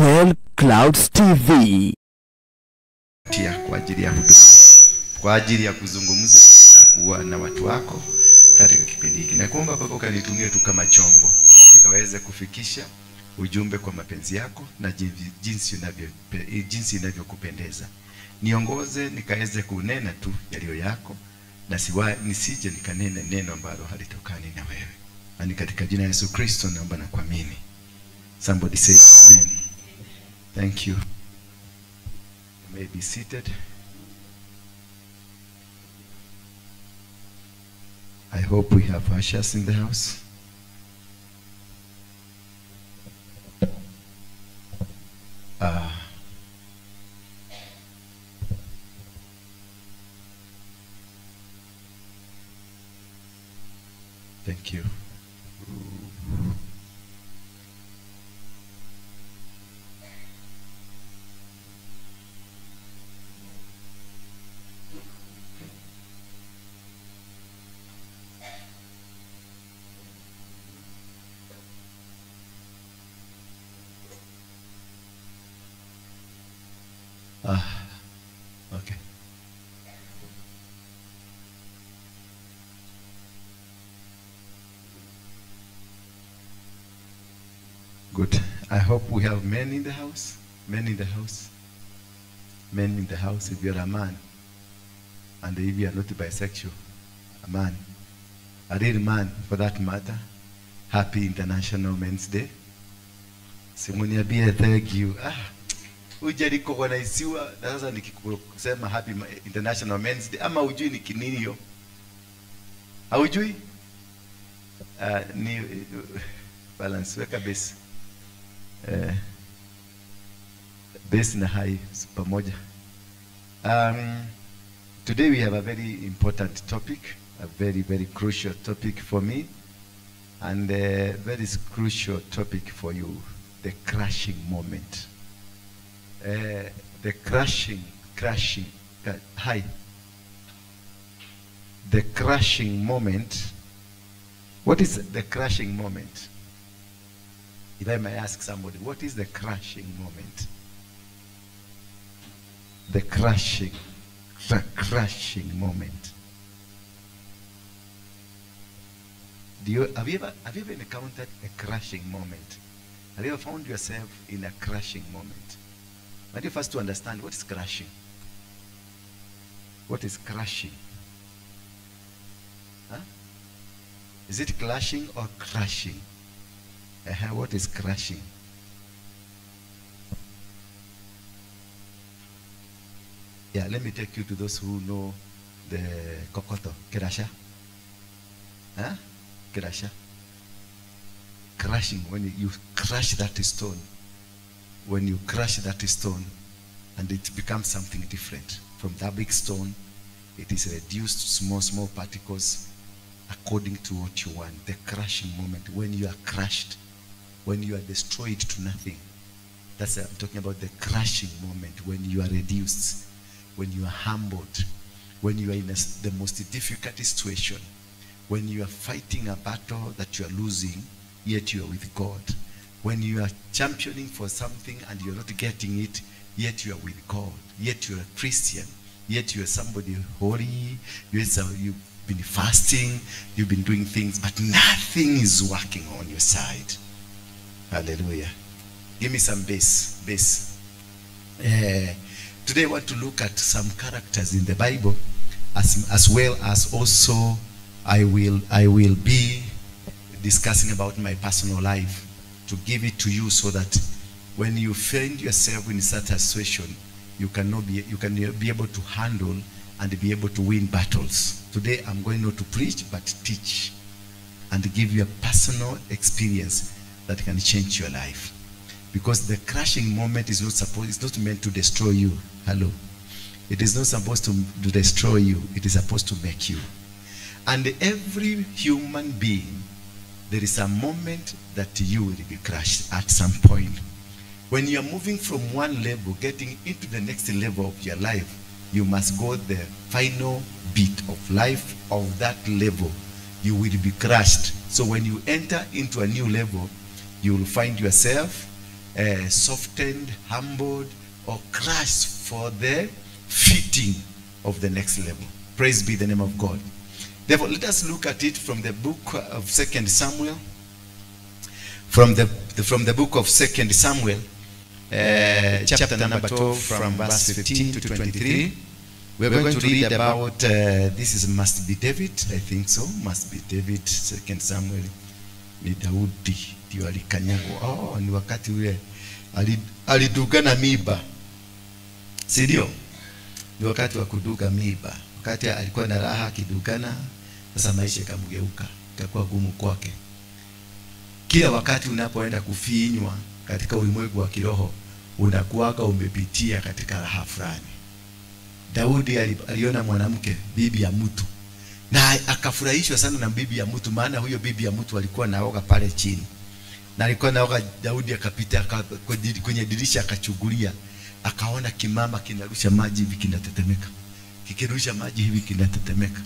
Gospel Clouds TV. Kwa ajili ya huduma, kwa ajili ya kuzungumza na kuwa na watu wako katika kipindi hiki. Nakuomba Baba ukanitumie tu kama chombo, nikaweze kufikisha ujumbe kwa mapenzi yako na jinsi inavyokupendeza. Niongoze nikaweze kunena tu yaliyo yako, na nisije nikanena neno ambalo halitokani na wewe. Na katika jina la Yesu Kristo naomba na kuamini. Somebody say amen. Thank you. You may be seated. I hope we have ushers in the house. Thank you. Okay. Good. I hope we have men in the house. Men in the house. Men in the house. If you're a man, and if you are not bisexual, a man, a real man for that matter. Happy International Men's Day. Simuniambie thank you. Hujarikogonaiziwa na sasa nikikusema Happy International Men's Day ama hujui ni kinini hiyo? Haujui? Ni balance, weka base. Base na high pamoja. Today we have a very important topic, a very, very crucial topic for me, and a very crucial topic for you, the crashing moment. The crashing, hi. The crashing moment. What is the crashing moment? If I may ask somebody, what is the crashing moment? The crashing moment. Have you ever encountered a crashing moment? Have you ever found yourself in a crashing moment? I want you first to understand what is crashing. What is crashing? Huh? Is it clashing or crashing? What is crashing? Yeah, let me take you to those who know the kokoto. Kerasha. Huh? Kerasha. Crashing, when you crash that stone. When you crush that stone and it becomes something different. From that big stone, it is reduced to small, small particles according to what you want. The crushing moment, when you are crushed, when you are destroyed to nothing. That's what I'm talking about, the crushing moment, when you are reduced, when you are humbled, when you are in the most difficult situation, when you are fighting a battle that you are losing, yet you are with God. When you are championing for something and you're not getting it, yet you are with God, yet you're a Christian, yet you're somebody holy, you've been fasting, you've been doing things, but nothing is working on your side. Hallelujah. Give me some base. Today I want to look at some characters in the Bible, as well as also I will be discussing about my personal life, to give it to you so that when you find yourself in such a situation, you can be able to handle and be able to win battles. Today I'm going not to preach, but teach and give you a personal experience that can change your life. Because the crashing moment is not meant to destroy you. Hello. It is not supposed to destroy you. It is supposed to make you. And every human being, there is a moment that you will be crushed at some point. When you are moving from one level, getting into the next level of your life, you must go the final bit of life of that level. You will be crushed. So when you enter into a new level, you will find yourself softened, humbled, or crushed for the fitting of the next level. Praise be the name of God. Therefore, let us look at it from the book of 2 Samuel. From the book of 2 Samuel, chapter number 12, from verse 15 to 23. We are going to read about, this is must be David, I think so, must be David, 2 Samuel, ni Daudi, ndio alikanyagwa. Oh, ni wakati ule alidugana miba. Si ndio? Ni wakati wa kuduga miba. Wakati alikuwa na raha akidugana, sasa maisha ikamgeuka, ikakuwa gumu kwake. Kila wakati unapoenda kufinywa katika ulimwengu wa kiroho, unakuwaga umepitia katika raha fulani. Daudi aliona mwanamke, bibi ya mtu, na akafurahishwa sana na bibi ya mtu, maana huyo bibi ya mtu alikuwa naoga pale chini. Na alikuwa naoga, Daudi akapita kwenye dirisha akachugulia, akaona kimama kinarusha maji hivi kinatetemeka. Kikirusha maji hivi kinatetemeka.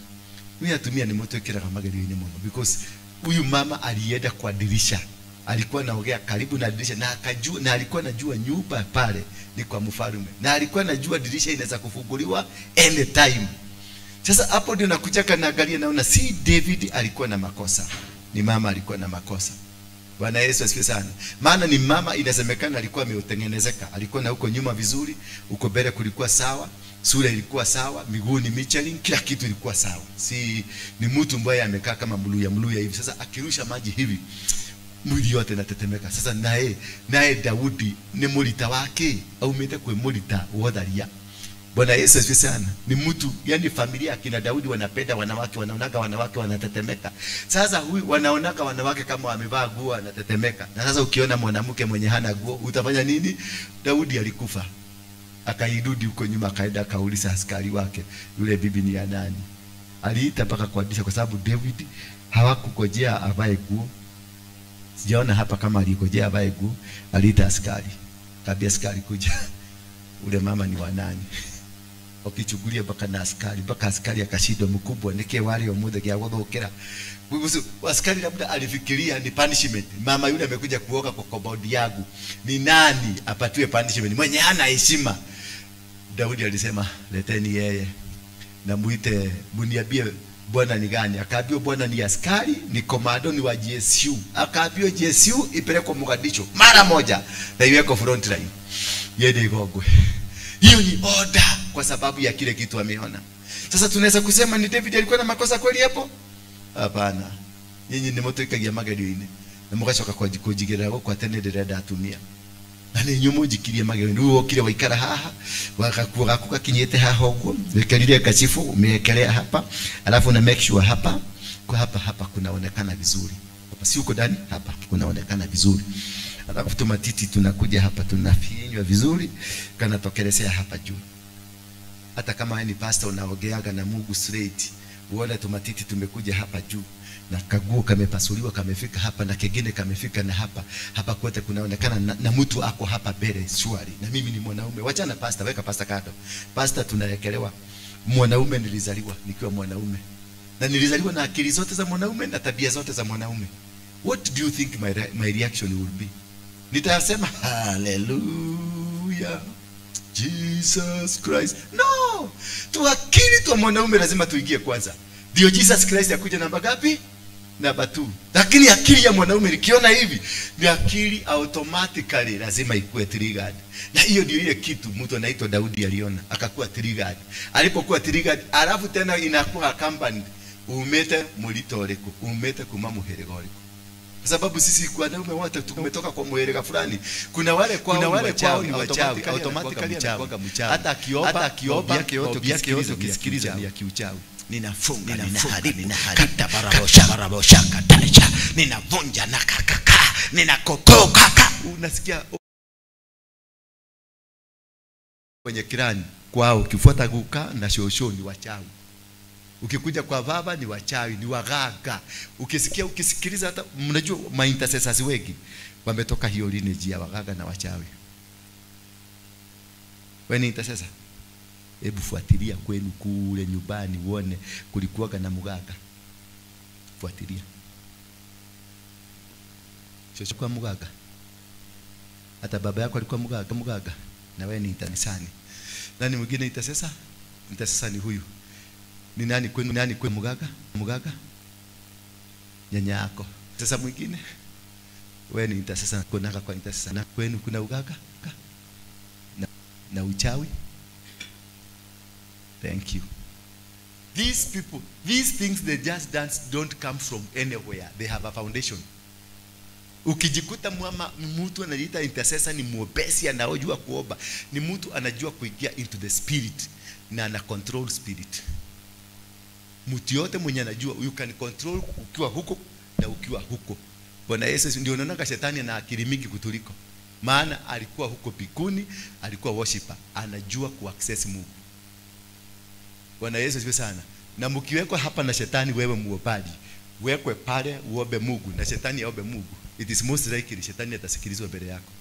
Mimi natumia ni moto kila kama gari ni mono, because huyu mama alienda kwa dirisha. Alikuwa anaogea karibu na dirisha, na akajua, na alikuwa anajua nyumba pale ni kwa mfalme. Na alikuwa anajua dirisha inaweza kufunguliwa anytime. Sasa hapo ndio nakuchaka naangalia, naona si David alikuwa na makosa, ni mama alikuwa na makosa. Bwana Yesu asifiwe sana. Maana ni mama, inasemekana alikuwa ameutengenezeka, alikuwa na huko nyuma vizuri, huko mbele kulikuwa sawa, sura ilikuwa sawa, miguu ni Michelin, kila kitu ilikuwa sawa. Si ni mtu ambaye amekaa kama mluya mluya hivi. Sasa akirusha maji hivi, mwili yote inatetemeka. Sasa naye Daudi ni mulita wake, au umete kwa mulita wodharia. Bwana Yesu asifiwe sana. Ni mtu, yani familia akina Daudi wanapenda wanawake, wanaonaga wanawake wanatetemeka. Sasa huyu wanaonaga wanawake kama wamevaa nguo wanatetemeka. Na sasa ukiona mwanamke mwenye hana nguo utafanya nini? Daudi alikufa. Akairudi huko nyuma, akaenda akauliza askari wake, yule bibi ni ya nani? Aliita mpaka kwa dirisha, kwa sababu David hawakukojea avae nguo. Sijaona hapa kama alikojea avae nguo. Aliita askari. Kaambia askari kuja. Ule mama ni wa nani? Wakichukulia mpaka na askari, mpaka askari akashindwa, mkubwa nike wale omuthe gya guthukira. Askari labda alifikiria ni punishment. Mama yule amekuja kuoga kwa compound yangu, ni nani apatiwe punishment? Mwenye hana heshima. Daudi alisema leteni yeye na muite, muniambie bwana ni gani. Akaambiwa bwana ni askari, ni komando, ni wa GSU. Akaambiwa GSU ipelekwe Mogadishu mara moja na iwekwe front line, yende igongwe. Hiyo ni order kwa sababu ya kile kitu ameona. Sasa tunaweza kusema ni David alikuwa na makosa kweli hapo? Hapana. Nyinyi ni moto ikagia magerio-inĩ na mugacoka kujigirira gũkũ atĩ nĩ ndĩrenda atumia. Na nĩ inyuĩ mũnjikirie magerio-inĩ. Rĩu wokire waikara haha, wagakuo gaku gakinyĩte haha ũguo, wĩkĩrire kachifu, umewekelea hapa, alafu na make sure hapa, kwa hapa hapa kunaonekana vizuri. Hapa si huko ndani, hapa kunaonekana vizuri. Alafu tumatiti tunakuja hapa tunafinywa vizuri, kanatokelezea hapa juu. Hata kama ni pastor unaogeaga na Mungu straight, uone tumatiti tumekuja hapa juu, na kaguo kamepasuliwa kamefika hapa, na kengine kamefika na hapa. Hapa kote kunaonekana na mtu ako hapa mbele shwari. Na mimi ni mwanaume. Wachana pastor, weka pastor kando. Pastor tunawekelewa. Mwanaume nilizaliwa nikiwa mwanaume. Na nilizaliwa na akili zote za mwanaume na tabia zote za mwanaume. What do you think my reaction will be? Nitasema hallelujah, Jesus Christ. No! Tuakili tu mwanaume lazima tuingie kwanza. Ndio Jesus Christ akuja namba ngapi? Namba 2. Lakini akili ya mwanaume nikiona hivi, ni akili automatically lazima ikuwe triggered. Na hiyo ndio ile kitu mtu anaitwa Daudi aliona, akakuwa triggered. Alipokuwa triggered, alafu tena inakuwa accompanied, umete mulito oreko, umete kuma muherego oreko. Kwa sababu sisi kwa wanaume wote tumetoka kwa muherega fulani. Kuna wale kwao ni wachawi, automatically anakuwa mchawi. Hata akiomba yote ukisikiliza ni ya kiuchawi. Ninafunga, ninaharibu, kata barabosha, barabosha, katacha, ninavunja na kakaka, ninakokokaka. Unasikia kwenye kirani kwao ukifuata guka na shosho ni wachawi. Ukikuja kwa baba ni wachawi, ni waganga. Ukisikia, ukisikiliza, hata mnajua ma intercessors wengi wametoka hiyo lineage ya waganga na wachawi. Wewe ni intercessor, hebu fuatilia kwenu kule nyumbani uone kulikuwa na muganga. Fuatilia. Shosho kwa muganga. Hata baba yako alikuwa mganga, mganga. Na wewe ni kanisani. Nani mwingine intercessor? Intercessor ni huyu. Ni nani kwenu? Nani kwenu mganga? Mganga? Nyanya yako. Sasa mwingine? Wewe ni intercessor, kunaka kwa intercessor. Na kwenu kuna uganga? Na uchawi? Thank you. These people, these things they just dance don't come from anywhere. They have a foundation. Ukijikuta mwama mtu anajiita intercessor ni mwobesi anaojua kuomba, ni mtu anajua kuingia into the spirit na ana control spirit. Mtu yote mwenye anajua you can control ukiwa huko na ukiwa huko. Bwana Yesu, ndio unaona shetani ana akili mingi kutuliko. Maana alikuwa huko bikuni, alikuwa worshiper, anajua kuaccess Mungu. Bwana Yesu asifiwe sana. Na mkiwekwa hapa na shetani, wewe muombaji, wekwe pale uombe Mungu na shetani aombe Mungu. It is most likely shetani atasikilizwa mbele yako.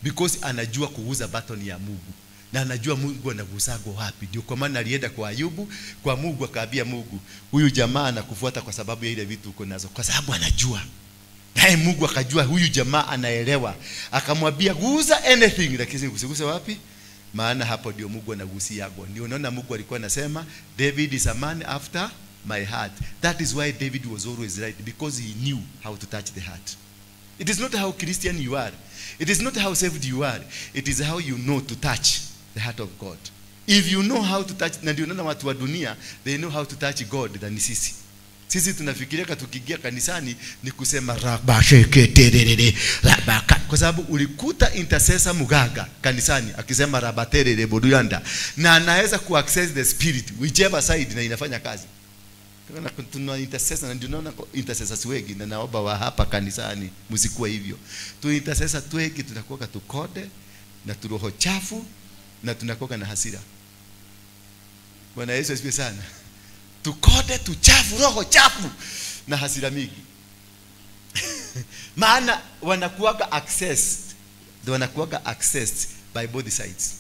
Because anajua kuguza button ya Mungu. Na anajua Mungu anagusagwa wapi. Ndio kwa maana alienda kwa Ayubu, kwa Mungu akaambia Mungu, huyu jamaa anakufuata kwa sababu ya ile vitu uko nazo, kwa sababu anajua. Naye Mungu akajua huyu jamaa anaelewa. Akamwambia guza anything, lakini usiguse wapi? Maana hapo ndio Mungu anagusiagwa. Ndio unaona Mungu alikuwa anasema David is a man after my heart. That is why David was always right, because he knew how to touch the heart. It is not how Christian you are. It is not how saved you are. It is how you know to touch the heart of God. If you know how to touch, na ndio unaona watu wa dunia, they know how to touch God than sisi. Sisi tunafikiria tukiingia kanisani ni kusema rabasheketerere rabaka, kwa sababu ulikuta intercessor mugaga kanisani akisema rabaterere boduyanda, na anaweza ku access the spirit whichever side na inafanya kazi. Kuna tuna intercessor, na ndio unaona intercessors wengi, na naomba wa hapa kanisani msikuwe hivyo. Tu intercessor wengi tunakuwa tukode na turoho chafu na tunakuwa na hasira. Bwana Yesu asifiwe sana. Tukode, tuchafu, roho chafu na hasira mingi. Maana wanakuwaga accessed. Wanakuwaga accessed by both sides.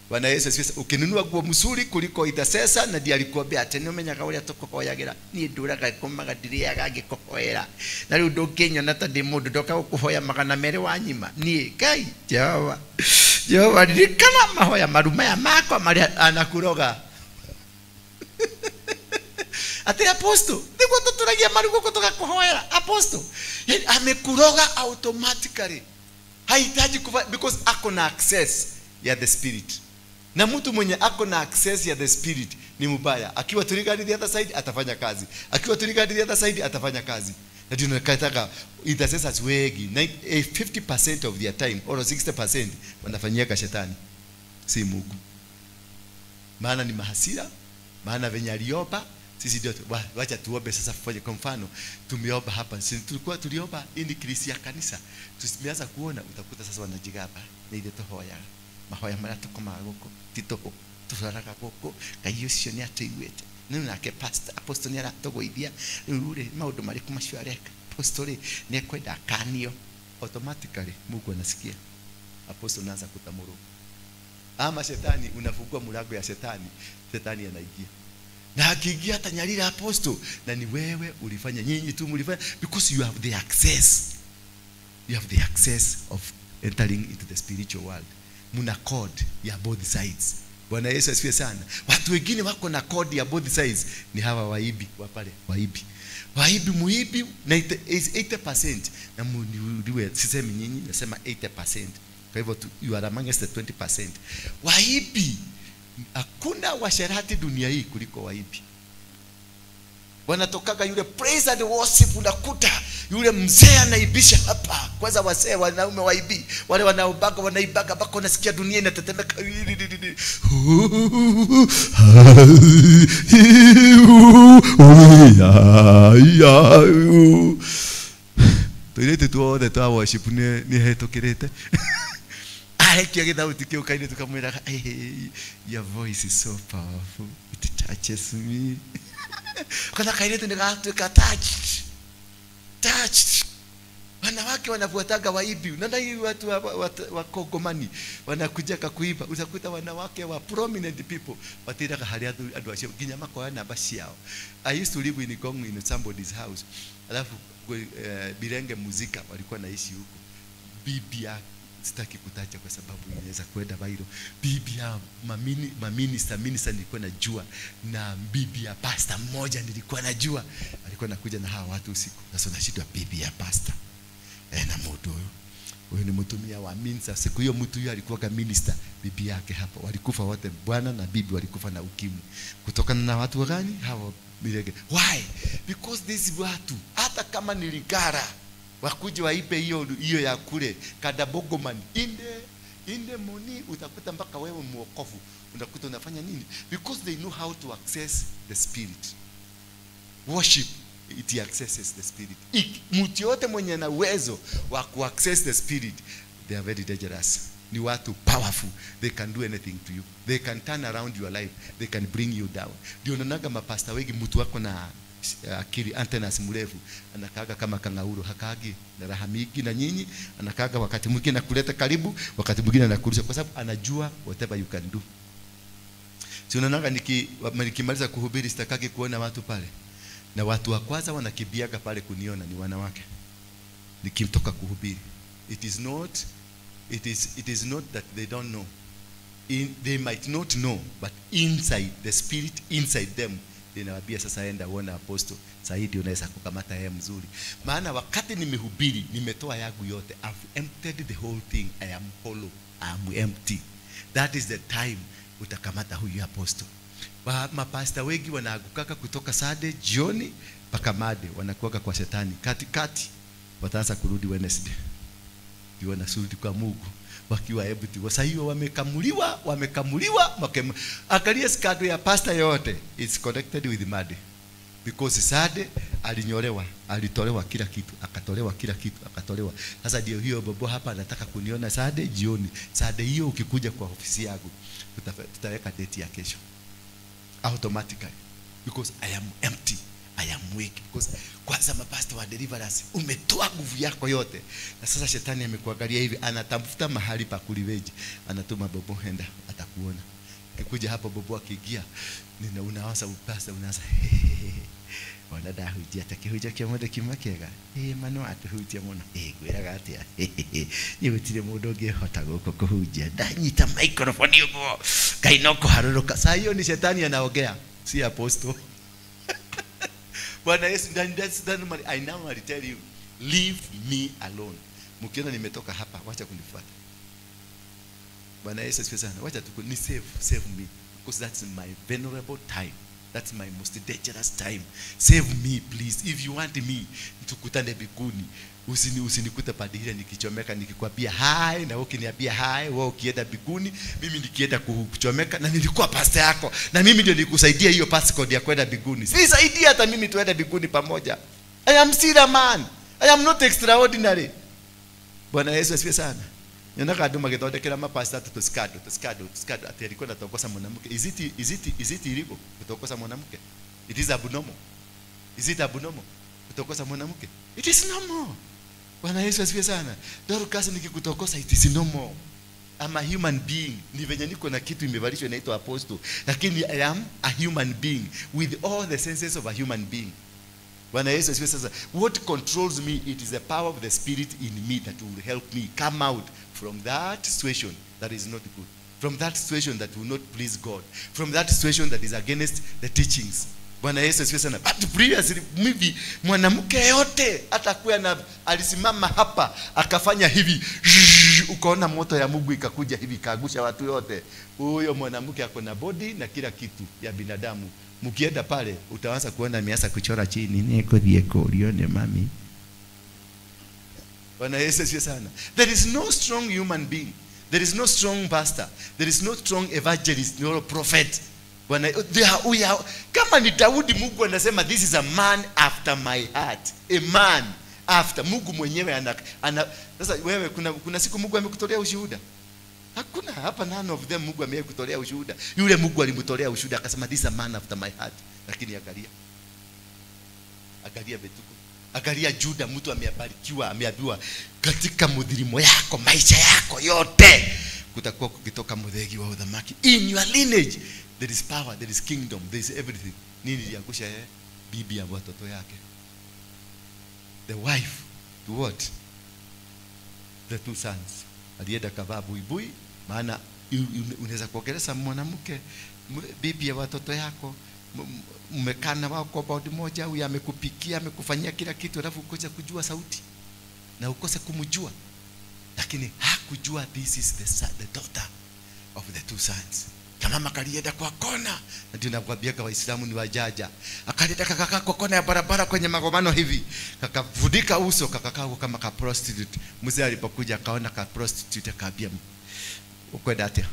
Bwana Yesu asifiwe. Ukinunua nguo mzuri kuliko intercessor, na ndiye alikuambia ati ni umenyaga uria tukuhoyagira, ni nduraga komaga ndiriaga ngikuhoera. Na riu ndunginyona ta ndi mundu ndoka gukuhoya 200 wa nyima. Ni Ngai Jehova. Jehova ririkana mahoya maru maya makwa maria anakuroga. Ati apostle, niguo tuturagia maru guku tugakuhoera. Apostle, yani amekuroga automatically. Hahitaji kufa because ako na access ya the spirit. Na mtu mwenye ako na access ya the spirit ni mubaya. Akiwa triggered the other side atafanya kazi. Akiwa triggered the other side atafanya kazi. Na ndio nataka intercessors wengi 50% of their time or 60% wanafanyia shetani, si Mungu. Maana ni mahasira, maana venye aliomba sisi ndio wacha tuombe sasa. Fanye kwa mfano tumeomba hapa, sisi tulikuwa tuliomba increase ya kanisa, tumeanza kuona utakuta sasa wanajigamba ni ile tohoya mahoya mara tukomaga guku ti tuhu turaraga guku Ngai ucio ni atuiguite ni nake pastor apostle ni aratugũithia riu ri maundu mariku macio areka apostle ri ni ekwenda akanio. Automatically Mungu anasikia apostle anaanza kutamuru. Ama shetani unafungua mlango ya shetani, shetani anaingia. Na akiingia atanyalila apostle, na ni wewe ulifanya, nyinyi tu mlifanya, because you have the access. You have the access of entering into the spiritual world. Muna code ya both sides. Bwana Yesu asifiwe sana. Watu wengine wako na code ya both sides ni hawa waibi wa pale, waibi. Waibi muibi 80%, na muniwe sisemi nyinyi, nasema 80%. Kwa hivyo you are amongst the 20%. Waibi, hakuna washerati dunia hii kuliko waibi. Wanatokaga yule praise and worship, unakuta yule mzee anaibisha hapa. Kwanza wazee wanaume waibi, wale wanaobaga wanaibaga bako, nasikia dunia inatetemeka. Tuirete tuothe twa worship ni hetũkĩrĩte. Arekia gĩthauti kĩu kairĩtu kamwĩraga, hey, your voice is so powerful, it touches me. Kana kairĩtu nĩgatuĩka touched. Touched. Wanawake wanafuataga waibi. Unaona hii watu wa Kongomani wanakuja kuiba. Utakuta wanawake wa prominent people watiraga harĩa andũ acio nginya makoya namba ciao. I used to live in Ngong in somebody's house. Alafu Birenge Muzika walikuwa naishi huko. Bibi ya Sitaki kutaja kwa sababu inaweza kwenda viral. Bibi ya maminister nilikuwa najua, na bibi ya pastor mmoja nilikuwa najua alikuwa anakuja na hawa watu usiku. Sasa nashindwa bibi ya pastor na mtu huyu. Huyu ni mtumia wa minister. Siku hiyo mtu huyu alikuwa kama minister, bibi yake hapa. Walikufa wote, bwana na bibi walikufa na ukimwi. Kutokana na watu gani? Hawa milege. Why? Because these watu hata kama niligara wakuje waipe hiyo ya kule Kadabogoman inde moni, utakuta mpaka wewe muokovu unakuta unafanya nini? Because they know how to access the spirit. Worship, it accesses the spirit. Mtu yote mwenye na uwezo wa ku access the spirit, they are very dangerous. Ni watu powerful. They can do anything to you. They can turn around your life. They can bring you down. Ndio unaonaga mapasta wengi mtu wako na akili antennas mrefu anakaaga kama kangauru, hakaagi na raha mingi na nyinyi, anakaaga wakati mwingine anakuleta karibu, wakati mwingine anakurusha, kwa sababu anajua whatever you can do. Si unaonaga nikimaliza kuhubiri sitakagi kuona watu pale, na watu wa kwanza wanakibiaga pale kuniona ni wanawake nikimtoka kuhubiri. It is not that they don't know. They might not know, but inside the spirit inside them ninawaambia sasa enda uone apostle Saidi, unaweza kukamata yeye mzuri. Maana wakati nimehubiri nimetoa yangu yote, I've emptied the whole thing, I am hollow, I am empty. That is the time utakamata huyu apostle. Mapasta wengi wanaagukaka kutoka Sunday jioni mpaka Monday, wanakuwa kwa shetani katikati, wataanza kurudi Wednesday. Ndio wanarudi kwa Mungu wakiwa empty. Sasa hiyo wamekamuliwa. Angalia skado ya pastor yote, it's connected with Monday. Because Sunday alinyolewa, alitolewa kila kitu, akatolewa kila kitu, akatolewa. Sasa ndio hiyo bobo hapa anataka kuniona Sunday jioni. Sunday hiyo ukikuja kwa ofisi yangu, tutaweka date ya kesho. Automatically, because I am empty, I am weak. Because kwanza mapastor wa deliverance umetoa nguvu yako yote, na sasa shetani amekuangalia hivi, anatafuta mahali pa kuliveji, anatuma bobo, enda atakuona. Ukikuja hapo bobo akiingia, unaanza upasa, unaanza wanada hujia takihuja kimoja kimakega mano atuhujia muno gwiraga atia ni gutire mundu ungihota guku kuhujia ndanyita microphone uguo Ngai no kuharuruka. Saa hiyo ni shetani anaongea, si apostle. Bwana Yesu, I normally tell you, leave me alone. Mkiona nimetoka hapa, wacha kunifuata. Bwana Yesu asifiwe sana. Wacha tu ni save me, because that's my venerable time. That's my most dangerous time. Save me please. If you want me, tukutane mbinguni. Usinikute padihira nikichomeka nikikwambia hi na ukiniambia hi, wewe ukienda mbinguni, mimi nikienda kuchomeka, na nilikuwa pastor yako, na mimi ndio nilikusaidia hiyo passcode ya kwenda mbinguni. Sisaidia hata mimi tuende mbinguni pamoja. I am still a man. I am not extraordinary. Bwana Yesu asifiwe sana. Nyonaga andu magithondekera mapasta tuskado ati alikuwa anatokosa mwanamke. Is it illegal kutokosa mwanamke? It is abnormal. Is it abnormal kutokosa mwanamke? It is normal. Bwana Yesu asifiwe sana. Dorcas nikikutokosa it is normal. I'm a human being. Ni venye niko na kitu imevalishwa inaitwa apostle, lakini I am a human being with all the senses of a human being. Bwana Yesu asifiwe. Sasa what controls me, it is the power of the spirit in me that will help me come out from that situation that is not good, from that situation that will not please God, from that situation that is against the teachings. Bwana Yesu asifiwe sana. But previously maybe mwanamke yote atakuwa na alisimama hapa akafanya hivi, ukaona moto ya Mungu ikakuja hivi ikaagusha watu yote. Huyo mwanamke ako na body na kila kitu ya binadamu. Mkienda pale utaanza kuona ameanza kuchora chini, niko dieko lione mami. Bwana Yesu asifiwe sana. There is no strong human being. There is no strong pastor. There is no strong evangelist nor prophet. Bwana, kama ni Daudi, Mungu anasema this is a man after my heart. A man after. Mungu mwenyewe ana sasa wewe kuna siku Mungu amekutolea ushuhuda? Hakuna hapa, none of them Mungu amekutolea ushuhuda. Yule Mungu alimtolea ushuhuda akasema this is a man after my heart. Lakini angalia vituko. Angalia Juda, mtu ameabarikiwa, ameambiwa katika mudhirimo yako, maisha yako yote kutakuwa kukitoka muthegi wa uthamaki. In your lineage there is power, there is kingdom, there is everything. Nini iliangusha yeye? Bibi ya watoto yake. The wife to what? The two sons. Alienda kavaa buibui, maana unaweza kuongelesha mwanamke, bibi ya watoto yako, mmekana wao kwa bodi moja, huyu amekupikia, amekufanyia kila kitu, alafu ukose kujua sauti na ukose kumjua. Lakini hakujua this is the daughter of the two sons. Kama kalienda kwa kona, na ndio nakwambia kwa Waislamu ni wajaja. Akalienda kakakaa kwa kona ya barabara kwenye magomano hivi, kakavudika uso, kakakaa kama ka prostitute. Mzee alipokuja akaona ka prostitute, akaambia ukwenda atia,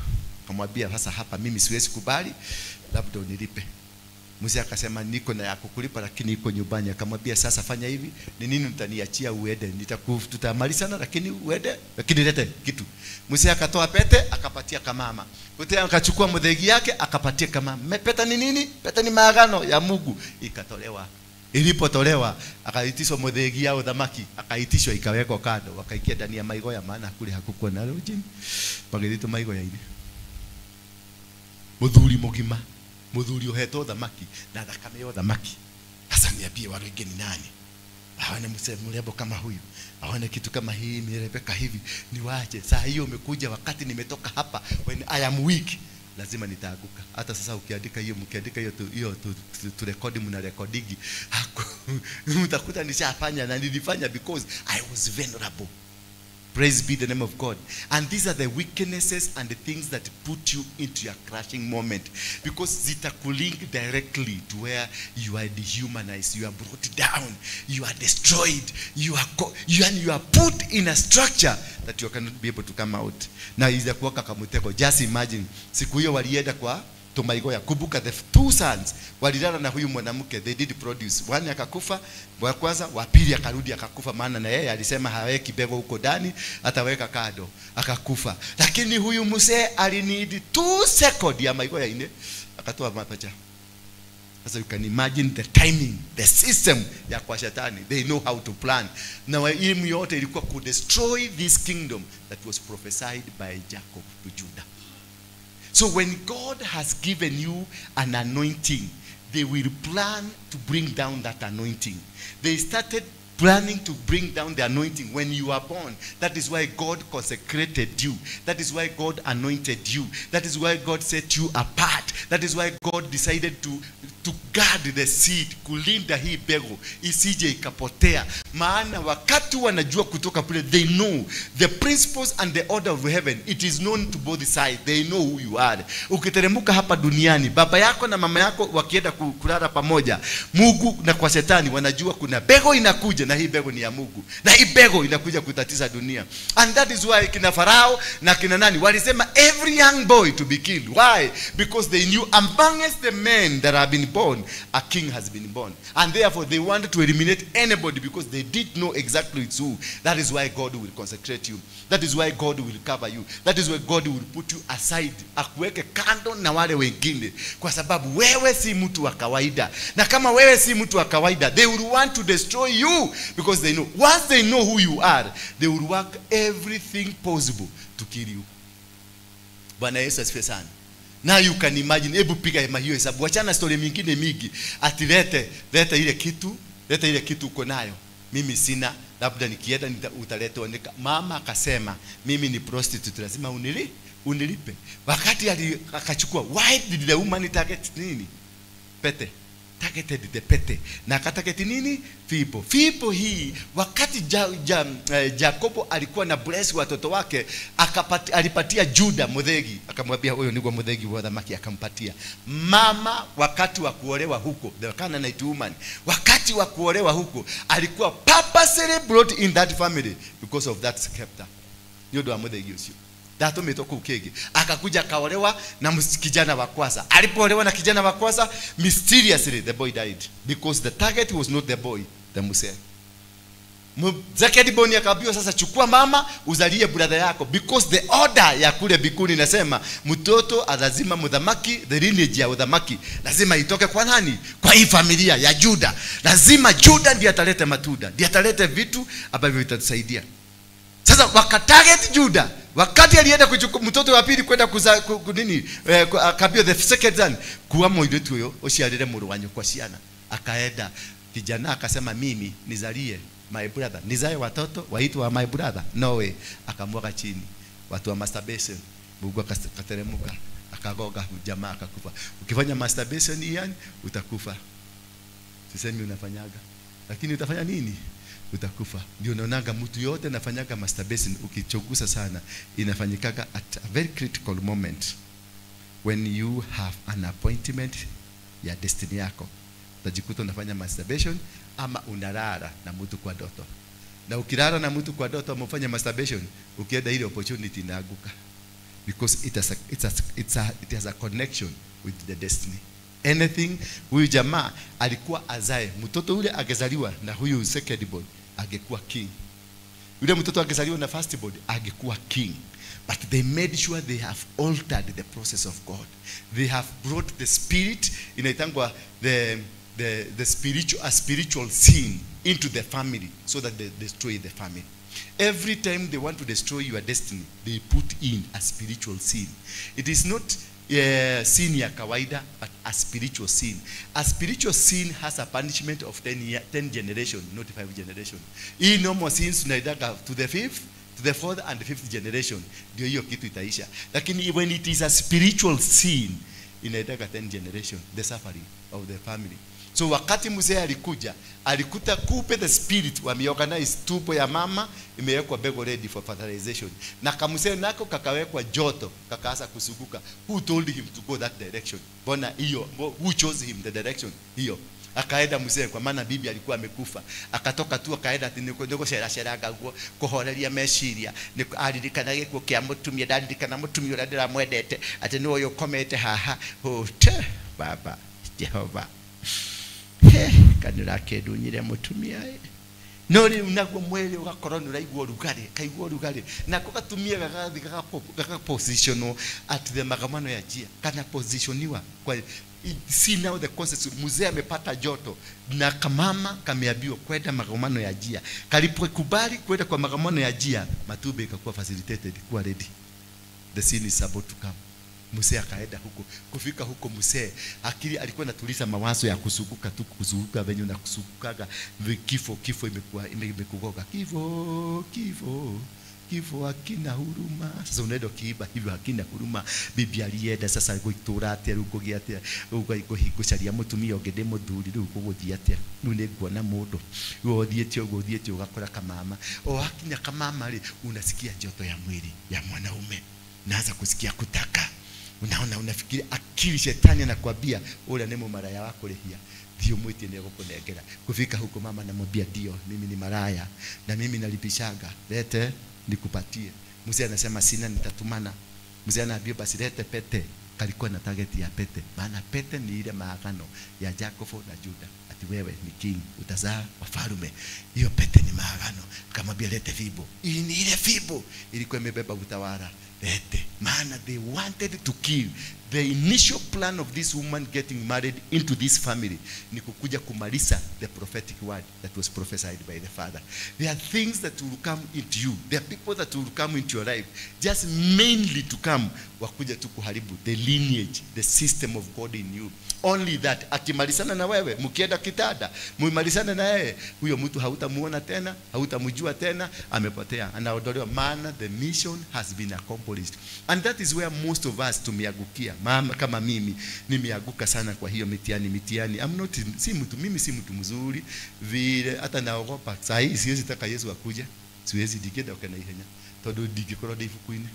akamwambia sasa hapa mimi siwezi kubali, labda unilipe. Mzee akasema niko na ya kukulipa lakini iko nyumbani. Akamwambia sasa fanya hivi, ni nini mtaniachia uende, tutamalizana lakini uende, lakini lete kitu. Mzee akatoa pete akapatia kamama. Pete akachukua mudhegi yake akapatia kamama. Pete ni nini? Pete ni maagano ya Mungu. Ikatolewa. Ilipotolewa akaitishwa mudhegi yao dhamaki, akaitishwa ikawekwa kando, wakaikia ndani ya maigoya, maana kule hakukuwa na lodging. Pagethito maigoya ile. Muthuri mugima, muthuri uhetwo thamaki na thakame yo thamaki. Sasa niambie wale wengine ni nani? Hawana mrembo kama huyu, hawana kitu kama hii, imerebeka hivi, niwache. Saa hiyo umekuja wakati nimetoka hapa, when I am weak, lazima nitaaguka. Hata sasa ukiandika hiyo, mkiandika hiyo hiyo tu rekodi, mna rekodigi, mtakuta nishafanya na nilifanya because I was vulnerable. Praise be the name of God. And these are the weaknesses and the things that put you into your crashing moment. Because zitakulink directly to where you are dehumanized, you are brought down, you are destroyed, you are put in a structure that you cannot be able to come out. Na izakuwa kakamuteko. Just imagine, siku hiyo walienda kwa Tomaigoya. Kumbuka the two sons walilala na huyu mwanamke, they did produce. One akakufa wa kwanza, wa pili akarudi akakufa, maana na yeye alisema haweki bego huko ndani, ataweka kado, akakufa. Lakini huyu mzee alinid 2 seconds ya Maigoya ine akatoa mapacha. Sasa you can imagine the timing, the system ya kwa shetani. They know how to plan. Na elimu yote ilikuwa ku destroy this kingdom that was prophesied by Jacob to Judah. So when God has given you an anointing, they will plan to bring down that anointing. They started planning to bring down the anointing when you are born. That is why God consecrated you. That is why God anointed you. That is why God set you apart. That is why God decided to guard the seed, kulinda hii mbegu isije ikapotea. Maana wakati wanajua kutoka pale, they know the principles and the order of heaven. It is known to both sides. They know who you are. Ukiteremuka hapa duniani, baba yako na mama yako wakienda kulala pamoja, Mungu na kwa shetani wanajua kuna mbegu inakuja, na hii mbegu ni ya Mungu, na hii mbegu inakuja kutatiza dunia. And that is why kina Farao na kina nani walisema every young boy to be killed. Why? Because they knew amongst the men that have been born, a king has been born. And therefore they wanted to eliminate anybody because they did know exactly it's who. That is why God will consecrate you. That is why God will cover you. That is why God will put you aside. Akuweke kando na wale wengine. Kwa sababu wewe si mtu wa kawaida. Na kama wewe si mtu wa kawaida, they will want to destroy you because they know. Once they know who you are, they will work everything possible to kill you. Bwana Yesu asifiwe sana. Now you can imagine, hebu piga hiyo hesabu. Wachana story mingine mingi. Ati lete ile kitu, lete ile kitu uko nayo. Mimi sina, labda nikienda utaletwa. Mama akasema, mimi ni prostitute, lazima unilipe. Wakati akachukua, why did the woman target nini? Pete. Targeted the pete. Na akatarget nini? Fibo. Fibo hii, wakati Jacobo alikuwa na bless watoto wake, alipatia Juda muthegi. Akamwambia huyo ni kwa muthegi wa thamaki, akampatia. Mama wakati wa kuolewa huko, the Canaanite woman, wakati wa kuolewa huko, alikuwa purposely brought in that family because of that scepter. Ndio wa muthegi ucio. Dato metoka ukege. Akakuja akaolewa na kijana wa kwanza. Alipoolewa na kijana wa kwanza, mysteriously the boy died because the target was not the boy, the mzee. Zakedi akaambiwa sasa chukua mama uzalie brother yako, because the order ya kule bikuni inasema mtoto lazima mudhamaki, the lineage ya udhamaki lazima itoke kwa nani? Kwa hii familia ya Juda. Lazima Juda ndiye atalete matunda, ndiye atalete vitu ambavyo vitatusaidia. Sasa wakatarget Juda. Wakati alienda kuchukua mtoto wa pili kwenda kuzaa nini, akaambiwa the second son kuwa moiretu huyo ociarire mũrũ wa nyũkwa ciana. Akaenda kijana akasema mimi nizalie my brother, nizae watoto waitwa my brother, no way. Akamwaga chini. Watu wa masturbation, Mungu akateremka akagoga jamaa akakufa. Ukifanya masturbation yani utakufa. Sisemi unafanyaga, lakini utafanya nini? Utakufa. Ndio unaonaga mtu yote anafanyaga masturbation, ukichogusa sana inafanyikaga at a very critical moment when you have an appointment ya destiny yako. Utajikuta unafanya masturbation ama unalala na mtu kwa ndoto. Na ukilala na mtu kwa ndoto ama ufanye masturbation, ukienda ile opportunity inaaguka. Because it has a connection with the destiny. Anything, huyu jamaa alikuwa azae mtoto yule angezaliwa na huyu second born angekuwa king. Yule mtoto angezaliwa na first born angekuwa king. But they made sure they have altered the process of God. They have brought the spirit inaitangwa the spiritual, a spiritual sin into the family so that they destroy the family. Every time they want to destroy your destiny, they put in a spiritual sin. It is not sin ya kawaida, but a spiritual sin. A spiritual sin has a punishment of 10 generation, not 5 generation. Hii normal sins tunaitaka to the fifth, to the fourth and the fifth generation. Ndio hiyo kitu itaisha. Lakini when it is a spiritual sin, inaitaka 10 generation, the suffering of the family. So wakati mzee alikuja, alikuta kupe the spirit wameorganize tupo ya mama imewekwa bego ready for fertilization. Na kamzee nako kakawekwa joto, kakaanza kusuguka. Who told him to go that direction? Mbona hiyo? Who chose him the direction? Hiyo. Akaenda mzee kwa maana bibi alikuwa amekufa. Akatoka tu akaenda ati niko shera sheraga guo kuhoreria meciria. Niko aririkana gikuo kia mutumia, ndaririkana mutumia uria ndiramwendete ati ni uyu komete haha. Te baba Jehova. Kanira kedunyire mutumia no riu naguo mwiri ugakorwo ni uraigua urugari, kaigua urugari nako gatumia gagathi gagapositionwo at the magamano ya njia kana positioniwa kwa. See now the consequence. Mzee amepata joto na kamama kameambiwa kwenda magamano ya njia. Kalipokubali kwenda kwa magamano ya njia, matube ikakuwa facilitated, kuwa ready. The sin is about to come. Mzee akaenda huko. Kufika huko mzee akili alikuwa anatuliza mawazo ya kusuguka tu, kuzunguka venye na kusugukaga kifo, kifo imekuwa imekugoga, kifo kifo kifo hakina huruma. Sasa unaenda kiiba hivyo hakina huruma. Bibi alienda sasa gwitura atia riu ngugia atia gucaria mutumia ungi ndi muthuri riu kuguthia atia riu ni nguona mundu riu uthiite uguo uthiite ugakora kamama o hakinya kamama ri unasikia joto ya mwili ya mwanaume, naanza kusikia kutaka. Unaona, unafikiri akili shetani anakuambia ule ni maraya wako lehia ndio mwiti ni gukunengera. Kufika huko mama anamwambia ndio mimi ni maraya na mimi nalipishaga, lete nikupatie. Mzee anasema sina, nitatumana. Mzee anaambia basi lete pete. Kalikuwa na target ya pete, maana pete ni ile maagano ya Jacobo na Juda, ati wewe ni king utazaa wafalme. Hiyo pete ni maagano. Akamwambia lete fimbo. Hii ni ile fimbo ilikuwa imebeba utawala, lete. Maana they wanted to kill. The initial plan of this woman getting married into this family ni kukuja kumaliza the prophetic word that was prophesied by the father. There are things that will come into you. There are people that will come into your life just mainly to come wakuja tu kuharibu the lineage, the system of God in you. Only that akimalizana na wewe, mkienda kitanda, muimalizane na yeye, huyo mtu hautamuona tena, hautamjua tena, amepotea, anaondolewa. Maana the mission has been accomplished. And that is where most of us tumeangukia. Mama kama mimi nimeanguka sana kwa hiyo mitihani. I'm not, si mtu, mimi si mtu mzuri vile, hata naogopa. Saa hii siwezi taka Yesu akuje, siwezi digeda kana ihenya tondu ndingikorwo ndi ibuku-inĩ.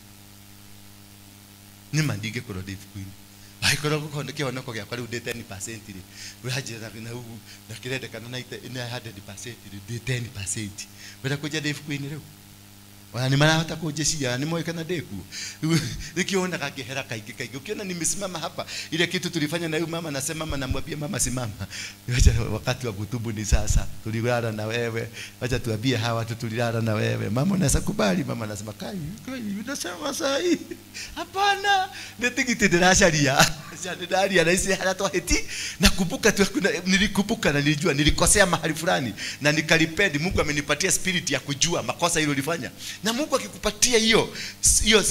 Nĩ ma ndingikorwo ndi ibuku-inĩ. Angĩkorwo gũkorwo kĩhonoko gĩakwa rĩu ndĩ 10% rĩ, ũranjĩra na kĩrendekana na 100% rĩ, ndĩ 10%. Wenda kũnjia ndĩ ibuku-inĩ rĩu? Ona nĩ marahota kunjĩcia, nĩ moĩ kana ndĩ kuo. Nĩkĩo wonaga ngĩhera kaingĩ kaingĩ. Ukiona nimesimama hapa, ile kitu tulifanya na huyu mama, nasema mama, namwambia mama simama. Wacha wakati wa kutubu ni sasa. Tulilala na wewe. Wacha tuambie hawa watu tulilala na wewe. Mama unaweza kubali? Mama anasema kai, kai unasema sahi. Hapana, nitigiti ndiracaria. Ndaria na isi hara twahiti. Nakumbuka tu, nilikumbuka na nilijua nilikosea mahali fulani na nikalipendi. Mungu amenipatia spirit ya kujua makosa hilo nilifanya. Na Mungu akikupatia hiyo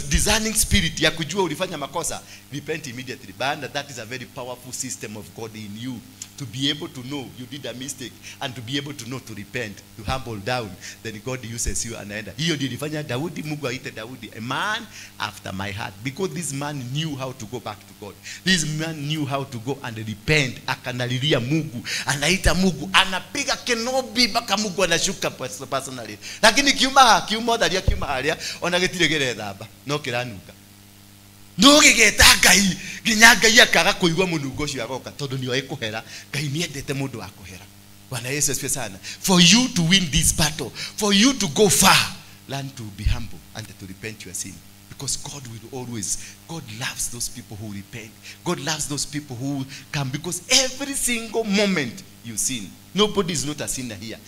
discerning spirit ya kujua ulifanya makosa, repent immediately. But that is a very powerful system of God in you, to be able to know you did a mistake and to be able to know to repent, to humble down. Then God uses you anaenda. Hiyo ndio ilifanya Daudi, Mungu aite Daudi a man after my heart, because this man knew how to go back to God. This man knew how to go and repent. Akanalilia Mungu, anaita Mungu, anapiga kenobi mpaka Mungu anashuka personally. Lakini kiuma kiuma tharia kiuma haria ona gitire gerethamba no kiranuka. No gigeta Ngai nginya Ngai akaga kuigua munungo ucio agoka tondu ni oĩ kuhera. Ngai niendete mundu wa kuhera. Bwana Yesu asifiwe sana. For you to win this battle, for you to go far, learn to be humble and to repent your sin. Because God will always, God loves those people who repent. God loves those people who come, because every single moment you sin. Nobody is not a sinner here.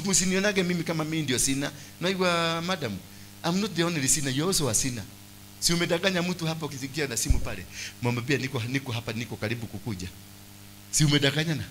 Msinionage mimi kama mimi ndio sinner. Naigwa madam, I'm not the only sinner, you're also a sinner. Si umedanganya mtu hapa ukisikia na simu pale, mwambie niko hapa, niko karibu kukuja. Si umedanganyana?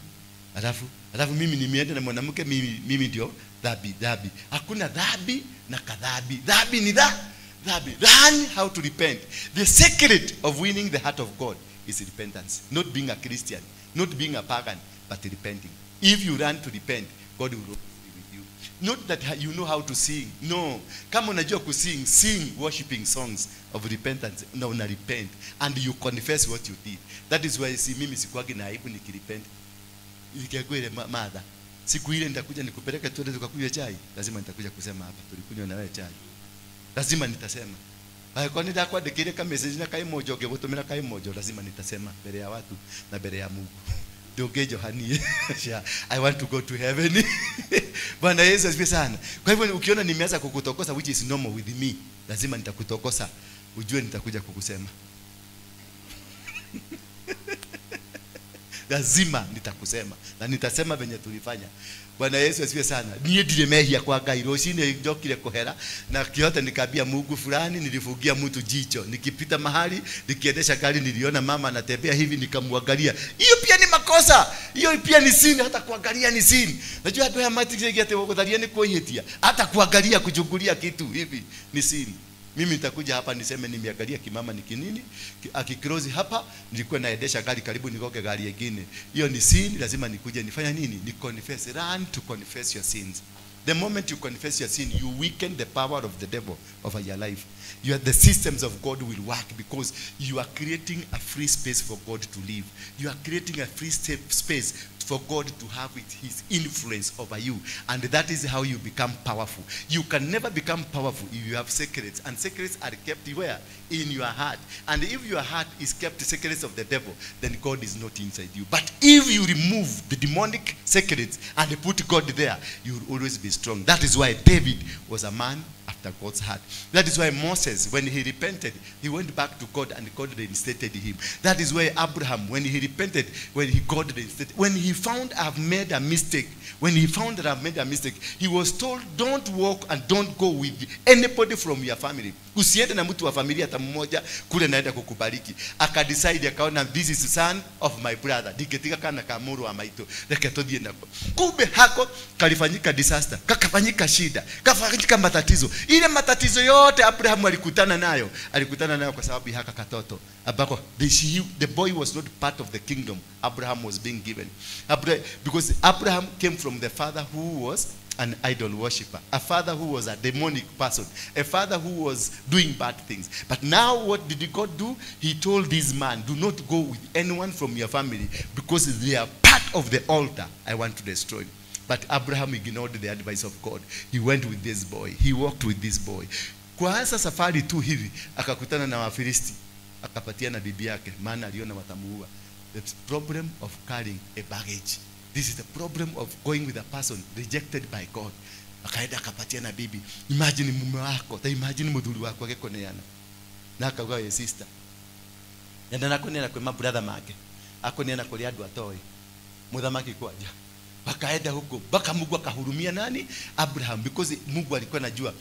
Alafu mimi nimeenda na mwanamke, mimi ndio dhambi. Hakuna dhambi na kadhambi. Dhambi ni dhambi. Learn how to repent. The secret of winning the heart of God is repentance. Not being a Christian, not being a pagan, but repenting. If you learn to repent, God will be with you. Not that you know how to sing. No. Kama unajua kusing, sing worshiping songs of repentance. Na una repent and you confess what you did. That is why si mimi sikuagi na aibu nikirepent. Nikikwele mother, siku ile nitakuja nikupeleke tuende tukakunywa chai. Lazima nitakuja kusema hapa tulikunywa na wewe chai. Lazima nitasema. Kwa nini ndakwandikire ka message na kai mojo ngĩgũtũmĩra kai mojo, lazima nitasema mbere ya watu na mbere ya Mungu. Ndũngĩnjohanie. I want to go to heaven. Bwana Yesu asifiwe sana. Kwa hivyo ukiona nimeanza kukutokosa, which is normal with me, lazima nitakutokosa. Ujue nitakuja kukusema. Lazima nitakusema na nitasema venye tulifanya. Bwana Yesu asifiwe sana. Niĩ ndirĩ mehia kwa Ngai. Rũcinĩ njokire kũhera na kĩote nikambia Mungu fulani nilifungia mtu jicho. Nikipita mahali nikiendesha gari niliona mama anatembea hivi nikamwangalia. Hiyo pia ni makosa. Hiyo pia ni sin, hata kuangalia ni sin. Najua hata ya matrix yake gũtharia nĩ kwĩhĩtia. Hata kuangalia kuchungulia kitu hivi ni sin. Mimi nitakuja hapa niseme nimeangalia kimama ni kinini, akikrozi hapa nilikuwa naendesha gari karibu nigoke gari nyingine. Hiyo ni sin, lazima nikuje nifanya nini? Ni confess. Run to confess your sins. The moment you confess your sin, you weaken the power of the devil over your life. The systems of God will work because you are creating a free space for God to live. You are creating a free space for God to have his influence over you. And that is how you become powerful. You can never become powerful if you have secrets. And secrets are kept where? In your heart. And if your heart is kept secrets of the devil, then God is not inside you. But if you remove the demonic secrets and put God there, you will always be strong. That is why David was a man after God's heart. That is why Moses, when he repented, he went back to God and God reinstated him. That is why Abraham, when he repented, when he God reinstated, when he found I've made a mistake, when he found that I've made a mistake, he was told, don't walk and don't go with anybody from your family. Usiende na mtu wa familia hata mmoja kule naenda kukubariki. Akadecide akaona this is the son of my brother. Ndingetiga kana ka mũrũ wa maitũ. Reke tũthiĩ nako. Kumbe hako kalifanyika disaster, kakafanyika shida, kafanyika matatizo. Ile matatizo yote Abraham alikutana nayo kwa sababu haka katoto. Ambako the boy was not part of the kingdom Abraham was being given. Because Abraham came from the father who was an idol worshipper, a father who was a demonic person, a father who was doing bad things. But now what did God do? He told this man, do not go with anyone from your family because they are part of the altar I want to destroy. But Abraham ignored the advice of God. He went with this boy. He walked with this boy. Kuanza safari tu hivi, akakutana na Wafilisti, akapatia na bibi yake, maana aliona watamuua. The problem of carrying a baggage. This is the problem of going with a person rejected by God. Akaenda akapatia na bibi. Imagine mume wako, ta imagine muthuri wako agikoneana. Na akauga ye sister. Na ndanakoneana kwa brother make. Akoneana kuri andu atoi. Muthamaki kwaja. Wakaenda huko mpaka Mungu akahurumia nani? Abraham, because Mungu alikuwa anajua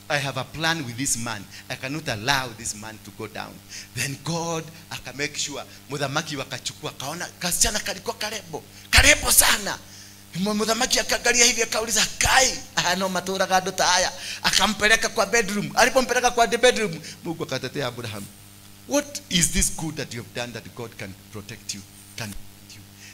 I have a plan with this man. I cannot allow this man to go down. Then God aka make sure muthamaki wakachukua, kaona kasichana kalikuwa karebo. Karebo sana. Muthamaki akaangalia hivi akauliza, kai no maturaga andu ta aya. Akampeleka kwa bedroom. Alipompeleka kwa the bedroom, Mungu akatetea Abraham. What is this good that you have done that God can protect you? Can you?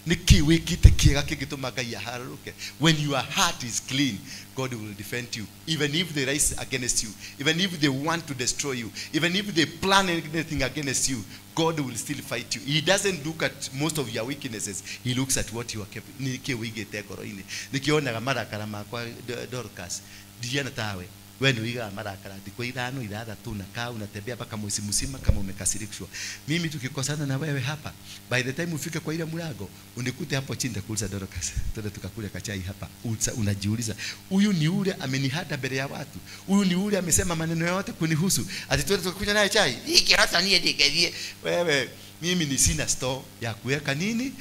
Niki wikite kiega kigituma Ngai aharũrũke. When your heart is clean, God will defend you. Even if they rise against you, even if they want to destroy you, even if they plan anything against you, God will still fight you. He doesn't look at most of your weaknesses. He looks at what you are capable. Niki wigite ngoro-inĩ. Nikionaga marakara makwa Dorcas. Ndiana tawe. Wewe ni wiga marakara thikũ 5 6 na kaa unatembea mpaka mwezi mzima kama umekasirishwa. Mimi tukikosana na wewe hapa, by the time ufike kwa ile mlango unikute hapo chini nitakuuliza Dorcas, twende tukakule kachai hapa. Unajiuliza, huyu ni ule amenihata mbele ya watu, huyu ni ule amesema maneno yote kunihusu, ati twende tukakunywa naye chai. Hiki hata niye nikezie wewe. Mimi ni sina store ya kuweka nini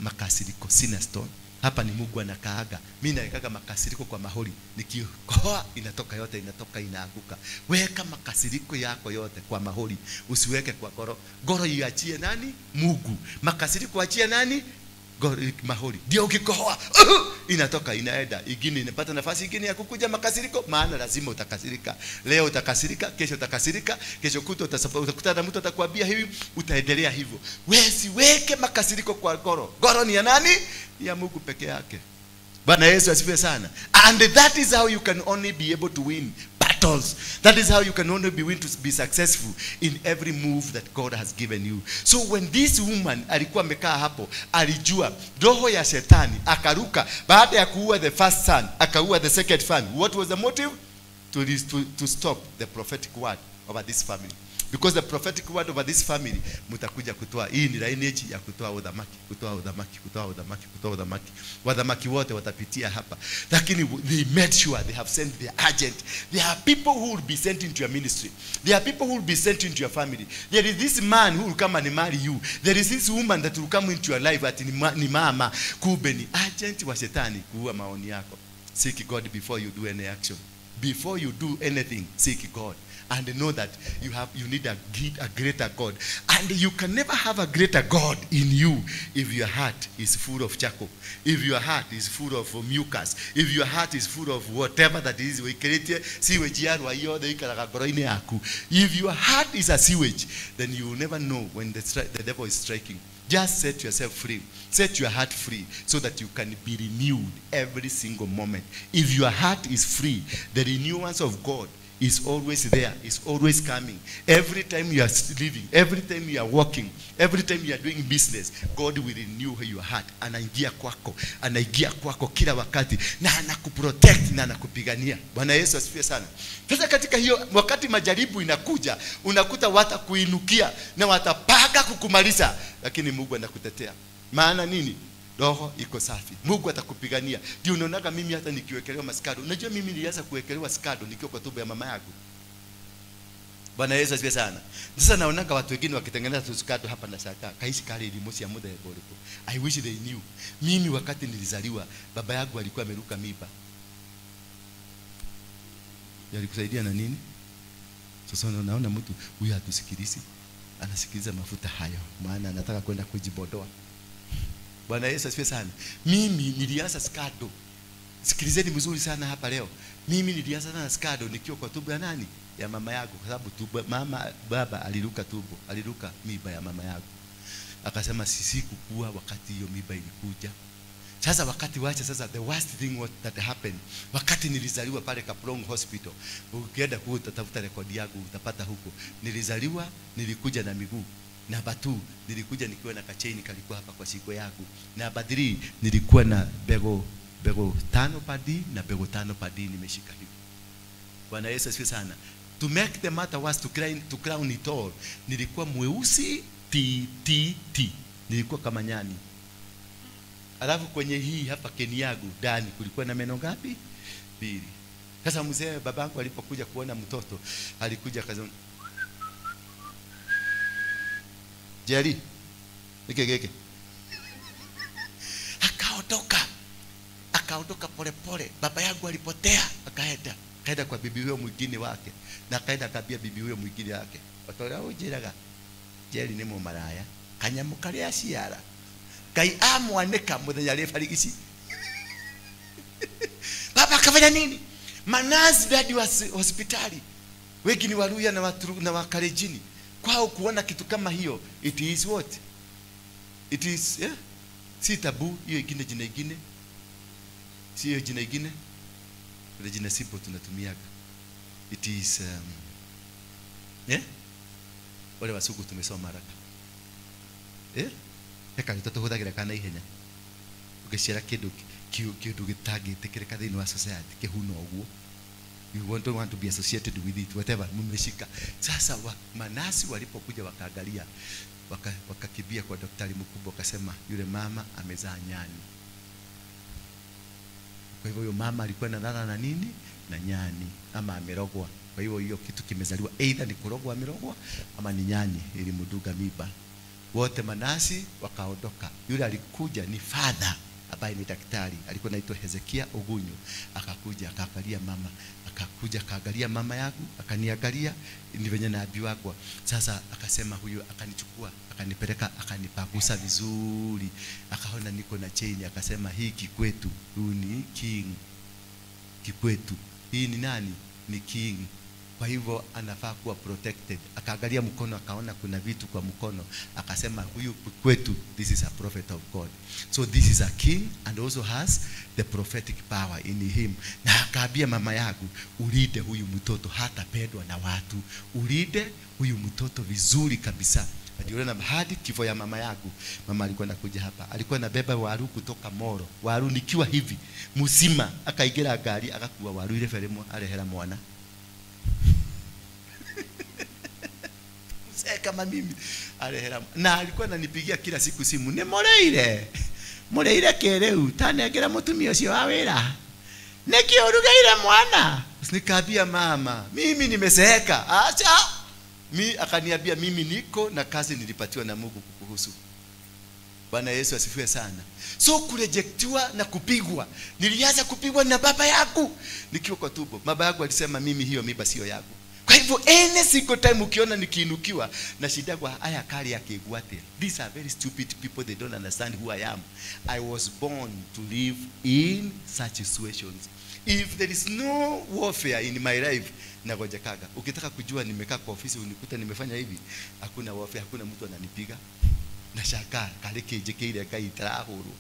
makasiriko, sina store. Hapa ni Mungu anakaaga. Mimi nawekaga makasiriko kwa mahori. Nikikohoa inatoka yote, inatoka inaanguka. Weka makasiriko yako yote kwa mahori. Usiweke kwa goro. Goro iachie nani? Mungu. Makasiriko achie nani? Goro, mahori. Ndio ukikohoa inatoka inaenda. Ingine inapata nafasi ingine ya kukuja makasiriko, maana lazima utakasirika. Leo utakasirika, kesho utakasirika, kesho kutwa utakutana na mtu atakwambia hivi, utaendelea hivyo. Wewe siweke makasiriko kwa goro. Goro ni ya nani? Ya Mungu peke yake. Bwana Yesu asifiwe sana. And that is how you can only be able to win battles. That is how you can only be win to be successful in every move that God has given you. So when this woman alikuwa amekaa hapo, alijua roho ya shetani akaruka. Baada ya kuua the first son, akaua the second son. What was the motive? To stop the prophetic word over this family. Because the prophetic word over this family, mutakuja kutoa. Hii ni lineage ya kutoa udhamaki, kutoa udhamaki, kutoa udhamaki, kutoa udhamaki. Wadhamaki wote watapitia hapa. Lakini they made sure they have sent their agent. There are people who will be sent into your ministry. There are people who will be sent into your family. There is this man who will come and marry you. There is this woman that will come into your life at ni mama. Kumbe ni agent wa shetani kuua maoni yako. Seek God before you do any action. Before you do anything, seek God. And know that you need a greater God. And you can never have a greater God in you if your heart is full of charcoal, if your heart is full of mucus, if your heart is full of whatever that is. If your heart is a sewage, then you will never know when the devil is striking. Just set yourself free. Set your heart free so that you can be renewed every single moment. If your heart is free, the renewance of God is always there, is always coming. Every time you are living, every time you are walking, every time you are doing business, God will renew your heart. Anaingia kwako, anaingia kwako kila wakati, na anakuprotect na anakupigania. Bwana Yesu asifiwe sana. Sasa katika hiyo wakati majaribu inakuja, unakuta watakuinukia na watapaga kukumaliza, lakini Mungu anakutetea. Maana nini? Roho iko safi. Mungu atakupigania. Ndio unaonaga mimi hata nikiwekelewa maskado. Unajua mimi nilianza kuwekelewa skado nikiwa kwa tumbo ya mama yangu. Bwana Yesu asifiwe sana. Sasa naonaga watu wengine wakitengeneza tuskado hapa na saka. Kaisi kale ilimosi ya muda ya goriko. I wish they knew. Mimi wakati nilizaliwa baba yangu alikuwa ameruka miba. Yalikusaidia na nini? Sasa naona mtu huyu hatusikilizi. Anasikiliza mafuta hayo maana anataka kwenda kujibodoa. Bwana Yesu asifiwe sana. Mimi nilianza skado. Sikilizeni mzuri sana hapa leo. Mimi nilianza na skado nikiwa kwa tumbo ya nani? Ya mama yangu, kwa sababu tumbo mama baba aliruka tumbo, aliruka miba ya mama yangu. Akasema sisi kukua wakati hiyo miba ilikuja. Sasa wakati wacha sasa the worst thing what that happened. Wakati nilizaliwa pale Kaplong Hospital. Ukienda huko utatafuta rekodi yangu utapata huko. Nilizaliwa, nilikuja na miguu. Namba 2, nilikuja nikiwa na kachaini kalikuwa hapa kwa shingo yangu. Namba 3, nilikuwa na bego 5 padi na bego 5 padi nimeshika hivi. Bwana Yesu asifiwe sana. To make the matter worse, to crown it all, nilikuwa mweusi t t t. Nilikuwa kama nyani. Alafu kwenye hii hapa keni yangu ndani kulikuwa na meno ngapi? 2. Sasa mzee babangu alipokuja kuona mtoto, alikuja akasema, Jerry, nike. Akaondoka. Akaondoka pole pole. Baba yangu alipotea, akaenda. Akaenda kwa bibi huyo mwingine wake. Na akaenda akambia bibi huyo mwingine wake. Watola ujiraga. Jerry ni mumaraya. Kanyamu karia ciara. Ngai amwanĩka mũthenya rĩ barigici. Baba akafanya nini? Manasi dadi wa hospitali. Wengi ni Waluya na Wakalejini. Kwao kuona kitu kama hiyo, it is what? It is, yeah? Si tabu, hiyo ingine jina ingine. Si hiyo jina ingine. Ile jina simple tunatumiaga. It is yeah? Wale wasuku tumesoma haraka. Eh? Heka nitatuhuthagira kana ihenya. Ugeciara kindu kindu gitangĩtĩkĩrĩka thĩinĩ wa society kĩhuno ũguo. You don't want to be associated with it, whatever, mmeshika. Sasa manasi walipokuja wakaangalia, wakakimbia kwa daktari mkubwa, wakasema yule mama amezaa nyani. Kwa hivyo huyo mama alikuwa analala na nini? Na nyani, ama amerogwa. Kwa hivyo hiyo kitu kimezaliwa, either ni kurogwa amerogwa ama ni nyani ilimduga miba. Wote manasi wakaondoka. Yule alikuja ni father ambaye ni daktari, alikuwa anaitwa Hezekia Ogunyo. Akakuja akaangalia mama, akakuja akaangalia mama yangu, akaniangalia ni venye naambiwa kwa. Sasa akasema huyu, akanichukua, akanipeleka, akanipagusa vizuri. Akaona niko na chain, akasema hii kikwetu, huyu ni king. Kikwetu. Hii ni nani? Ni king. Kwa hivyo anafaa kuwa protected. Akaangalia mkono, akaona kuna vitu kwa mkono, akasema huyu kwetu, this is a prophet of God. So this is a king and also has the prophetic power in him. Na akaambia mama yangu, ulinde huyu mtoto, hatapendwa na watu. Ulinde huyu mtoto vizuri kabisa. Ndio na hadi kifo ya mama yangu, mama alikuwa anakuja hapa, alikuwa anabeba waru kutoka Moro. Waru nikiwa hivi mzima, akaingira gari akakuwa waru ile feremo arehera mwana. Kama mimi arehera, na alikuwa ananipigia kila siku simu, ni mureire mureire kereu tanengera mutumia ucio wa wira niki urugeire mwana. Nikaambia mama, mimi nimezeeka, acha mi. Akaniambia mimi niko na kazi nilipatiwa na Mungu kukuhusu. Bwana Yesu asifiwe sana. So kurejectiwa na kupigwa, nilianza kupigwa na baba yangu nikiwa kwa tumbo. Baba yangu alisema mimi hiyo miba sio yangu. Kwa hivyo any single time ukiona nikiinukiwa na shida kwa haya kali ya kiguate. These are very stupid people, they don't understand who I am. I was born to live in such situations. If there is no warfare in my life, nagojekaga. Ukitaka kujua nimekaa kwa ofisi unikuta nimefanya hivi, hakuna warfare, hakuna mtu ananipiga. Nashangaa kale kinjikire Ngai tarahurwo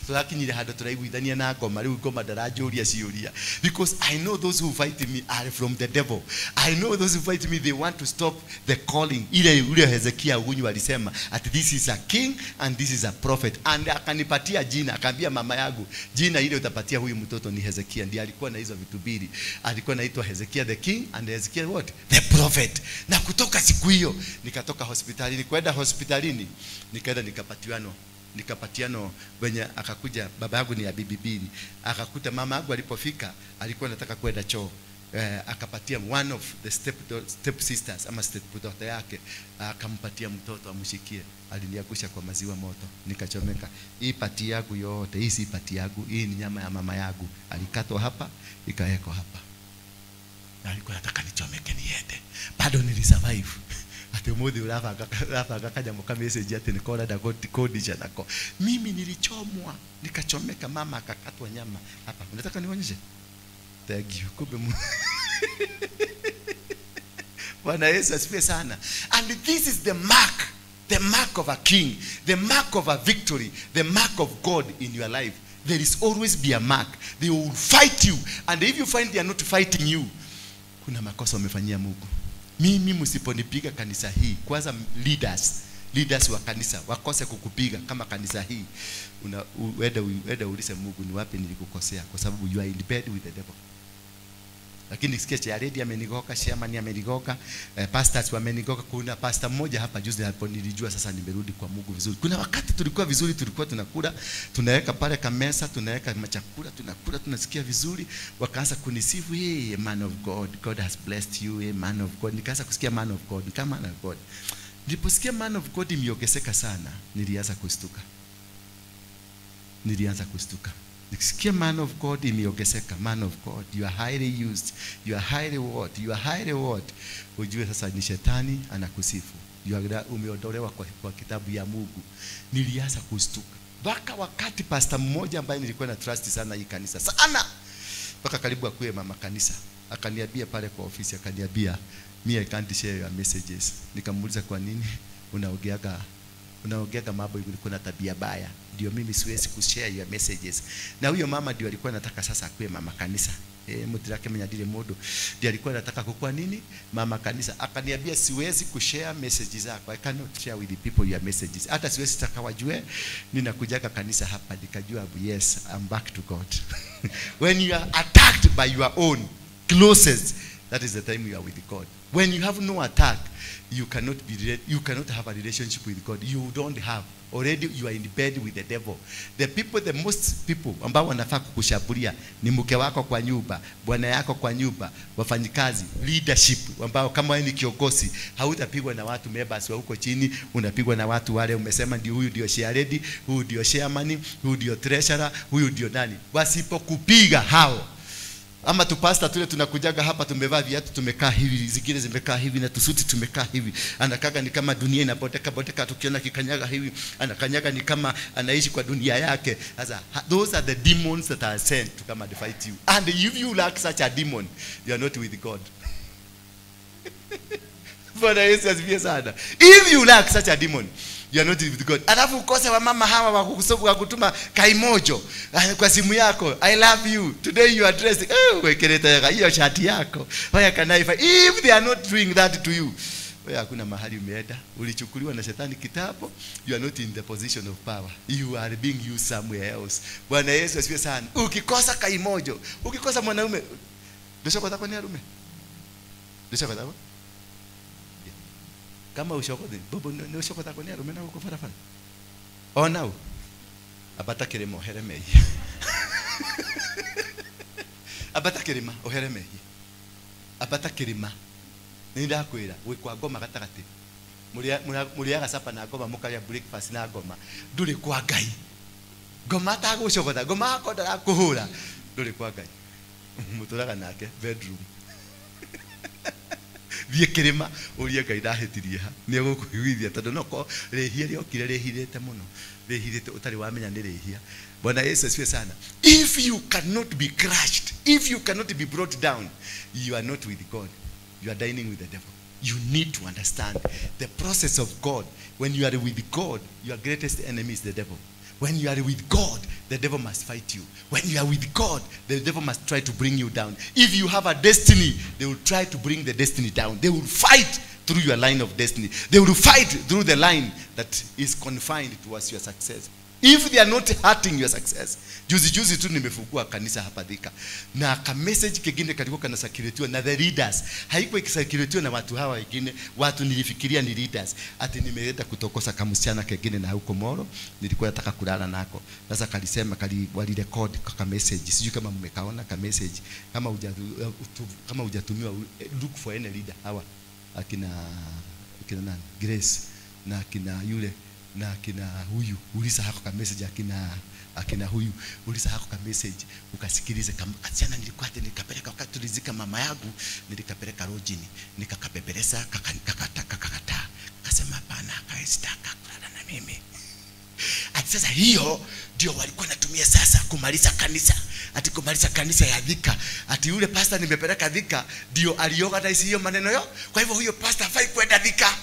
turakinyire handu turaiguithania na ngoma riu ngoma ndaranjũria ciũria, because I know those who fight me are from the devil. I know those who fight me, they want to stop the calling ile yule Hezekia Ogunyu alisema at this is a king and this is a prophet. And akanipatia jina, akaambia mama yangu jina ile utapatia huyu mtoto ni Hezekia. Ndiye alikuwa na hizo vitu mbili, alikuwa anaitwa Hezekia the king and Hezekia what? The prophet. Na kutoka siku hiyo nikatoka hospitalini kwenda hospitalini, nikaenda nikapatiano wenye akakuja baba yangu ni ya bibi bili, akakuta mama yangu alipofika alikuwa anataka kwenda choo. Akapatia one of the step sisters ama step daughter yake, akampatia mtoto amshikie. Aliniangusha kwa maziwa moto, nikachomeka. Hii pati yangu yote, hii si pati yangu, hii ni nyama ya mama yangu. Alikatwa hapa ikawekwa hapa. Na alikuwa anataka nichomeke niende. Bado nilisurvive. Ati umuthi urabanga kanyamũ ka message ati niko renda kũndisha nako. Mimi nilichomwa, nikachomeka, mama akakatwa nyama hapa. Unataka nionyeshe? Thank you. Kumbe Bwana Yesu asifiwe sana. And this is the mark of a king, the mark of a victory, the mark of God in your life. There is always be a mark. They will fight you, and if you find they are not fighting you, kuna makosa umefanyia Mungu. Mimi msiponipiga kanisa hii, kwanza leaders wa kanisa wakose kukupiga kama kanisa hii, uende ulize Mungu ni wapi nilikukosea, kwa sababu you are in bed with the devil. Lakini sikia cha lady amenigoka, chairman amenigoka, pastors wamenigoka. Kuna pastor mmoja hapa juzi hapo nilijua sasa nimerudi kwa Mungu vizuri. Kuna wakati tulikuwa vizuri, tulikuwa tunakula, tunaweka pale kamesa, tunaweka machakula, tunakula, tunasikia vizuri. Wakaanza kunisifu, hey man of God, God has blessed you, hey man of God. Nikaanza kusikia man of God, kama man of God. Niliposikia man of God imeongezeka sana, nilianza kustuka. Nikisikia man of God imeongezeka, man of God, you are highly used, you are highly what, you are highly what. Ujue sasa ni shetani anakusifu. You are umeondolewa kwa kitabu ya Mungu. Nilianza kustuka. Mpaka wakati pastor mmoja ambaye nilikuwa na trust sana hii kanisa sana, Mpaka karibu akuwe mama kanisa. Akaniambia pale kwa ofisi, akaniambia, "Me, I can't share your messages." Nikamuuliza, kwa nini unaongeaga mambo ilikuwa na tabia baya? Ndio mimi siwezi kushare your messages. Na huyo mama ndio alikuwa anataka sasa akuwe mama kanisa. Mutirake menyadile modo. Ndio alikuwa anataka kukua nini? Mama kanisa. Akaniambia, siwezi kushare messages zako. I cannot share with the people your messages. Hata siwezi taka wajue ninakujaga kanisa hapa. Nikajua, yes, I'm back to God. When you are attacked by your own closest, that is the time you are with God. When you have no attack, you cannot have a relationship with God. You don't have. Already you are in bed with the devil. The people, the most people ambao wanafaa kukushambulia ni mke wako kwa nyumba, bwana yako kwa nyumba, wafanyikazi, leadership ambao kama wewe ni kiongozi, hautapigwa na watu members wa huko chini, unapigwa na watu wale umesema ndio huyu ndio chairlady, huyu ndio chairman, huyu ndio treasurer, huyu ndio nani. Wasipokupiga hao, ama tupasta tule tunakujaga hapa tumevaa viatu tumekaa hivi, zingine zimekaa hivi na tusuti tumekaa hivi. Anakaga ni kama dunia inaboteka boteka, tukiona kikanyaga hivi, anakanyaga ni kama anaishi kwa dunia yake. Sasa those are the demons that are sent to come and fight you. And if you lack such a demon, you are not with God. Bwana Yesu asifiwe sana. If you lack such a demon, you are not with God. Alafu ukose wa mama hawa wa kutuma kaimojo kwa simu yako, I love you. Today you are dressed, wekeleta hiyo shati yako. Why can I find? If they are not doing that to you, wewe hakuna mahali umeenda. Ulichukuliwa na shetani kitambo. You are not in the position of power. You are being used somewhere else. Bwana Yesu asifiwe sana. Ukikosa kaimojo, ukikosa mwanaume, ndio kwa ni arume. Ndio kwa kama ushokothe bobo ni ushokotha kwa ni arume na uko farafara. Ona u abata kirima ohere mehia. Abata kirima ohere mehia. Abata kirima. Ni ndakwira wi kwa ngoma gatagati. Muriaga sapa na ngoma mukaria breakfast na ngoma. Nduri kwa Ngai. Ngoma atagucogotha, ngoma ako ndarakuhura. Nduri kwa Ngai. Muturaga nake bedroom. Thiĩ kĩrĩma ũrie Ngai ndahĩtirie ha, nĩ egũkũiguithia tondũ no ko rĩhia rĩokire rĩhithĩte mũno, rĩhithĩte ũtarĩ wamenya nĩ rĩhia. Bwana Yesu asifiwe sana. If you cannot be crushed, if you cannot be brought down, you are not with God. You are dining with the devil. You need to understand the process of God. When you are with God, your greatest enemy is the devil. When you are with God, the devil must fight you. When you are with God, the devil must try to bring you down. If you have a destiny, they will try to bring the destiny down. They will fight through your line of destiny. They will fight through the line that is confined towards your success. If they are not hurting your success. Juzi juzi tu nimefungua kanisa hapa Thika. Na ka message kingine kalikuwa kanasakiretiwa na the leaders. Haikuwa ikisakiretiwa na watu hawa wengine, watu nilifikiria ni leaders. Ati nimeenda kutokosa kamsichana kingine na huko Moro, nilikuwa nataka kulala nako. Sasa kalisema walirecord ka message. Sijui kama mmekaona ka message. Kama hujatumiwa, look for any leader hawa. Akina nani? Grace na akina yule na akina huyu, uliza hako ka message, akina huyu, uliza hako ka message, ukasikilize. Kasichana nilikuwa ati nikapeleka wakati tulizika mama yangu, nilikapeleka rojini, nikakapepelesa, kakakataa. Akasema hapana, hawezi taka kulala na mimi. Ati sasa hiyo ndio walikuwa natumia sasa kumaliza kanisa. Ati kumaliza kanisa ya Thika. Ati yule pastor nimepeleka Thika ndio aliorganize hiyo maneno yo. Kwa hivyo huyo pastor hafai kwenda Thika.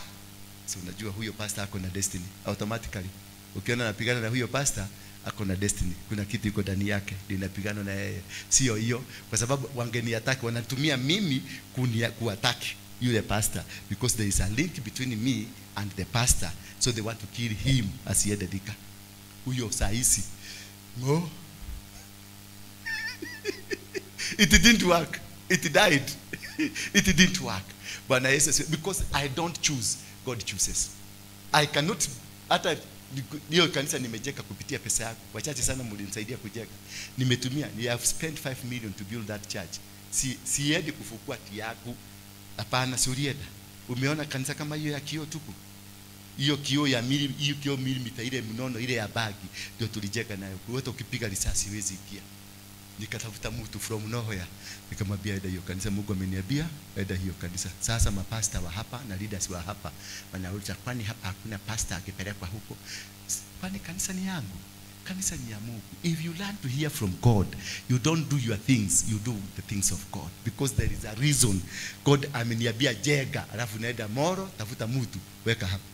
So unajua huyo pastor ako na destiny automatically. Ukiona anapigana na huyo pastor ako na destiny. Kuna kitu iko ndani yake ndio inapigana na yeye. Sio hiyo, kwa sababu wangeniataki, wanatumia mimi kuataki yule pastor because there is a link between me and the pastor. So they want to kill him asiende Thika. Huyo saisi. No. It didn't work. It died. It didn't work. Bwana Yesu, because I don't choose, God chooses. I cannot, hata hiyo kanisa nimejenga kupitia pesa yako. Wachache sana mlinisaidia kujenga. Nimetumia, I have spent 5 million to build that church. Siendi kufukua tiaku. Hapana, siulienda. Umeona kanisa kama hiyo ya kioo tupu? Hiyo kioo ya mili, hiyo kioo milimita ile mnono ile ya bagi ndio tulijenga nayo. Wewe ukipiga risasi huwezi ingia. Nikatafuta mtu from nowhere, nikamwambia enda hiyo kanisa, Mungu ameniambia enda hiyo kanisa. Sasa mapasta wa hapa na leaders wa hapa wanauliza, kwani hapa hakuna pastor akipelekwa huko? Kwani kanisa ni yangu? Kanisa ni ya Mungu. If you learn to hear from God, you don't do your things, you do the things of God. Because there is a reason. God ameniambia jenga, alafu naenda Moro, tafuta mtu, weka hapa.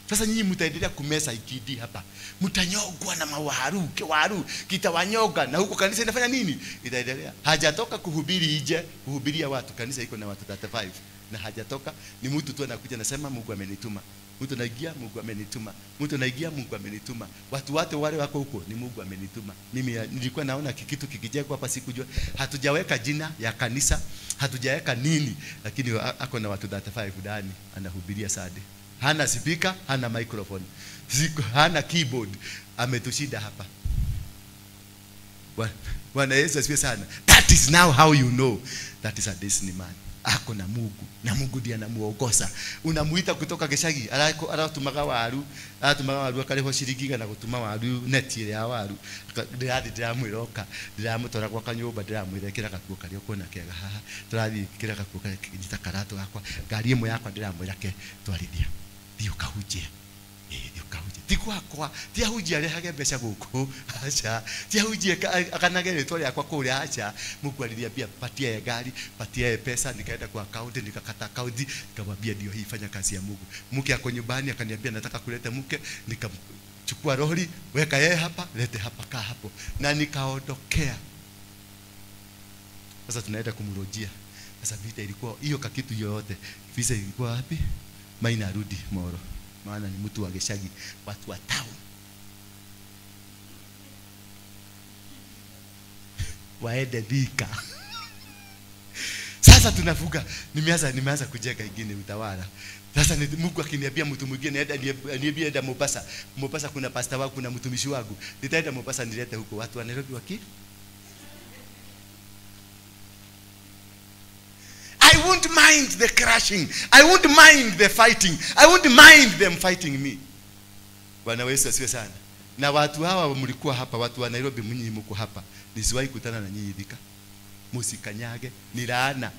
Sasa nyinyi mtaendelea kumesa ikidi hapa. Mtanyogwa na mawaru, kewaru, kitawanyoga na huko kanisa inafanya nini? Itaendelea. Hajatoka kuhubiri nje, kuhubiria watu. Kanisa iko na watu 35 na hajatoka, ni mtu tu anakuja anasema Mungu amenituma. Mtu anaingia, Mungu amenituma. Mtu anaingia, Mungu amenituma. Watu wote wale wako huko ni Mungu amenituma. Mimi nilikuwa naona kitu kikijengwa hapa sikujua. Hatujaweka jina ya kanisa, hatujaweka nini, lakini ako na watu 35 ndani anahubiria Sunday. Hana speaker, hana microphone, hana keyboard. Ametushinda hapa. Bwana Yesu asifiwe sana. That is now how you know that is a destiny man. Ako na Mungu, na Mungu ndiye anamuongoza. Unamuita kutoka Gicagi, aratumaga waru, aratumaga waru akarihwo ciringi igana gutuma waru neti ile ya waru. Ndirathi ndiramwira oka, ndiramutwara gwa kanyumba, ndiramwira kira gakuo karia ukuona kega haha. Turathi kira gakuo karia nyita karatu gakwa, ngari imwe yakwa ndiramwira ke twarithia. Thiĩ ũkahunjie. Thiĩ ũkahunjie. Ti gwakwa, ti ahunjie arehage mbeca gũkũ, aca. Ti ahunjie akanage rĩtwa rĩakwa kũrĩa, aca. Mungu aliniambia patia ye gari, patia ye pesa, nikaenda kwa account, nikakata account, nikamwambia ndio hii, fanya kazi ya Mungu. Mke ako nyumbani akaniambia nataka kuleta mke, nikamchukua lori, weka yeye hapa, lete hapa, kaa hapo. Na nikaondokea. Sasa tunaenda kumrojia. Sasa vita ilikuwa hiyo kakitu yote. Visa ilikuwa wapi? Maina arudi Moro. Maana ni mtu wa Gicagi, watu wa town. Waende Thika. Sasa tunafuga. Nimeanza kujenga ingine utawala. Sasa Mungu akiniambia mtu mwingine niambie enda Mombasa. Mombasa kuna pastor wangu, kuna mtumishi wangu. Nitaenda Mombasa nilete huko watu wa Nairobi waki. I won't mind the crashing. I won't mind the fighting. I won't mind them fighting me. Bwana Yesu asifiwe sana. Na watu hawa mlikuwa hapa, watu wa Nairobi mnyinyi mko hapa. Nisiwahi kutana na nyinyi Thika. Msikanyage, ni laana.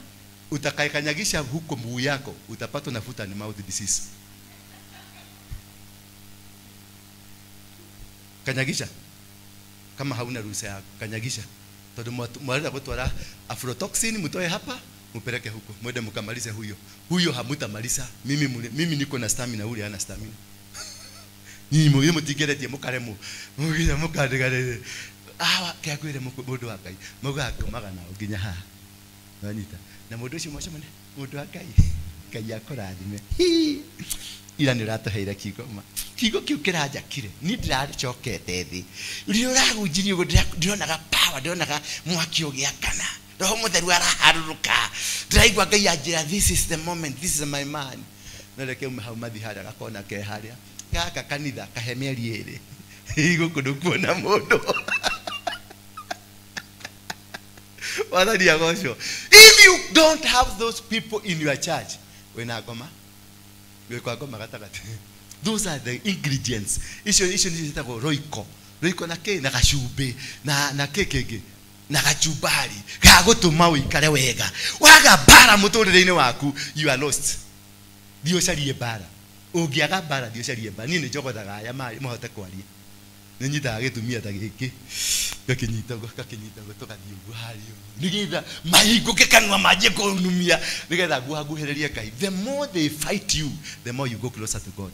Utakayekanyagisha huko mguu yako, utapatwa na foot and mouth disease. Kanyagisha. Kama hauna ruhusa yako, kanyagisha. Todo mwarenda gutwara aflatoxin mtoe hapa, mupeleke huko, mwende mkamalize huyo. Huyo hamutamaliza. Mimi niko na stamina, ule hana stamina. Nyinyi mwe mutigeretie mukaremo. Mugira mukandigare. Awa kiakwire mundu wa Ngai. Mugakomaga nao nginya haha. Nanyita. Na mundu ucio mwacemania, mundu wa Ngai. Ngai akũrathime. Ira nĩ ũratũheire kiugo ma. Kiugo kĩu kĩranjakire. Niĩ ndĩracokete thĩ. Rĩrĩa ũrahunjirie ũguo ndĩronaga power, ndĩronaga mwaki ũgĩakana. Roho Mũtheru araharũrũka. Ndĩraigua Ngai anjĩra this is the moment, this is my man. No reke ume hau mathi harĩa gakona ke harĩa. Gaka kanitha kahe mĩeri ĩrĩ. Gũkũ ndũkuona mũndũ. Wathani agocwo. If you don't have those people in your church, wĩna ngoma. Wĩ kwa ngoma gatagatĩ. Those are the ingredients. Icio nĩcio ciĩtagwo roiko. Roiko na kĩ? Na gacumbĩ, na kĩ kĩngĩ? Na gachumbari ga gũtũma ũikare wega. Waga mbara mũtũrĩre-inĩ waku, you are lost. Thiĩ ũcarie mbara. Ũngĩaga mbara, thiĩ ũcarie mbara. Niĩ nĩ njogothaga aya mahote kwaria. Nĩ nyitaga gĩtumia ta gĩkĩ. Gakinyita ũguo, gakinyita ũguo, tũgathiĩ ũguo harĩa ũguo. Nĩgetha mahingũke kanua manjie kũnumia. Nĩgetha nguhaguhĩrĩrie Ngai. The more they fight you, the more you go closer to God.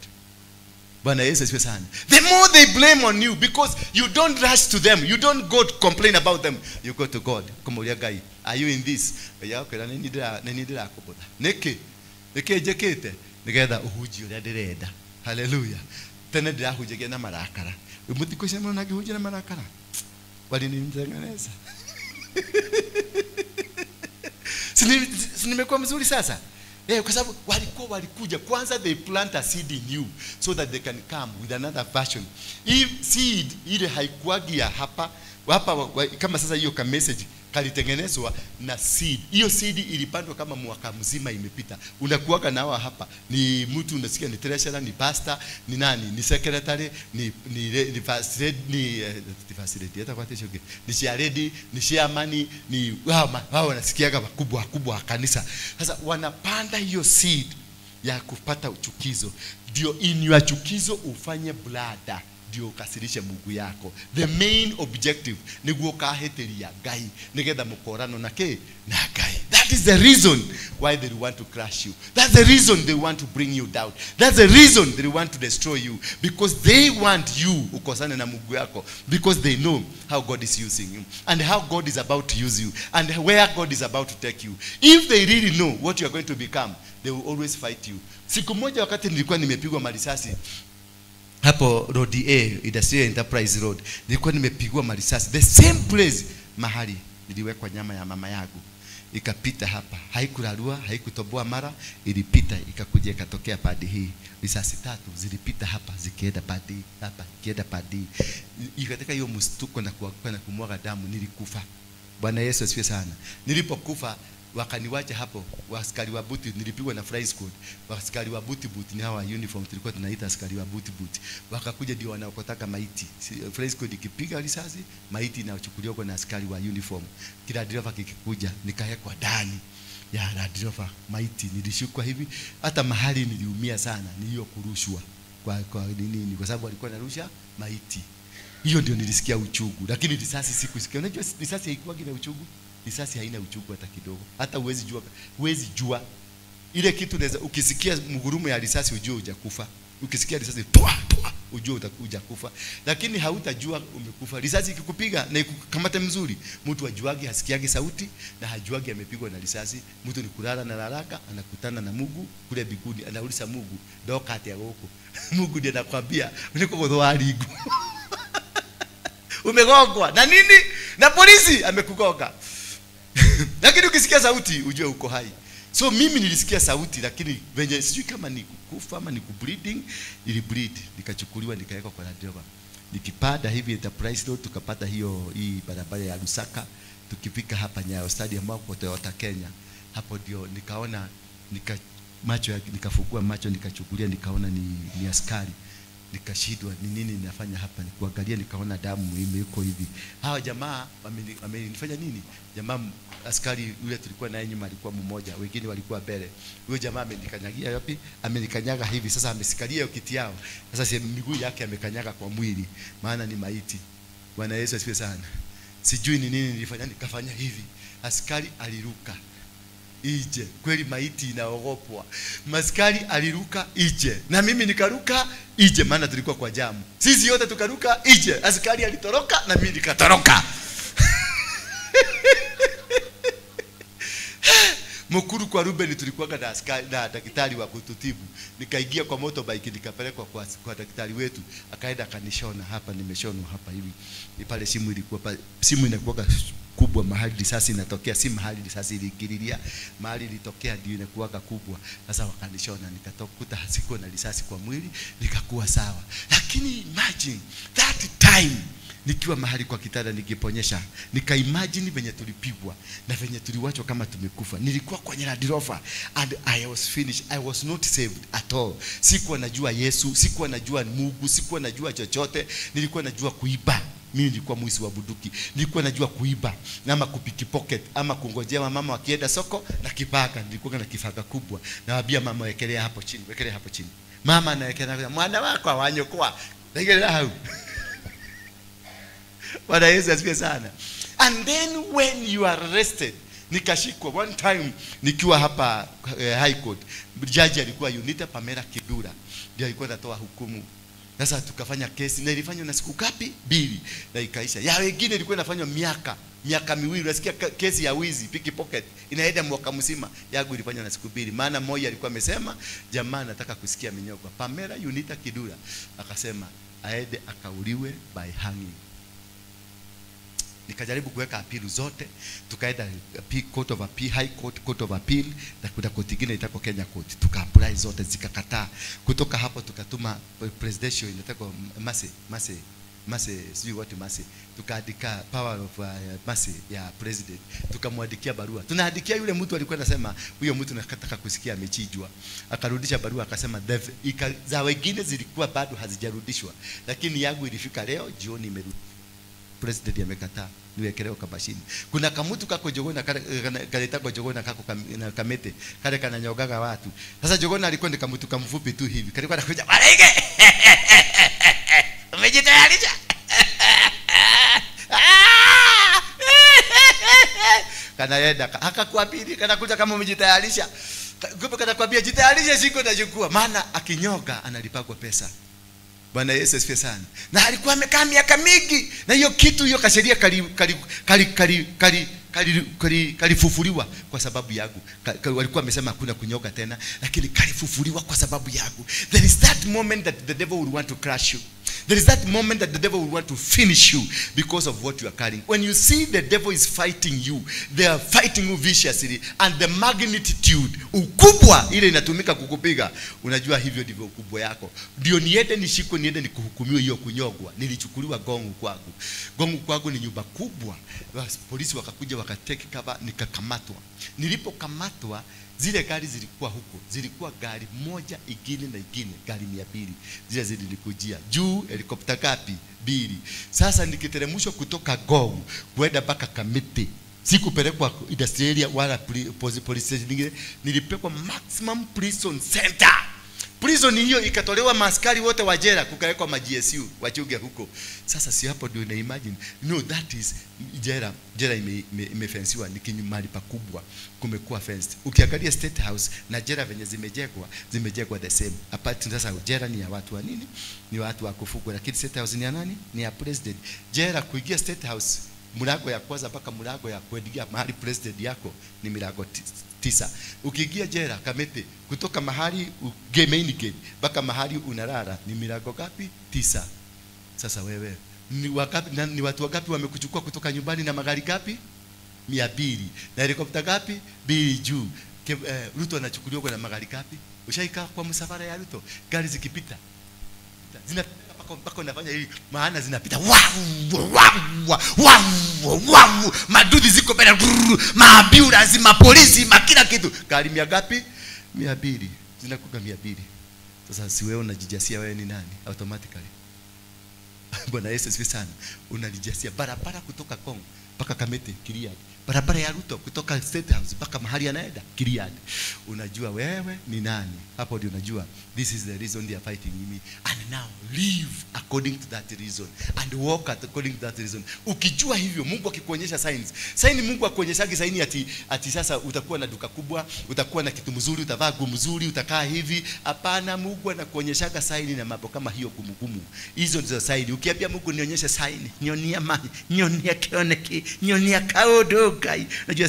Bwana Yesu asifiwe sana. The more they blame on you, because you don't rush to them, you don't go to complain about them, you go to God. Kũmũria Ngai, are you in this? Ngai akwĩra nĩ ndĩrakũbũtha. Nĩkĩ? Nĩkĩ njĩkĩte? Nĩgetha ũhunjie ũrĩa ndĩrenda. Hallelujah. Tene ndĩrahunjagia na marakara. Mũtikũcia mũno ngĩhunjia na marakara. Walinitengeneza. Si nimekuwa mzuri sasa? Kwa sababu walikuja kwanza, they plant a seed in you so that they can come with another version. If seed ile haikuagi ya hapa hapa, kama sasa hiyo ka message kalitengenezwa na seed. Hiyo seed ilipandwa kama mwaka mzima imepita. Unakuaga na hawa hapa ni mtu unasikia ni treasurer, ni pastor, ni nani, ni secretary, ni first lady, ni first lady hata kwa tisho ni chair lady, ni chairman, ni wao wanasikiaga wakubwa wakubwa wa kanisa. Sasa wanapanda hiyo seed ya kupata uchukizo. Ndio in your chukizo ufanye blada. ndio ukasirishe Mungu yako. The main objective niguo ukahĩtĩria Ngai nigetha mukorano na kĩ na Ngai. That is the reason why they want to crush you. That's the reason they want to bring you down. That's the reason they want to destroy you, because they want you ukosane na Mungu yako, because they know how God is using you and how God is about to use you and where God is about to take you. If they really know what you are going to become, they will always fight you. Siku moja wakati nilikuwa nimepigwa marisasi hapo Road A, Industrial Enterprise Road, nilikuwa nimepigwa marisasi the same place mahali niliwekwa nyama ya mama yangu. Ikapita hapa, haikurarua, haikutoboa mara, ilipita ikakuja ikatokea padi hii. Risasi tatu zilipita hapa zikienda padi hapa, ikienda padi. Ikataka hiyo mstuko na kuanguka na kumwaga damu, nilikufa. Bwana Yesu asifiwe sana. Nilipokufa wakaniwacha hapo, askari wa buti, nilipigwa na fly squad. Askari wa buti buti ni hawa uniform tulikuwa tunaita askari wa buti buti. Wakakuja ndio wanaokotaka maiti. Fly squad ikipiga risasi, maiti inachukuliwa na askari wa uniform. Kila dereva kikikuja nikawekwa ndani ya Land Rover maiti. Nilishukwa hivi, hata mahali niliumia sana ni hiyo kurushwa kwa nini, kwa sababu walikuwa wanarusha maiti. Hiyo ndio nilisikia uchungu, lakini risasi sikusikia. Unajua risasi haikuwa na uchungu. Risasi haina uchungu hata kidogo. Hata huwezi jua, huwezi jua. Ile kitu unaweza ukisikia mgurumo ya risasi ujue hujakufa. Ukisikia risasi toa toa ujue hujakufa. Lakini hautajua umekufa. Risasi ikikupiga na ikukamate mzuri, mtu ajuagi, hasikiagi sauti na hajuagi amepigwa na risasi. Mtu ni kulala na lalaka, anakutana na Mungu kule biguni, anauliza Mungu, ndoka ati huko. Mungu ndiye anakuambia, niko kwa aligu. Umegongwa na nini? Na polisi amekugonga. Lakini ukisikia sauti ujue uko hai. So mimi nilisikia sauti, lakini venye sijui kama ni kukufa ama ni kubleeding, nilibleed, nikachukuliwa nikawekwa kwa Land Rover. Nikipanda hivi Enterprise Road tukapata hiyo hii barabara ya Lusaka, tukifika hapa Nyayo Stadium hapo Toyota Kenya. Hapo ndio nikaona, nikafungua macho nikachukulia, nikaona ni askari. Nikashindwa ni nini ninafanya hapa, nikuangalia nikaona damu imeko hivi. Hawa jamaa wamenifanya nini? Jamaa askari yule tulikuwa naye nyuma alikuwa mmoja, wengine walikuwa mbele. Huyo jamaa amenikanyagia wapi? Amenikanyaga hivi. Sasa amesikalia hiyo kiti yao. Sasa miguu yake amekanyaga kwa mwili, maana ni maiti. Bwana Yesu asifiwe sana. Sijui ni nini nilifanya, nikafanya hivi. Askari aliruka ije. Kweli maiti inaogopwa. Maskari aliruka ije na mimi nikaruka ije, maana tulikuwa kwa jamu. Sisi yote tukaruka ije. Askari alitoroka na mimi nikatoroka. Mkuru kwa Ruben tulikuwa na askari na daktari wa kututibu. Nikaingia kwa motorbike nikapelekwa kwa daktari wetu, akaenda akanishona hapa, nimeshonwa hapa hivi. Ni pale simu ilikuwa pale, simu inakuwa kubwa mahali risasi inatokea, si mahali risasi ilikiriria, mahali ilitokea ndio inakuwa kubwa. Sasa wakanishona, nikatokuta sikuwa na risasi kwa mwili, nikakuwa sawa. Lakini imagine that time nikiwa mahali kwa kitanda nikiponyesha, nikaimagine venye tulipigwa na venye tuliwachwa kama tumekufa. Nilikuwa kwenye Land Rover and I was finished. I was not saved at all. Sikuwa najua Yesu, sikuwa najua Mungu, sikuwa najua chochote. Nilikuwa najua kuiba. Mimi nilikuwa mwizi wa bunduki. Nilikuwa najua kuiba ama kupickpocket ama kungojea mama wakienda soko na kipaka. Nilikuwa na kifaka kubwa. Nawaambia mama wekelea hapo chini, wekelea hapo chini. Mama anawekelea, mwana wako awanyokoa. Wekelea hapo. Bwana Yesu asifiwe sana. And then when you are arrested, nikashikwa one time nikiwa hapa High Court. Jaji alikuwa Unita Pamela Kidura, ndiye alikuwa anatoa hukumu. Sasa tukafanya kesi na ilifanywa na siku ngapi? 2 na ikaisha. Ya wengine ilikuwa inafanywa miaka miwili. Unasikia kesi ya wizi pickpocket inaenda mwaka mzima, yangu ilifanywa na siku 2. Maana mmoja alikuwa amesema, jamaa nataka kusikia minyoko. Pamela Unita Kidura akasema aende akauliwe by hanging. Nikajaribu kuweka appeal zote, tukaenda Court of Appeal, High Court, Court of Appeal, na kuna court nyingine itako Kenya Court. Tuka apply zote zikakataa. Kutoka hapo tukatuma presidential inataka Mase sijui what Mase. Tukaandika power of Mase ya president. Tukamwandikia barua. Tunaandikia yule mtu alikuwa anasema huyo mtu nataka kusikia amechinjwa. Akarudisha barua akasema za wengine zilikuwa bado hazijarudishwa, lakini yangu ilifika leo jioni imerudi. President amekataa niwekelewa kabashini. Kuna kamutu kako Jogona kaleta kwa Jogona kako na kamete kale kananyogaga watu. Sasa Jogona alikuwa ni kamutu kamfupi tu hivi. Kalikuwa anakuja barege. Umejitayarisha? Kanaenda akakuabiri, kanakuja kama umejitayarisha. Kumbe kanakwambia jitayarishe siku nachukua. Maana akinyoga analipagwa pesa. Bwana Yesu asifiwe sana. Na alikuwa amekaa miaka mingi na hiyo kitu, hiyo kasheria kalifufuliwa kwa sababu yangu. Walikuwa wamesema hakuna kunyoga tena, lakini kalifufuliwa kwa sababu yangu. There is that moment that the devil will want to crush you. There is that moment that the devil will want to finish you because of what you are carrying. When you see the devil is fighting you, they are fighting you viciously, and the magnitude, ukubwa ile inatumika kukupiga, unajua hivyo ndivyo ukubwa yako. Ndio niende nishikwe, niende nikuhukumiwe hiyo kunyogwa. Nilichukuliwa Gongu kwangu. Gongu kwangu ni nyumba kubwa. Polisi wakakuja wakatake cover, nikakamatwa. Nilipokamatwa, zile gari zilikuwa huko, zilikuwa gari moja ingine na ingine, gari 200. Zile zilikujia juu, helikopta ngapi? 2. Sasa nikiteremshwa kutoka Gong kwenda mpaka Kamiti, sikupelekwa industrial wala police station nyingine, nilipelekwa maximum prison center. Prison hiyo ikatolewa maaskari wote wa jela, kukawekwa ma GSU wachunge huko. Sasa si hapo ndio una imagine. No, that is jela. Jela imefensiwa, ni mahali pakubwa, kumekuwa fenced. Ukiangalia State House na jela venye zimejengwa, zimejengwa the same. Apart sasa jela ni ya watu wa nini? Ni watu wa kufugwa, lakini State House ni ya nani? Ni ya president. Jela kuingia State House, mlango ya kwanza mpaka mlango ya kuingia mahali president yako ni milango 9. Ukiingia jela Kamete, kutoka mahali main gate mpaka mahali unalala ni milango ngapi? 9. Sasa wewe ni wakapi, ni watu wangapi wamekuchukua kutoka nyumbani na magari ngapi? 200. Na helikopta ngapi? 2 juu. Ruto anachukuliwa kwa na magari ngapi? Ushaikaa kwa msafara ya Ruto, gari zikipita zinapita mpaka unafanya hivi, maana zinapita wow wow wow wow, madudu ziko mbele, maambulance, mapolisi, makila kitu. Gari mia ngapi? 200. Zinakuwa 200. Sasa si wewe unajijasia wewe ni nani automatically? Bwana Yesu asifiwe sana. Unalijasia barabara kutoka Kongo mpaka Kamete Kiriadi, barabara ya Ruto kutoka State House mpaka mahali anaenda Kiriadi. Unajua wewe ni nani. Hapo ndio unajua this is the reason they are fighting me, and now live according to that reason and walk according to that reason. Ukijua hivyo, Mungu akikuonyesha signs, sign Mungu akuonyeshagi sign ati sasa utakuwa na duka kubwa, utakuwa na kitu mzuri, utavaa nguo mzuri, utakaa hivi. Hapana, Mungu anakuonyeshaga sign na mambo kama hiyo gumu. Hizo ndizo sign. Ukiambia Mungu nionyeshe sign, nionia mali, nionia kioneki, nionia kaodo gai. Unajua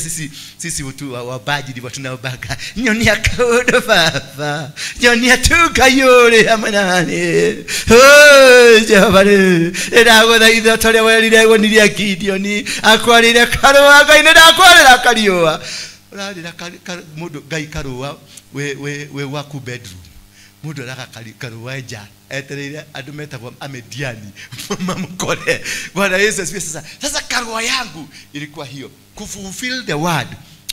sisi watu wabaji ndivyo tunaobaga. Nionia kaodo baba, nionia tu kayore amanane. Oh Jehova ni ndago itho toria werire goniria Gideoni akwarire karua Ngai ni ndakwarira kariua. Urarira mundu Ngai karua we waku bedroom. Mundu araga karua nja etereire andu metagwo Amediani mamukore. Bwana Yesu asifiwe. Sasa karua yangu ilikuwa hiyo, kufulfill the word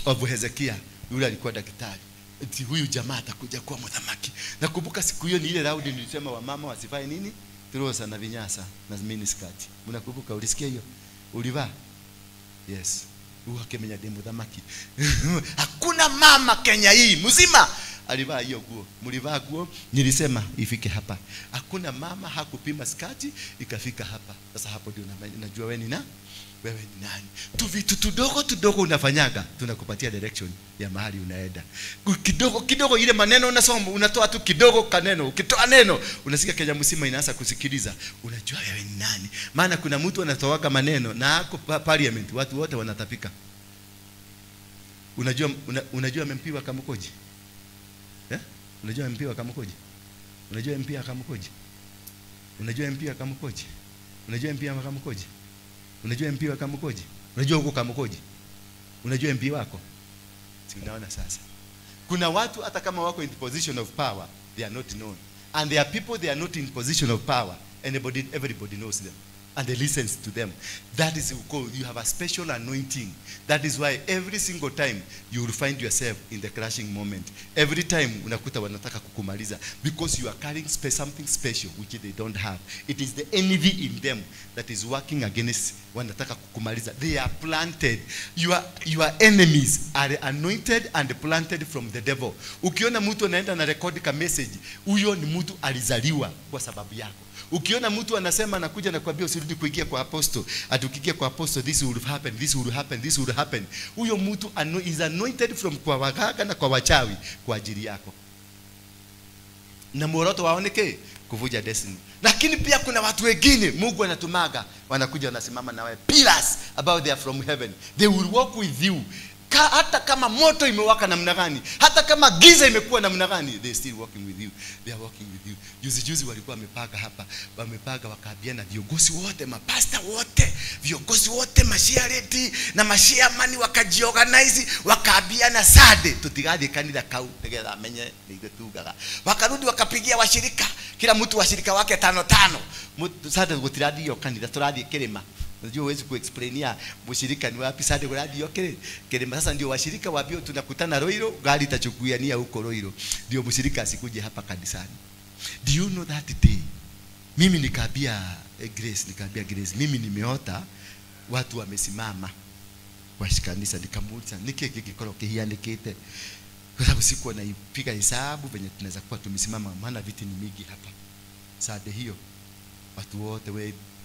of Hezekiah. Yule alikuwa daktari. Eti huyu jamaa atakuja kuwa mthamaki. Nakumbuka siku hiyo ni ile round nilisema wamama wasivae nini? Trosa na vinyasa na miniskirt. Mnakumbuka? Ulisikia hiyo? Ulivaa? Yes. Huyu akemenya demu mthamaki. Hakuna mama Kenya hii mzima alivaa hiyo nguo. Mlivaa nguo, nilisema ifike hapa. Hakuna mama hakupima skati ikafika hapa. Sasa hapo ndio unajua wewe ni na wewe ni nani. Tu vitu tudogo tudogo unafanyaga tunakupatia direction ya mahali unaenda. Kidogo kidogo ile maneno unasoma, unatoa tu kidogo kaneno. Ukitoa neno unasikia Kenya mzima inaanza kusikiliza. Unajua wewe ni nani. Maana kuna mtu anatoaga maneno na ako parliament watu wote wanatapika. Unajua unajua MP wa Kamukoji? Eh? Unajua MP wa Kamukoji? Unajua MP wa Kamukoji? Unajua MP wa Kamukoji? Unajua MP wa Kamukoji? Unajua MP wa Kamukoji? Unajua huko Kamukoji? Unajua MP wako? Si unaona sasa. Kuna watu hata kama wako in position of power, they are not known. And there are people they are not in position of power. Anybody, everybody knows them. And they listens to them. That is because you have a special anointing. That is why every single time you will find yourself in the crashing moment. Every time unakuta wanataka kukumaliza, because you are carrying something special which they don't have. It is the envy in them that is working against wanataka kukumaliza. They are planted. Your enemies are anointed and planted from the devil. Ukiona mtu anaenda na record ka message, huyo ni mtu alizaliwa kwa sababu yako. Ukiona mtu anasema anakuja na kuambia usirudi kuingia kwa apostle, ati ukiingia kwa apostle this will happen, this will happen, this will happen. Huyo mtu is anointed from kwa waganga na kwa wachawi kwa ajili yako. Na muoroto waoneke kuvuja destiny. Lakini pia kuna watu wengine Mungu anatumaga, wanakuja wanasimama na wewe, pillars about they are from heaven. They will walk with you. Hata kama moto imewaka namna gani, hata kama giza imekuwa namna gani, they still walking with you. They are walking with you. Juzi juzi walikuwa wamepanga hapa, wamepanga wakaambiana viongozi wote, mapasta wote, viongozi wote, mashiareti na mashiamani wakajiorganize, wakaambiana sade tutigathiĩ kanitha kau nigetha amenye nĩ tugaga. Wakarudi wakapigia washirika, kila mtu washirika wake tano tano. Sade gutirathio kanitha, turathiĩ kĩrĩma. Unajua huwezi kuexplainia mshirika ni wapi sade kurathi okay kilima. Sasa ndio washirika waambio tunakutana Roiro, gari itachukuania huko Roiro, ndio mshirika asikuje hapa kanisani. Do you know that day mimi nikaambia Grace, nikaambia Grace mimi nimeota watu wamesimama kwa kanisa. Nikamuuliza niki kikoro kihianikite, kwa sababu sikuwa naipiga hesabu venye tunaweza kuwa tumesimama, maana viti ni mingi hapa. Sade hiyo watu wote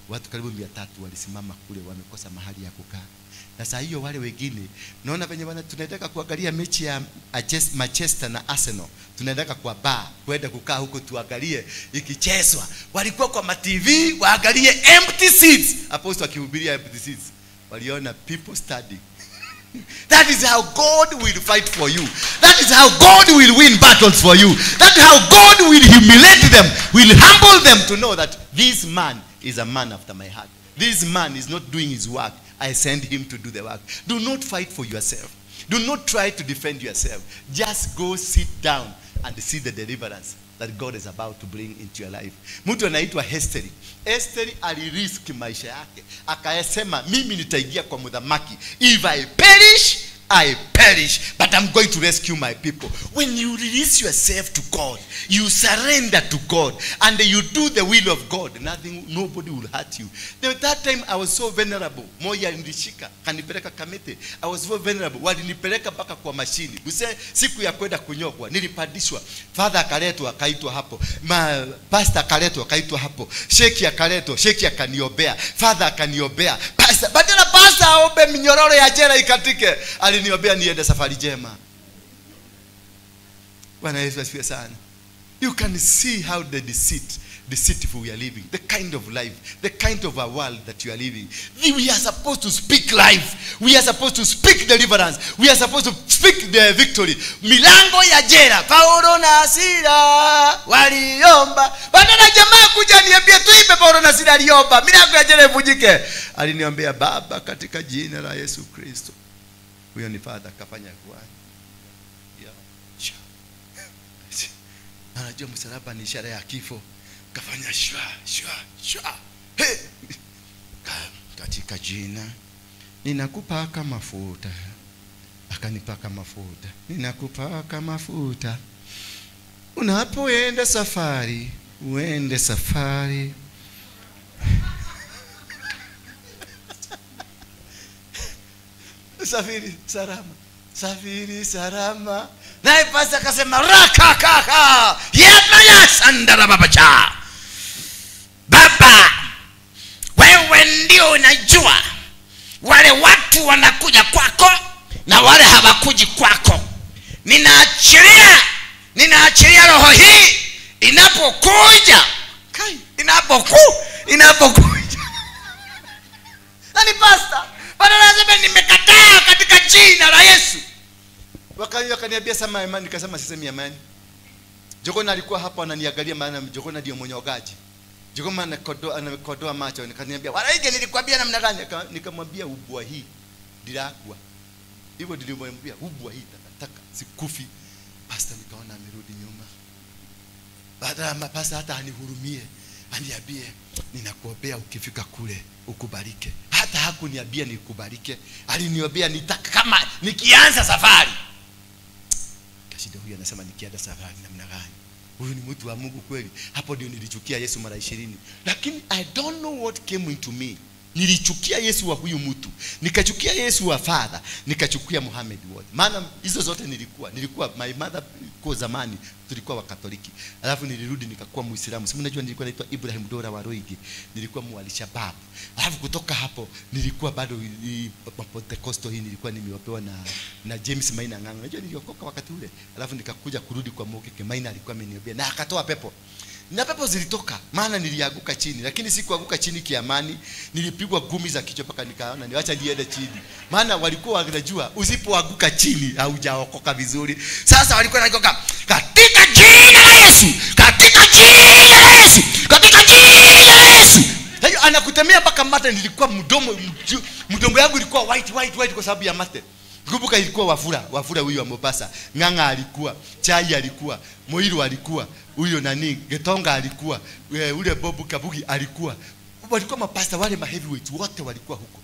watu karibu 300 walisimama kule, wamekosa mahali ya kukaa. Na saa hiyo wale wengine, naona venye wana tunaendaka kuangalia mechi ya Manchester na Arsenal, tunaendaka kwa bar kwenda kukaa huko tuangalie ikichezwa. Walikuwa kwa ma TV waangalie empty seats. Apostle akihubiria empty seats, waliona people standing. That is how God will fight for you. That is how God will win battles for you. That is how God will humiliate them, will humble them to know that this man is a man after my heart. This man is not doing his work. I send him to do the work. Do not fight for yourself. Do not try to defend yourself. Just go sit down and see the deliverance that God is about to bring into your life. Mtu anaitwa Esteri. Esteri alirisk maisha yake. Akasema mimi nitaingia kwa mudhamaki. If I perish, I perish, but I'm going to rescue my people. When you release yourself to God, you surrender to God, and you do the will of God, nothing, nobody will hurt you. That time I was so vulnerable. Moya alinishika, kanipeleka Kamete. I was so vulnerable. Walinipeleka mpaka kwa mashini. Mse siku ya kwenda kunyogwa, nilipandishwa. Father akaletwa, akaitwa hapo. Ma pastor akaletwa, akaitwa hapo. Sheki akaletwa, sheki akaniombea. Father akaniombea. Pastor, badala pastor aombe minyororo ya jela ikatike, aliniombea niende safari njema. Bwana Yesu asifiwe sana. You can see how the deceitful we are living, the kind of life, the kind of a world that you are living. We are supposed to speak life. We are supposed to speak deliverance. We are supposed to speak the victory. Milango ya jela, Paulo na Sila waliomba. Badala jamaa kuja niambie tuipe Paulo na Sila aliomba, milango ya jela ivunjike. Aliniambia Baba, katika jina la Yesu Kristo. Huyo ni father akafanya kuhani. Anajua msalaba ni ishara ya kifo. Kafanya shwa shwa shwa. Hey! Katika jina ninakupaka mafuta. Akanipaka mafuta. Ninakupaka mafuta. Unapoenda safari, uende safari. Safiri salama. Safiri salama. Naye pasta akasema raka kaka. Yema sandara babacha. Baba, wewe ndio unajua wale watu wanakuja kwako na wale hawakuji kwako. Ninaachilia roho hii inapokuja. Kai, inapokuja. Nani pastor? Badala nasema nimekataa katika jina la Yesu. Wakaniambia sema amani, nikasema sisemi amani. Jogona alikuwa hapa ananiangalia, maana Jogona ndio mwenyogaji. Jogona anakodoa macho, nikaniambia walaige nilikwambia namna gani? Nikamwambia ubwa hii ndirakua. Hivyo nilimwambia ubwa hii takataka sikufi. Pastor nikaona amerudi nyuma. Baada ya pastor hata anihurumie, aniambie ninakuombea ukifika kule ukubalike. Hata hakuniambia nikubalike. Aliniombea nitaka kama nikianza safari. Kashinda huyu anasema nikianza safari namna gani? Huyu ni mtu wa Mungu kweli. Hapo ndio nilichukia Yesu mara 20. Lakini I don't know what came into me. Nilichukia Yesu wa huyu mtu, nikachukia Yesu wa father, nikachukia Muhammad wote. Maana hizo zote nilikuwa my mother kwa zamani tulikuwa wa Katoliki. Alafu nilirudi nikakuwa Muislamu. Si mnajua nilikuwa naitwa Ibrahim Dora wa Roigi. Nilikuwa Mualishabab. Alafu kutoka hapo nilikuwa bado Pentecostal hii nilikuwa nimeopewa na James Maina Ng'ang'a. Unajua niliokoka wakati ule. Alafu nikakuja kurudi kwa Mokeke. Maina alikuwa ameniambia na akatoa pepo. Na pepo zilitoka, maana nilianguka chini, lakini sikuanguka chini kiamani, nilipigwa gumi za kichwa mpaka nikaona niacha niende chini. Maana walikuwa wanajua usipoanguka chini haujaokoka vizuri. Sasa walikuwa wanakoka katika jina la Yesu, katika jina la Yesu, katika jina la Yesu. Hayo anakutemea mpaka mate. Nilikuwa mdomo yangu ilikuwa white white white kwa sababu ya mate. Kumbuka ilikuwa Wafula huyu wa Mombasa, Ng'ang'a alikuwa, Chai alikuwa, Moiru alikuwa, huyo nani, Getonga alikuwa, ule Bobu Kabugi alikuwa. Walikuwa mapasta wale ma heavyweight wote walikuwa huko.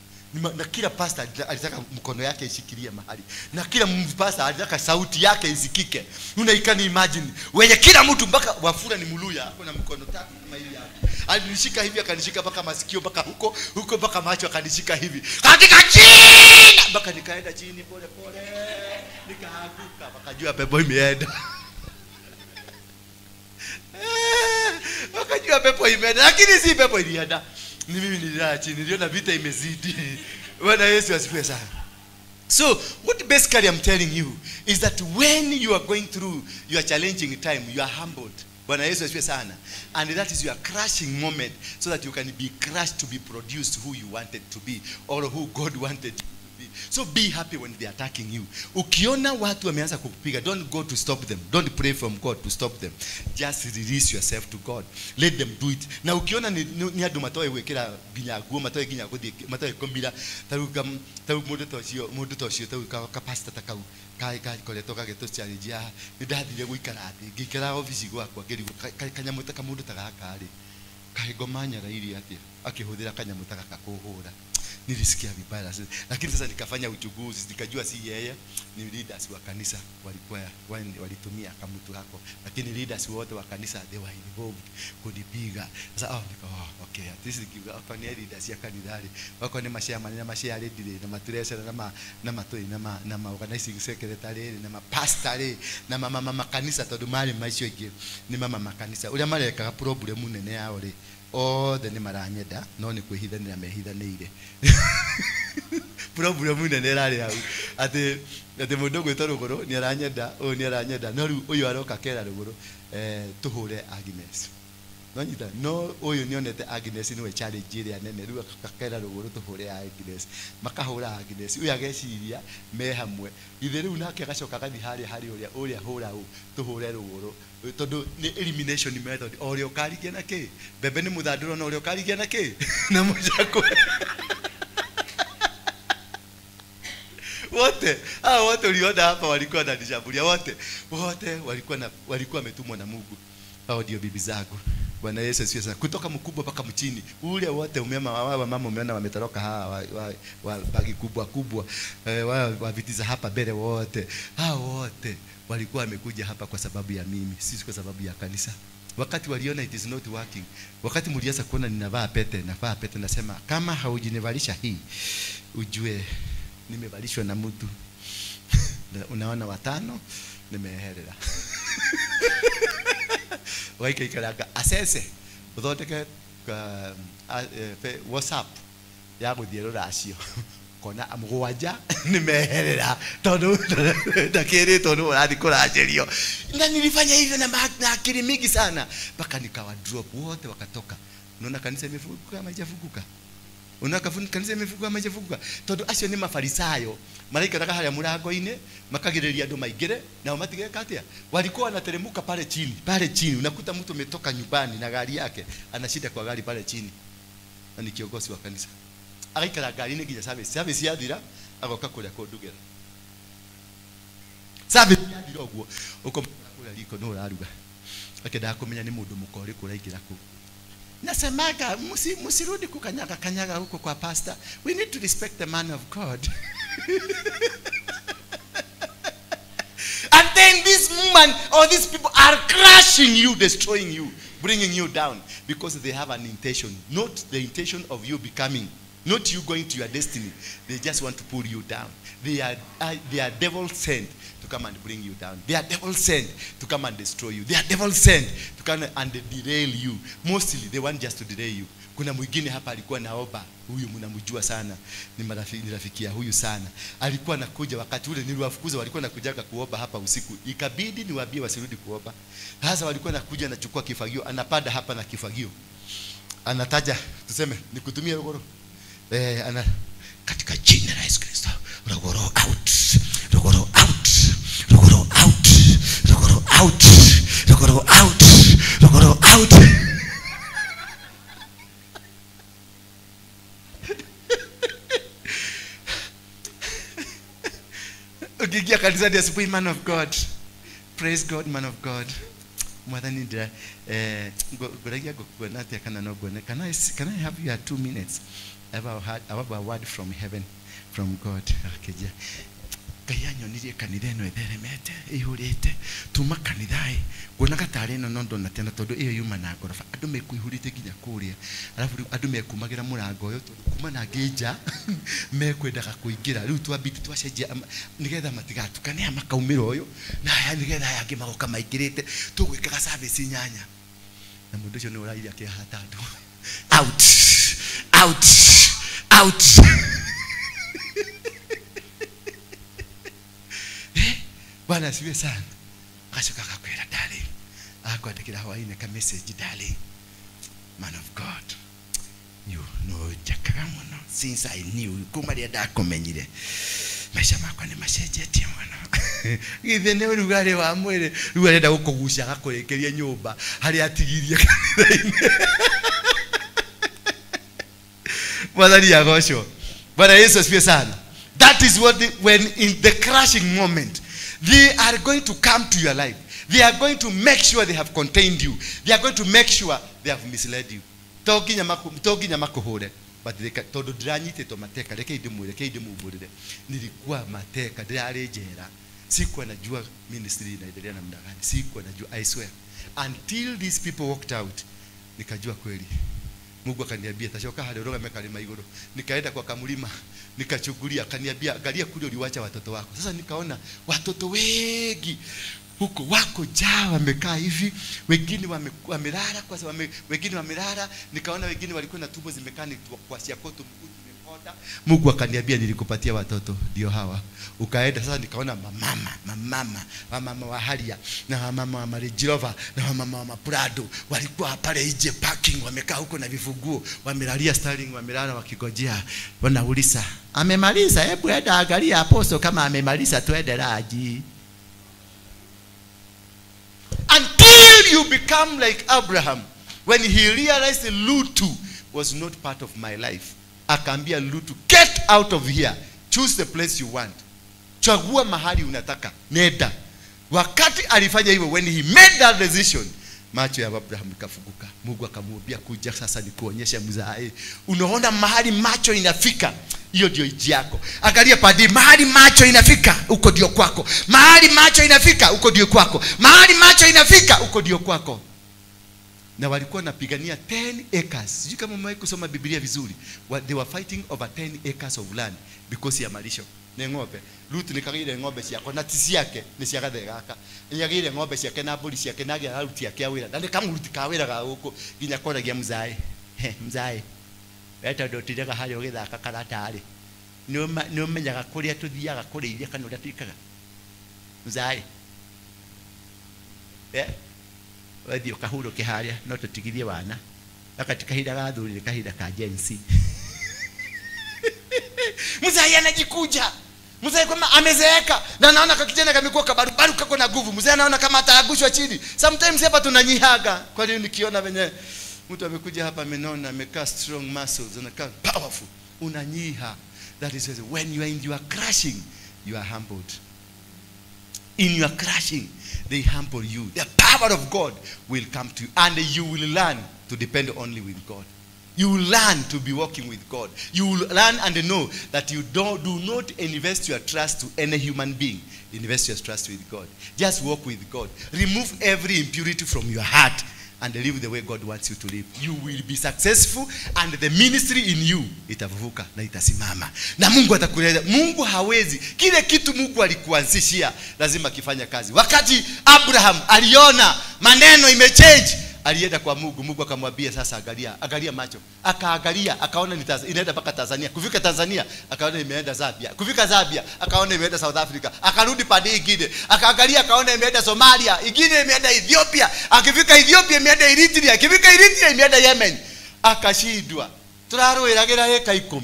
Na kila pastor alitaka mkono yake ishikilie mahali. Na kila pastor alitaka sauti yake isikike. Unaikani imagine wenye kila mtu mpaka Wafula ni Muluya, ako na mkono tatu kama hii hapa. Alinishika hivi akanishika mpaka masikio mpaka huko, huko mpaka macho akanishika hivi. Katika jina mpaka nikaenda chini pole pole. Nikaanguka wakajua pepo imeenda. Wakajua pepo imeenda, lakini si pepo ilienda. Ni mimi nililala chini, niliona vita imezidi. Bwana Yesu asifiwe sana. So what basically I'm telling you is that when you are going through your challenging time, you are humbled. Bwana Yesu asifiwe sana. And that is your crushing moment, so that you can be crushed to be produced who you wanted to be or who God wanted you to be. So be happy when they are attacking you. Ukiona watu wameanza kukupiga, don't go to stop them. Don't pray from God to stop them. Just release yourself to God. Let them do it. Na ukiona ni andu matoe gwikira nginya nguo, matoe nginya guthie, matoe kumira, taru mundu tocio taru ka pastor ta kau kai koretwo gagĩtũ challenge ya nĩ ndathire gũikara thĩ ngĩikara ofici gwakwa ngĩrigwo kanyamũ ta kamũndũ ta gaka rĩ kaĩ ngoma nyarairie atĩa akĩhũthĩra kanyamũ ta gaka kũhũra. Nilisikia vibaya, lakini sasa nikafanya uchunguzi nikajua si yeye, ni leaders wa kanisa walikuwa walitumia kamutu hako, lakini leaders wote wa kanisa they were involved kunipiga. Sasa okay, at least hapa ni leaders ya kanisa wako ni mashare na mashare leader na maturesa na matoi na ma organizing secretary na ma pastor na mama mama kanisa tondu mari macio ingi ni mama makanisa uria marekaga problem nene yao ri othe nĩ maranyenda no nĩ kwĩhithanĩra mehithanĩire. Problem nene ĩrarĩ hau atĩ mũndũ ũgwĩtwo Rũgũrũ nĩ aranyenda, ũyũ nĩ aranyenda, no rĩu ũyũ aroka kera Rũgũrũ tũhũre Agnes. No nyita no ũyũ nĩonete Agnes nĩwe challenge ĩrĩa nene, rĩu akakera Rũgũrũ tũhũre Agnes, makahũra Agnes, ũyũ ageciria me hamwe ithe rĩu nake agacoka agathiĩ harĩa harĩ ũrĩa hũra ũ tũhũre Rũgũrũ, tondu ni elimination method. O ũrĩa ũkarigia na kĩ mbembe nĩ mũthandũro, na ũrĩa ũkarigia na kĩ na mũcakwe. Wote hao wote uliona hapa walikuwa wananishambulia, wote walikuwa wametumwa na Mungu. Hao ndio bibi zangu. Bwana Yesu asifiwe sana. Kutoka mkubwa mpaka mchini ule wote umema wa mama umeona wametoroka hawa wa bagi kubwa kubwa wa viti za hapa mbele, wote hao wote walikuwa wamekuja hapa kwa sababu ya mimi, si kwa sababu ya kanisa. Wakati waliona it is not working, wakati mlianza kuona ninavaa pete, navaa pete, nasema kama haujinivalisha hii ujue nimevalishwa na mtu. Unaona watano nimeherera. Waikaikaranga asese uthondeke WhatsApp ya guthie ruracio kona mugwanja nimeherera tondu ndakiritwo ni urathi kuracerio. Na nilifanya hivyo na akili mingi sana mpaka nikawa drop wote wakatoka. Unaona kanisa imefunguka ama haijafunguka? Unaona kanisa imefunguka ama haijafunguka? Tondu acio ni mafarisayo maraikaraga haria murango-ini makagiriria andu maingire nao matigeka atia. Walikuwa wanateremuka pale chini, pale chini unakuta mtu ametoka nyumbani na gari yake anashida kwa gari pale chini, na ni kiongozi wa kanisa agaikara ngari-inĩ nginya service yathira agoka kũrĩa kũndugĩra. Service yathira ũguo ũkomũkora kũrĩa riko nĩ ũraruga, akendaga kũmenya nĩ mũndũ mũka ũrĩkũ ũraingĩra kũu. Nasemaga msirudi kukanyaga kanyaga huko kwa pastor. We need to respect the man of God. And then this woman or these people are crushing you, destroying you, bringing you down because they have an intention, not the intention of you becoming Not you going to your destiny. They just want to pull you down. They are devil sent to come and bring you down. They are devil sent to come and destroy you. They are devil sent to come and derail you. Mostly they want just to derail you. Kuna mwingine hapa alikuwa naomba, huyu mnamjua sana, ni rafiki ya huyu sana. Alikuwa anakuja wakati ule niliwafukuza, walikuwa nakujaga kuomba hapa usiku. Ikabidi niwaambie wasirudi kuomba. Sasa walikuwa nakuja anachukua kifagio, anapada hapa na kifagio. Anataja, tuseme nikutumie rogoro. Ana katika jina la Yesu Kristo, rogoro out, rogoro out, rogoro out, rogoro out, rogoro out, rogoro out. Ukiingia kanisani asubuhi, man of God, praise God, man of God. Mwathani ndira nguragia ngukuona atia kana no nguone. Can I have your 2 minutes? I have a word from heaven, from God. Akijia Ngai anyonirie kanitha ĩno ĩtheremete ĩihũrĩte tuma kanitha ĩ nguonaga tarĩ ĩno no ndona tena tondũ ĩyo yuma na ngoroba andũ mekuihũrĩte nginya kũrĩa alafu rĩu andũ mekumagĩra mũrango ũyũ tondũ kuma na ngĩnja mekwendaga kũingĩra rĩu twambiti twacenjia nĩgetha matigatukane aya makaumĩra ũyũ na aya nĩgetha aya angĩ magoka maingĩrĩte tũgwĩkaga service 8 na mũndũ ũcio nĩ ũraire akĩhata andũ out out out. Bwana asifiwe sana. Akashuka akakwenda darling. Akakuandikia hwaini ka message, darling. Man of God. You know jakaga muno since I knew you kuma rĩa ndakumenyire. Maisha makwa nĩ macenjetie muno. Githe nĩ ũrugarĩ wa mwĩrĩ, rĩu arenda gũkũgucia agakũrĩkĩria nyũmba harĩa atigirie kanitha-inĩ. Mwathani agocwo. Bwana Yesu asifiwe sana. That is what when in the crashing moment they are going to come to your life. They are going to make sure they have contained you. They are going to make sure they have misled you. To nginya makuhure. But they tondu ndiranyitĩtwo mateka, reke ndimwĩre, reke ndimubũrĩre. Nilikuwa mateka, ndirarĩ njera. Sikuwa najua ministry inaendelea namna gani. Sikuwa najua, I swear. Until these people walked out, nikajua kweli. Mungu akaniambia tashoka hali urugame kalima iguru. Nikaenda kwa kamulima, nikachungulia, akaniambia angalia kule uliwacha watoto wako. Sasa nikaona watoto wengi huko wako jaa wamekaa hivi, wengine wamelala kwa sababu wengine wamelala, nikaona wengine walikuwa na tumbo zimekaa ni kwa siakoto mguu tumekonda. Mungu akaniambia nilikupatia watoto ndio hawa. Ukaenda sasa nikaona mamama wa Haria na mama wa Marijirova na mama wa Maprado walikuwa pale nje parking wamekaa huko na vifunguo, wamelalia sterling, wamelala wakigojea. Wanauliza, amemaliza? Hebu enda angalia apostle kama amemaliza twende raji. Until you become like Abraham, when he realized Lutu was not part of my life. Akaambia Lutu, get out of here. Choose the place you want. Chagua mahali unataka. Nenda. Wakati alifanya hivyo, when he made that decision, macho ya Abraham ikafunguka. Mungu akamwambia kuja sasa nikuonyeshe mzae. Unaona mahali macho inafika, hiyo ndio njia yako. Angalia padi, mahali macho inafika, huko ndio kwako. Mahali macho inafika, huko ndio kwako. Mahali macho inafika, huko ndio kwako. Na walikuwa wanapigania 10 acres. Sijui kama mmewahi kusoma Biblia vizuri. They were fighting over 10 acres of land because ya malisho. Ne ng'ombe. Ruth nikagire ng'ombe ciakwa na ti ciake ni cia gathe gaka. Nĩagĩire ng'ombe ciake na mbũri ciake na agĩa aruti ake a wĩra. Na nĩ kamũruti ka wĩra ga gũkũ nginya koragia mzae. He, mzae. We tondũ ũtindaga harĩa ũgĩthaka karata-rĩ, nĩ ũmenyaga kũrĩa tũthiaga kũrĩithia kana ũrĩa twĩkaga? Mzae. Wathiĩ ũkahurũke harĩa no tũtigithie wana. Gaka ti kahinda ga athuri, nĩ kahinda ka Gen Z. Mzee anajikuja. Mzee kama amezeeka na anaona kakijana kamekuwa kabarubaru kako na nguvu. Mzee anaona kama ataagushwa chini. Sometimes hapa tunanyihaga. Kwa hiyo nikiona venye mtu amekuja hapa amenona, amekaa strong muscles, anakaa powerful, unanyiha. That is when you are in your crashing, you are humbled. In your crashing, they humble you. The power of God will come to you, and you will learn to depend only with God. You will learn to be walking with God. You will learn and know that you do not invest your trust to any human being. Invest your trust with God. Just walk with God. Remove every impurity from your heart and live the way God wants you to live. You will be successful and the ministry in you itavuka na itasimama. Na Mungu atakuleta. Mungu hawezi. Kile kitu Mungu alikuanzishia lazima kifanya kazi. Wakati Abraham aliona maneno imechange, alienda kwa Mungu. Mungu akamwambia sasa angalia, angalia macho. Akaangalia, akaona ni inaenda mpaka Tanzania. Kufika Tanzania, akaona imeenda Zambia. Kufika Zambia, akaona imeenda South Africa. Akarudi pande ingine. Akaangalia, akaona imeenda Somalia, ingine imeenda Ethiopia. Akifika Ethiopia imeenda Eritrea, akifika Eritrea imeenda Yemen. Akashindwa. Turarwiragira eka 10.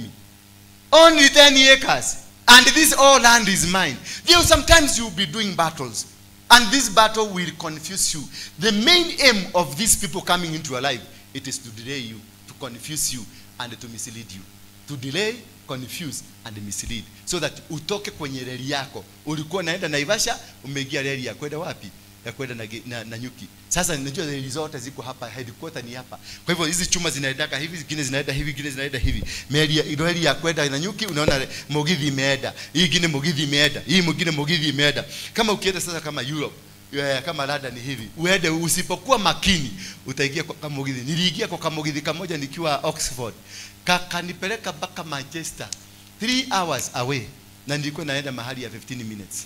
Only 10 acres. And this all land is mine. Though sometimes you'll be doing battles. And this battle will confuse you. The main aim of these people coming into your life, it is to delay you, to confuse you, and to mislead you. To delay, confuse, and mislead. So that utoke kwenye reli yako. Ulikuwa naenda Naivasha, umeingia reli ya kwenda wapi? Ya kwenda na Nyuki. Sasa ninajua reli zote ziko hapa, headquarter ni hapa. Kwa hivyo hizi chuma zinaendaka hivi, zingine zinaenda hivi, zingine zinaenda hivi. Meli ya kwenda na Nyuki, unaona Mugithi imeenda. Hii ingine Mugithi imeenda. Hii mwingine Mugithi imeenda. Kama ukienda sasa kama Europe, kama London hivi, uende usipokuwa makini, utaingia kwa Mugithi. Niliingia kwa Mugithi kamoja nikiwa Oxford. Kakanipeleka mpaka Manchester, 3 hours away. Na nilikuwa naenda mahali ya 15 minutes.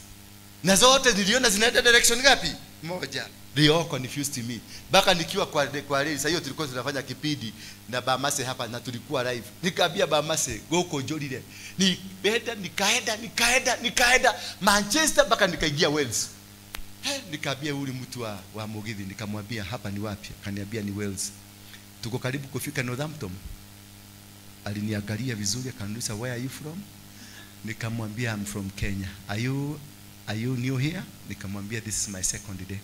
Na zote niliona zinaenda direction ngapi? Moja. They all confused me. Baka nikiwa kwa reli, sasa hiyo tulikuwa tunafanya kipindi na Bamase hapa na tulikuwa live. Nikaambia Bamase, goko jolile. Nikaenda nikaenda Manchester mpaka nikaingia Wales. Nikaambia yule mtu wa Mugithi, nikamwambia hapa ni wapi? Akaniambia ni Wales. Tuko karibu kufika Northampton. Aliniangalia vizuri akaniuliza, where are you from? Nikamwambia I'm from Kenya. Are you new here? Nikamwambia this is my second day.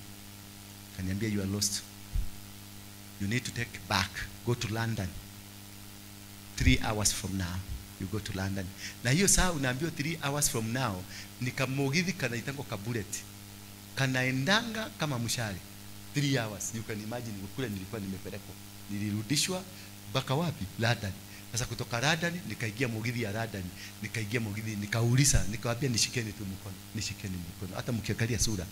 Akaniambia you are lost. You need to take back. Go to London. 3 hours from now you go to London. Na hiyo saa unaambiwa 3 hours from now nikamugithi kanaitangwa kabulet. Kanaendanga kama mshale. 3 hours. You can imagine kule nilikuwa nimepelekwa. Nilirudishwa mpaka wapi? London. Sasa kutoka London nikaingia Mugithi ya London, nikaingia Mugithi, nikauliza, nikawaambia nishikeni tu mkono, nishikeni mkono. Hata mkiangalia sura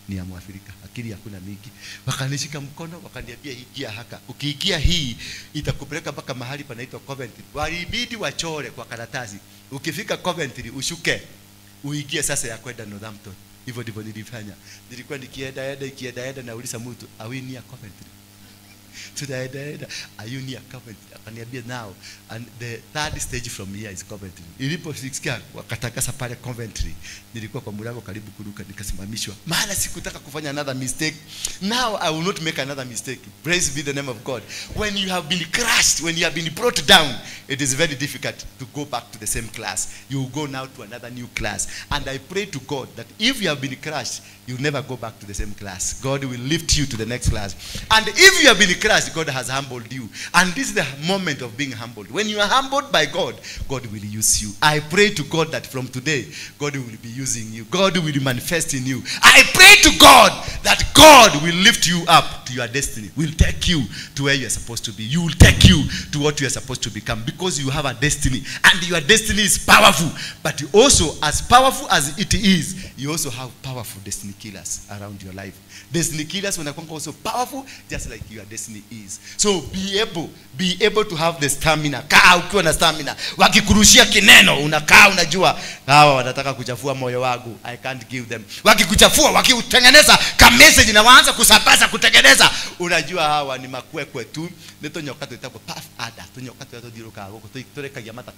ni ya Mwafrika, akili hakuna mingi. Wakanishika mkono, wakaniambia ingia haka. Ukiingia hii itakupeleka mpaka mahali panaitwa Coventry. Walibidi wachore kwa karatasi. Ukifika Coventry ushuke, uingie sasa ya kwenda Northampton. Hivyo ndivyo nilifanya. Nilikuwa nikienda enda nauliza mtu, are we near Coventry? Tunaenda, are you near Coventry? Akaniambia now, and the third stage from here is Coventry. Iliposikia wakatakasa pale Coventry, nilikuwa kwa mlango karibu kuruka, nikasimamishwa. Maana sikutaka kufanya another mistake. Now I will not make another mistake. Praise be the name of God. When you have been crushed, when you have been brought down, it is very difficult to go back to the same class. You go now to another new class. And I pray to God that if you have been crushed, you never go back to the same class. God will lift you to the next class. And if you have been crushed, God has humbled you. And this is the moment of being humbled. When you are humbled by God, God will use you. I pray to God that from today, God will be using you. God will manifest in you. I pray to God that God will lift you up to your destiny, will take you to where you are supposed to be. You will take you to what you are supposed to become, because you have a destiny, and your destiny is powerful. But you also, as powerful as it is, you also have powerful destiny killers around your life. Destiny killers wanakuwa also powerful, just like your destiny is. So be able to have the stamina. Kaa ukiwa na stamina. Wakikurushia kineno, unakaa unajua hawa wanataka kuchafua moyo wangu. I can't give them. Wakikuchafua, wakiutengeneza ka message na waanza kusambaza kutengeneza, unajua hawa ni makwekwe tu. Nito nyoka tuitagwo puff adder, tunyoka turia tuthiũrũrũkaga gũkũ tũrekagia mata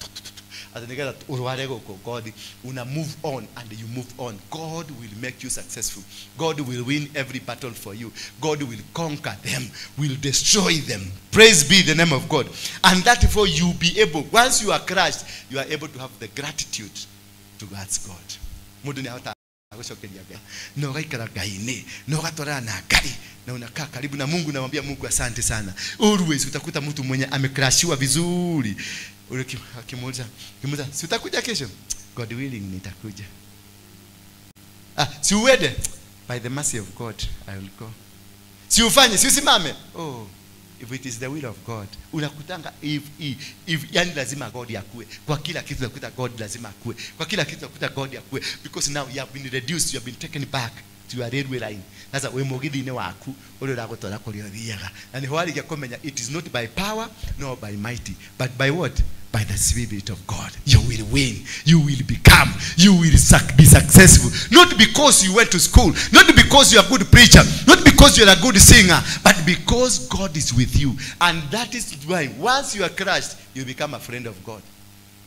atĩ nĩgetha ũrware gũkũ. God, una move on and you move on. God will make you successful. God will win every battle for you. God will conquer them, will destroy them. Praise be the name of God. And that for you be able, once you are crushed, you are able to have the gratitude towards God. Mundu ni ahota gucokeria Ngai, na ugaikara Ngai-inĩ, na ugatwarana na Ngai, na unakaa karibu na Mungu, namwambia Mungu asante sana. Always utakuta mtu mwenye amekrashiwa vizuri, akimuuliza, si utakuja kesho? God willing nitakuja. Ah, si uende? By the mercy of God I will go. Si ufanye, si usimame? Oh, if it is the will of God. Unakutanga if yani lazima God akue. Kwa kila kitu unakuta God lazima akue. Kwa kila kitu unakuta God akue, because now you have been reduced, you have been taken back at your railway line. Sasa we mugithi-inĩ waku ũrĩa ũragũtwara kũrĩa ũthiaga. Na nĩho warĩkia kũmenya it is not by power nor by mighty, but by what? By the Spirit of God. You will win. You will become. You will be successful. Not because you went to school. Not because you are a good preacher. Not because you are a good singer. But because God is with you. And that is why once you are crushed, you become a friend of God.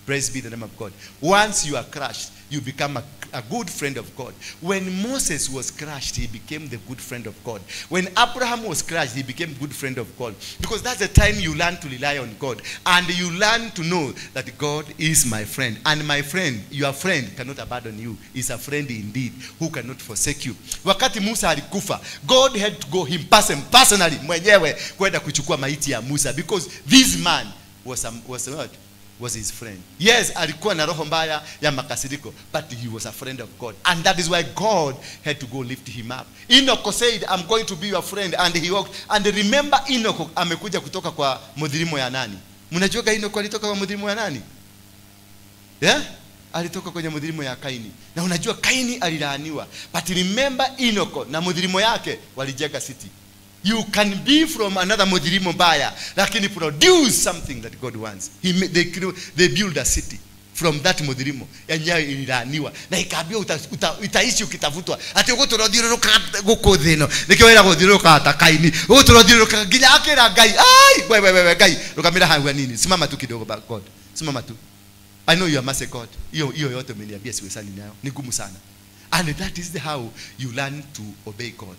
Praise be the name of God. Once you are crushed, you become a good friend of God. When Moses was crushed, he became the good friend of God. When Abraham was crushed, he became good friend of God. Because that's the time you learn to rely on God. And you learn to know that God is my friend. And my friend, your friend, cannot abandon you. Is a friend indeed who cannot forsake you. Wakati Musa alikufa, God had to go him personally, mwenyewe, kwenda kuchukua maiti ya Musa. Because this man was what? Was his friend. Yes, alikuwa na roho mbaya ya makasiriko, but he was a friend of God. And that is why God had to go lift him up. Enoch said, I'm going to be your friend. And he walked. And remember, Enoch amekuja kutoka kwa mudhirimo ya nani? Mnajua Enoch alitoka kwa mudhirimo ya nani? Yeah? Alitoka kwenye mudhirimo ya Kaini. Na unajua Kaini alilaaniwa. But remember, Enoch na mudhirimo yake walijenga city. You can be from another mudhirimo mbaya, lakini produce something that God wants. They build a city from that mudhirimo. Yenyewe ililaaniwa. Na ikaambiwa utaishi ukitafutwa. Ati ũgũtũrothiũrũrũka gũkũ thĩ ĩno. Nĩkĩo wĩra gũthiũrũrũka ta Kaini. Ũgũtũrothiũrũrũka nginya akĩra Ngai, ai, wewe Ngai, rũgamĩra hau hanini. Simama tu kidogo God. Simama tu. I know you are mercy God. Hiyo yote umeniambia siwezani nayo. Ni gumu sana. And that is the how you learn to obey God.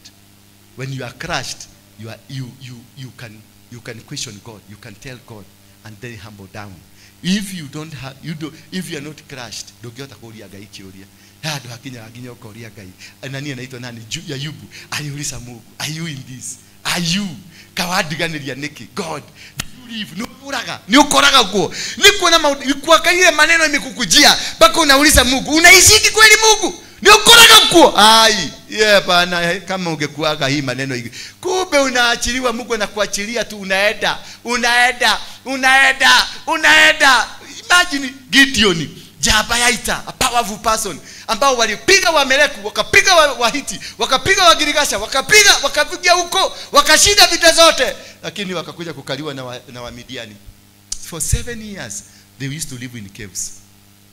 When you are crushed, you can question God, you can tell God, and then humble down. If you don't have, if you are not crushed, ndũngĩhota kũũria Ngai kĩũria. Handũ hakinyaga nginya ũkoria Ngai. Nani anaitwa nani? Ayubu. Aliuliza Mungu, are you in this? Are you? Kawandiganĩria nĩkĩ? God, do you live? Nĩ nĩ ũkoraga guo. Nĩ kuona maũndũ, kuangalia maneno imekukujia mpaka unauliza Mungu, unaishiki kweli Mungu? Ni ukoraga kuo. Ai, yeah bana, kama ungekuaga hii maneno hii. Kumbe unaachiliwa, Mungu anakuachilia tu, unaenda, unaenda, unaenda, unaenda. Imagine Gideon, Jabayaita, a powerful person, ambao walipiga Waamaleku, wakapiga Wahiti, wakapiga Wagirigasha, wakapiga, wakapiga huko, wakashinda vita zote, lakini wakakuja kukaliwa na Wamidiani. For 7 years they used to live in caves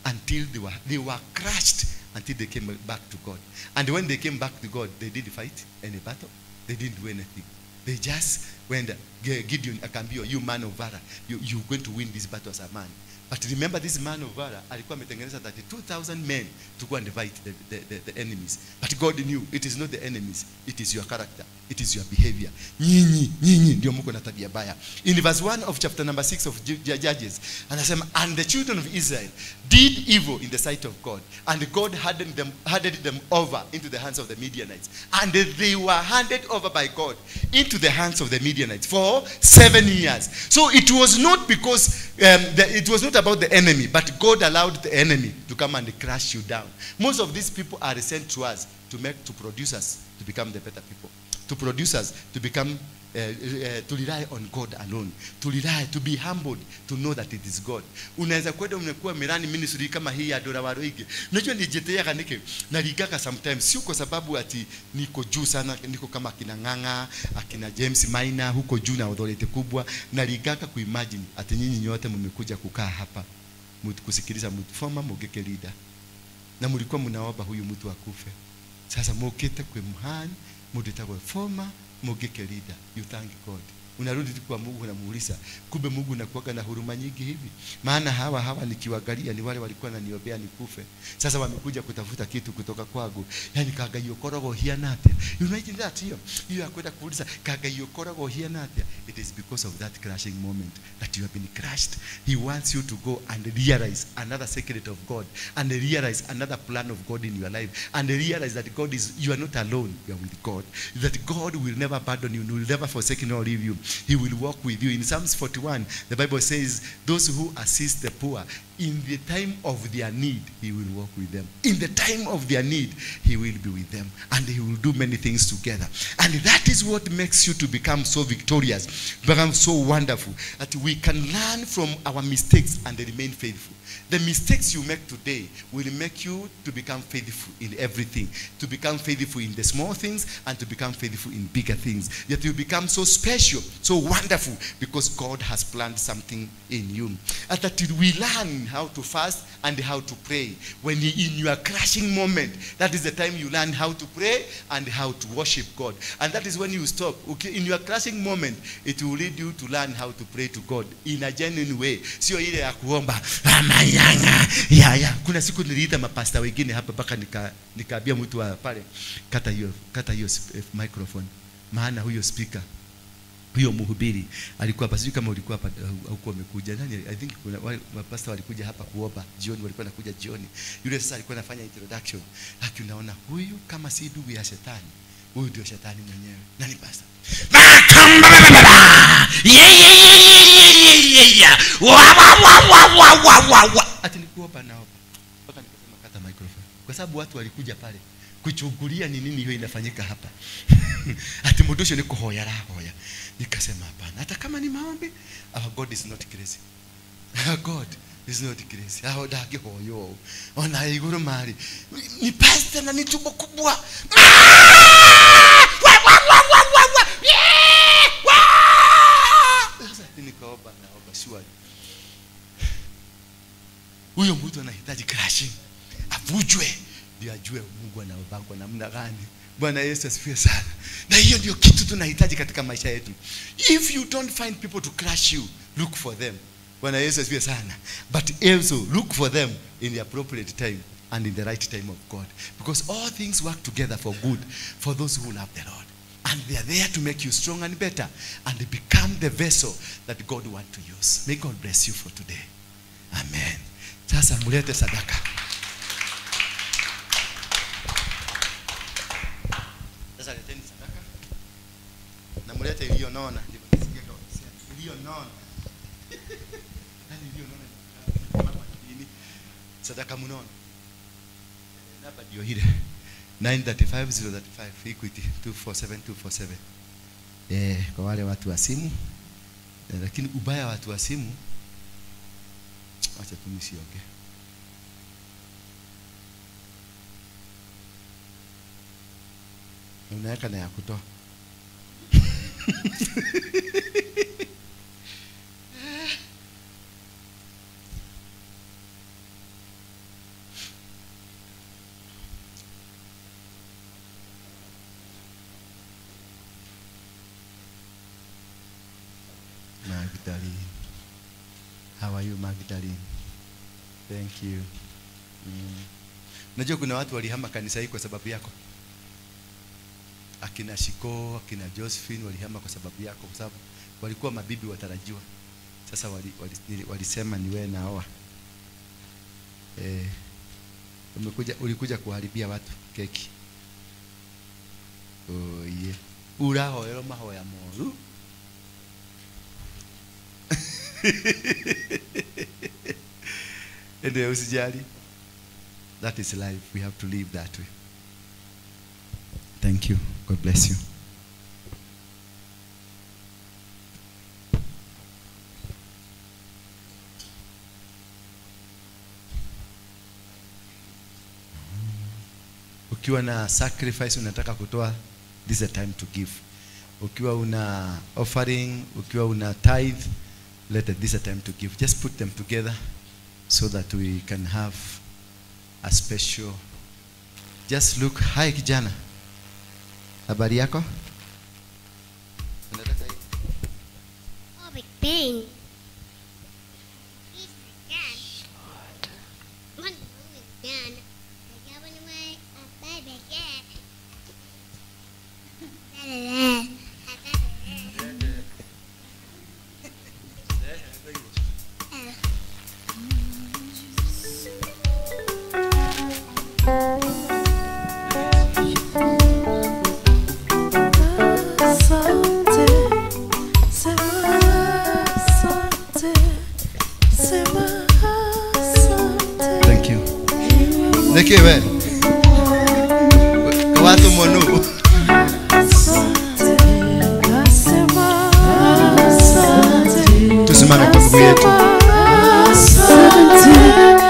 until they were crushed, until they came back to God. And when they came back to God, they didn't fight any battle. They didn't do anything. They just went, Gideon akaambiwa, you man of valor, you're going to win this battle as a man. But remember, this man of valor alikuwa ametengeneza 32,000 men to go and fight the enemies. But God knew it is not the enemies, it is your character, it is your behavior. Nyinyi, nyinyi ndio mko na tabia baya. In verse 1 of chapter number 6 of Judges, anasema, and the children of Israel did evil in the sight of God, and God handed them over into the hands of the Midianites. And they were handed over by God into the hands of the Midianites for 7 years. So it was not because it was not about the enemy, but God allowed the enemy to come and crush you down. Most of these people are sent to us to produce us to become the better people, to produce us to become to rely on God alone, to rely, to be humbled, to know that it is God. Unaweza kwenda umekuwa mirani ministry kama hii ya Dora Waruige. Unajua nijiteaga nike naligaga sometimes, sio kwa sababu ati niko juu sana, niko kama akina Ng'ang'a, akina James Maina huko juu na authority kubwa. Naligaga kuimagine ati nyinyi nyote mmekuja kukaa hapa kusikiliza mtu former Mugeke leader, na mlikuwa mnaomba huyu mtu akufe. Sasa mukite kwa muhani muditagwe former Mugeke leader, you thank God. Unarudi kwa Mungu unamuuliza, kumbe Mungu unakuwaga na huruma nyingi hivi? Maana hawa nikiwaangalia ni wale walikuwa wananiombea nikufe. Sasa wamekuja kutafuta kitu kutoka kwangu. Yaani kagaiokorogo hiana atia. You imagine that hiyo? Hiyo ya kwenda kuuliza kagaiokorogo hiana atia. It is because of that crushing moment that you have been crushed. He wants you to go and realize another secret of God, and realize another plan of God in your life, and realize that God is, you are not alone, you are with God. That God will never abandon you, will never forsake you nor leave you. He will walk with you. In Psalms 41, the Bible says, those who assist the poor, in the time of their need, he will walk with them. In the time of their need, he will be with them. And he will do many things together. And that is what makes you to become so victorious, become so wonderful, that we can learn from our mistakes and remain faithful. The mistakes you make today will make you to become faithful in everything, to become faithful in the small things and to become faithful in bigger things. Yet you become so special, so wonderful, because God has planned something in you. And that we learn how to fast and how to pray. When you're in your crashing moment, that is the time you learn how to pray and how to worship God. And that is when you stop. Okay, in your crashing moment, it will lead you to learn how to pray to God in a genuine way. Sio ile ya kuomba ya ya. Kuna siku niliita mapasta wengine hapa mpaka nikaambia mtu wa pale, kata hiyo microphone, maana huyo speaker, huyo mhubiri alikuwa hapa. Sijui kama ulikuwa hapa au kwa umekuja. Nani, I think kuna mapasta walikuja hapa kuomba jioni, walikuwa wanakuja jioni. Yule sasa alikuwa anafanya introduction. Haki, unaona huyu kama si ndugu ya shetani, huyu ndio shetani mwenyewe. Nani pastor? Ati nikuomba naomba. Mpaka nikasema kata microphone. Kwa sababu watu walikuja pale kuchungulia ni nini hiyo inafanyika hapa. Ati mudosho ni kuhoya rahoya. Nikasema hapana. Hata kama ni maombi, our God is not crazy. Our God is not crazy. Hao dagi hoyo. Ona iguru mali. Ni pastor na ni tumbo kubwa. Sasa nikaomba naomba shwari. Huyo mtu anahitaji crashing. Avujwe ndio ajue Mungu anaobangwa namna gani. Bwana Yesu asifiwe sana. Na hiyo ndio kitu tunahitaji katika maisha yetu. If you don't find people to crush you, look for them. Bwana Yesu asifiwe sana. But also look for them in the appropriate time and in the right time of God. Because all things work together for good for those who love the Lord. And they are there to make you strong and better and become the vessel that God wants to use. May God bless you for today. Amen. Sasa mulete sadaka. Sasa leteni sadaka. Na mulete iliyonona, ndivyo nisikie kwa kusema. Iliyonona. Nani iliyonona? Sadaka mnono. Namba ndio ile. 935 035 Equity 247 247. Kwa wale watu wa simu. Lakini ubaya watu wa simu, acha tu nisionge. Unaweka na ya kutoa. Magdalene. How are you, Magdalene? Thank you. Unajua kuna watu walihama kanisa hii kwa sababu yako. Akina Shiko, akina Josephine walihama kwa sababu yako, kwa sababu walikuwa mabibi watarajiwa. Sasa walisema ni wewe naoa. Ulikuja kuharibia watu keki. Oh yeah. Urahoero mahoya moru. Anyway, usijali. That is life. We have to live that way. Thank you. God bless you. Ukiwa na sacrifice unataka kutoa, this is a time to give. Ukiwa una offering, ukiwa una tithe, let it, this is a time to give. Just put them together so that we can have a special. Just look. Hi kijana. Habari yako? Unataka hii? Oh, Big Bang. Thank you. Niki we. Watu monu. Tusimame kwa miguu yetu. Asante.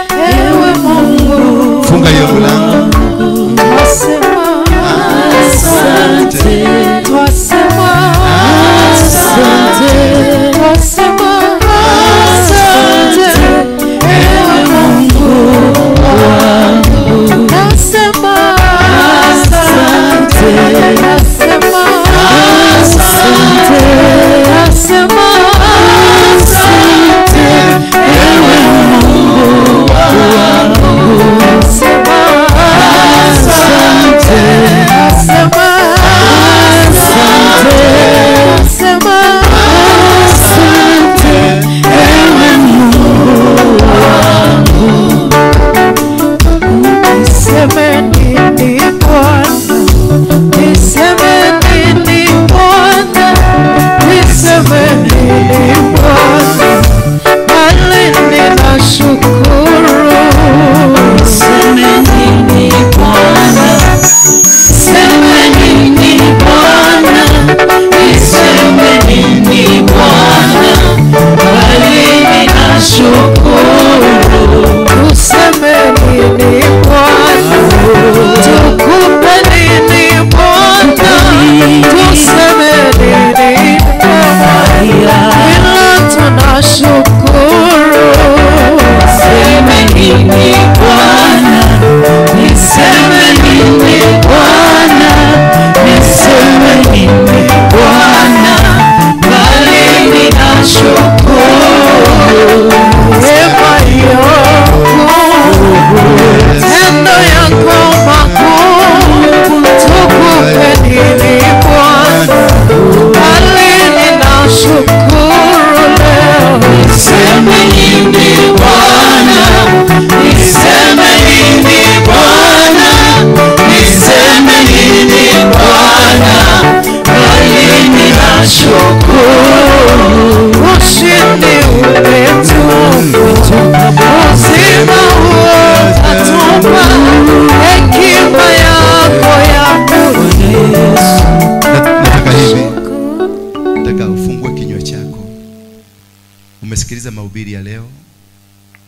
Umesikiliza mahubiri ya leo,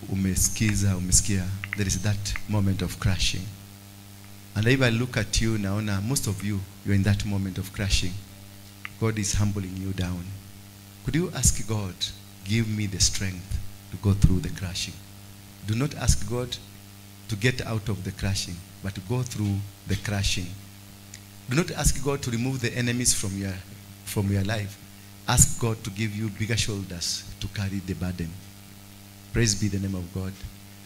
umesikia there is that moment of crashing. And if I look at you, naona most of you, you're in that moment of crashing. God is humbling you down. Could you ask God, give me the strength to go through the crashing? Do not ask God to get out of the crashing, but to go through the crashing. Do not ask God to remove the enemies from your life. Ask God to give you bigger shoulders to carry the burden. Praise be the name of God.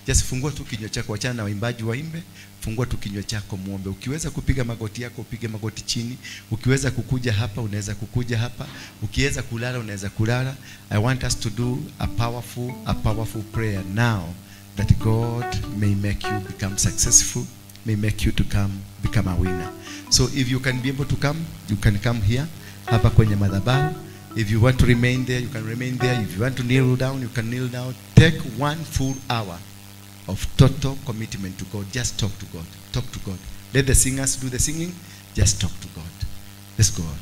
Just fungua tu kinywa chako, achana na waimbaji waimbe. Fungua tu kinywa chako muombe. Ukiweza kupiga magoti yako, upige magoti chini. Ukiweza kukuja hapa, unaweza kukuja hapa. Ukiweza kulala, unaweza kulala. I want us to do a powerful prayer now, that God may make you become successful, may make you to become a winner. So if you can be able to come, you can come here, hapa kwenye madhabahu. If you want to remain there, you can remain there. If you want to kneel down, you can kneel down. Take 1 full hour of total commitment to God. Just talk to God. Talk to God. Let the singers do the singing. Just talk to God. Let's go on.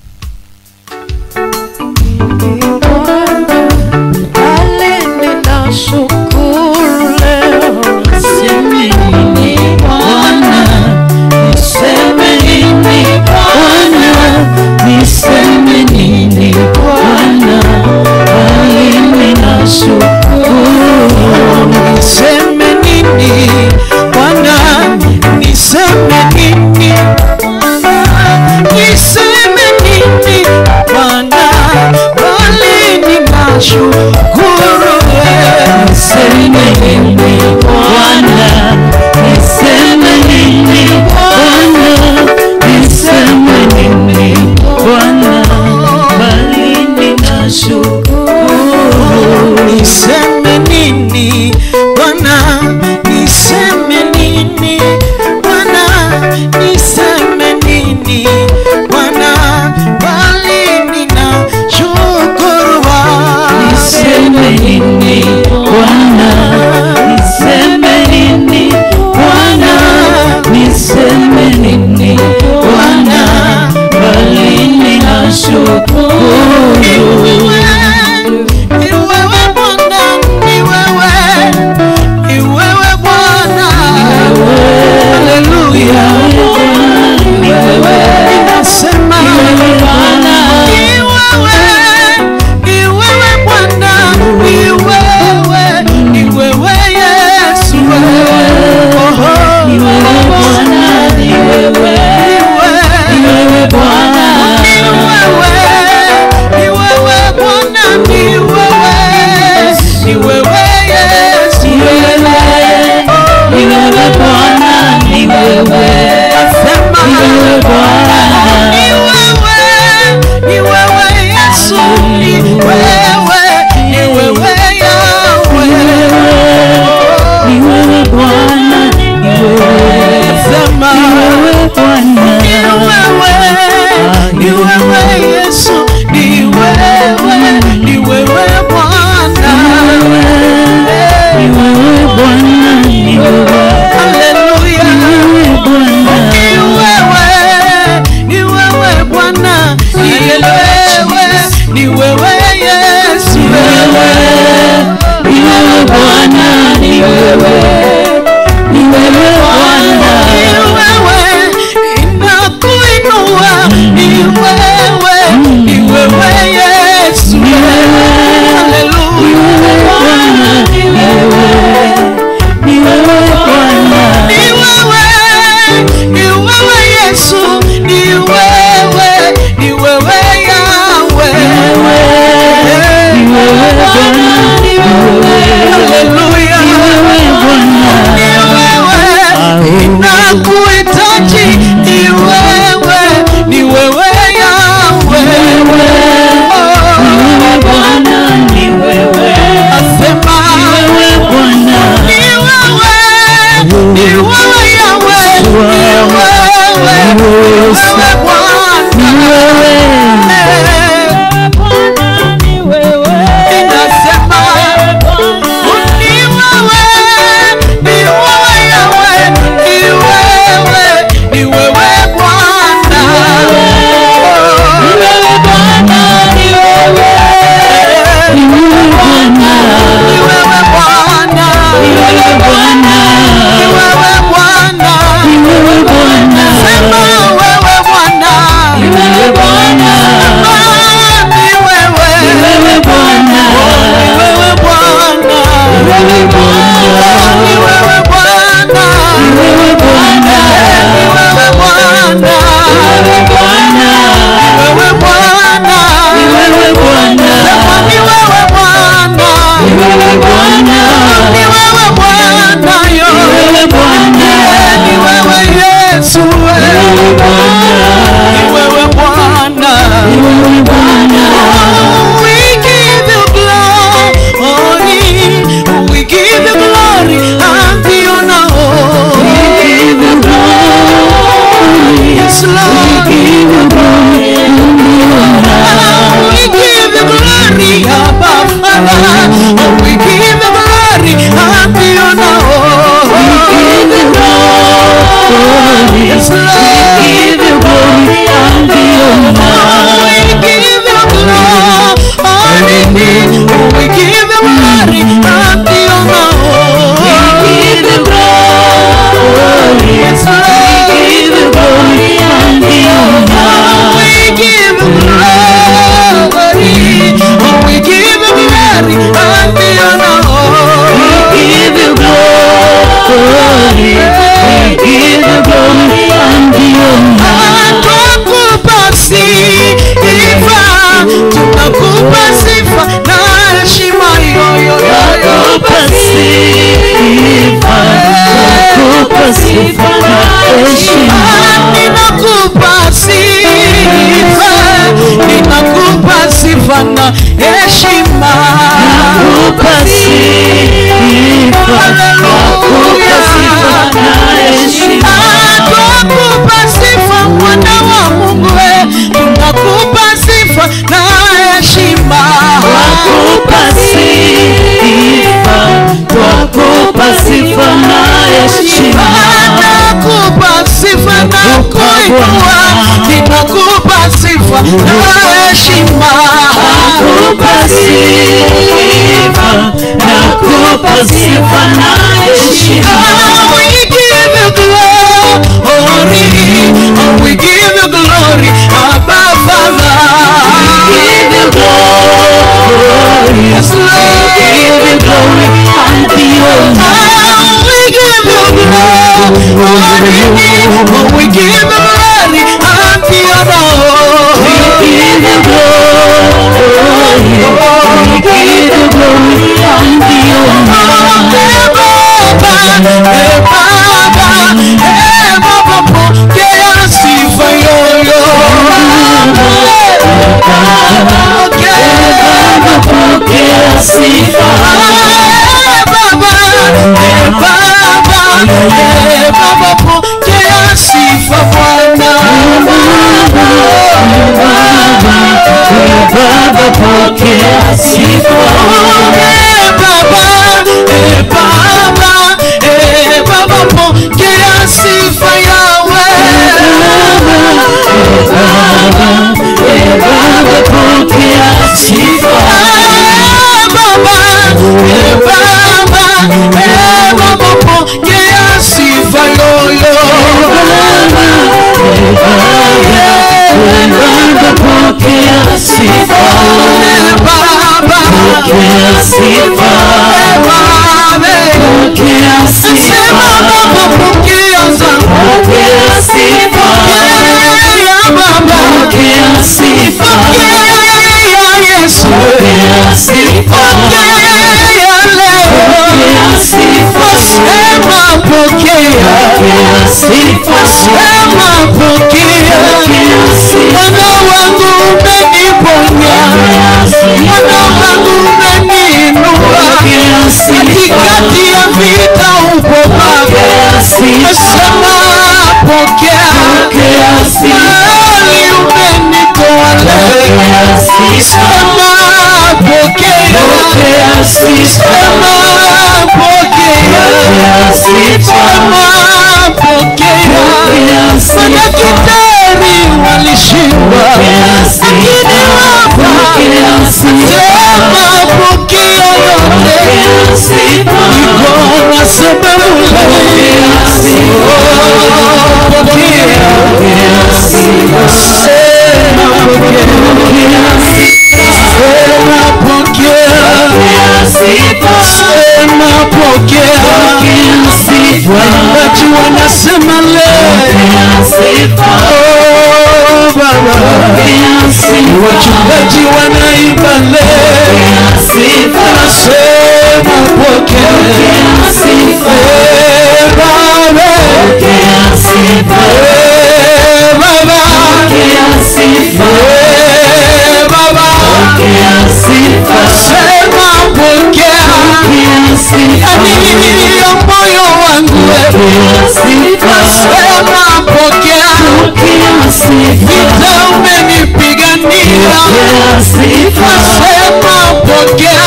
sifa na heshima. Nakupa sifa, nakupa sifa na heshima. Nakupa sifa mwana wa Mungu, nakupa sifa na heshima. Nakupa sifa, nakupa sifa na heshima. Nakupa sifa na kuinua, ninakupa sifa na heshima. Nakupa sifa, nakupa sifa na heshima. We give you glory, we give you glory, Abba Father. We give you glory, yes, Lord. We give you glory and the honor. We give you glory, we give you glory and the honor. We give you glory, we give you glory and the honor. Hey Baba, hey Baba, pokea sifa yoyo. Baba, pokea sifa. Hey Baba, hey Baba, hey Baba, pokea sifa Bwana. Hey Baba, pokea sifa. Hey Baba, hey Baba, hey Baba, pokea sifa Yahweh. Hey Baba, hey Baba, pokea sifa. Hey Baba, hey Baba, hey Baba, pokea sifa yoyo. Hey Baba, hey Baba, pokea sifa. Hey Baba, pokea sifa. Hey Baba, pokea sifa. Sema Baba, pokea zangu. Pokea sifa. Pokea Baba, pokea sifa. Pokea Yesu, pokea sifa. Pokea leo, pokea sifa. Sema pokea, pokea sifa. Sema pokea, pokea sifa. Mwana wangu umeniponya, mwana wangu umeniinua, katikati ya vita upo Baba. Sema pokea, mahali umenitoa leo. Sema pokea, sema pokea, sema pokea. Madaktari walishindwa, lakini Baba sema pokea yote. Niko na sababu leo, pokea, sema pokea, sema pokea, sema pokea. Waimbaji wanasema leo, oh Baba, wachungaji wanaimba leo, nasema pokea, eh Baba, eh Baba, eh Baba, sema pokea, ya moyo wangu, sema pokea, vita umenipigania, sema pokea,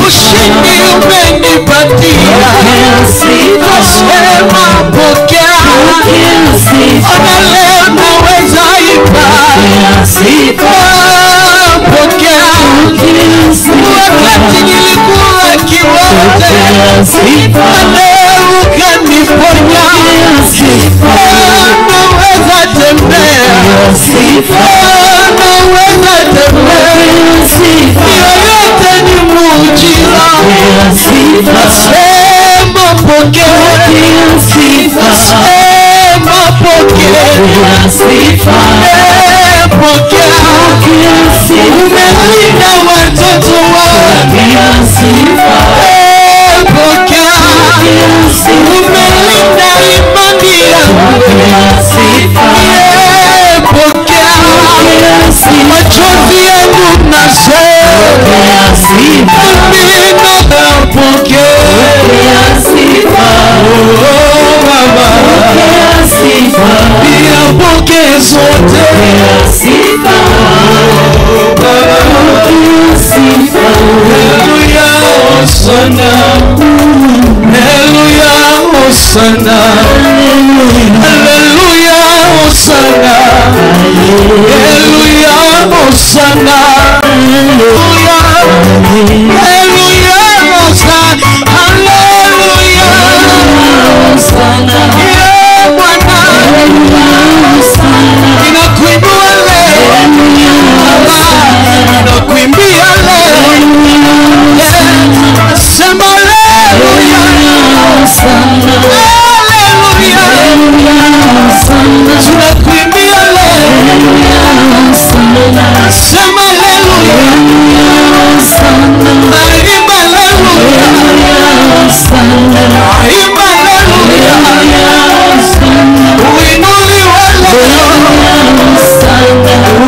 ushindi umenipatia, sema pokea, ona leo naweza imba, pokea, wakati nilikuwa kiwete, leo ukaniponya, naweza tembea, naweza tembea, yoyote ni muujiza. Sema pokea, sema pokea, pokea. Umelinda watoto wangu, pokea. Umelinda imani yangu, pokea. Machozi yangu zote. Sifa, sifa. Haleluya, Hosana. Haleluya, Hosana. Haleluya, Hosana. Haleluya, Hosana. Haleluya, Hosana. Haleluya, Hosana. Yeah, Bwana. Ninakuinua leo. Ninakuimbia leo. Sema haleluya. Haleluya. Tunakuimbia leo. Sema haleluya. Imba haleluya. Imba haleluya. Uinuliwe leo.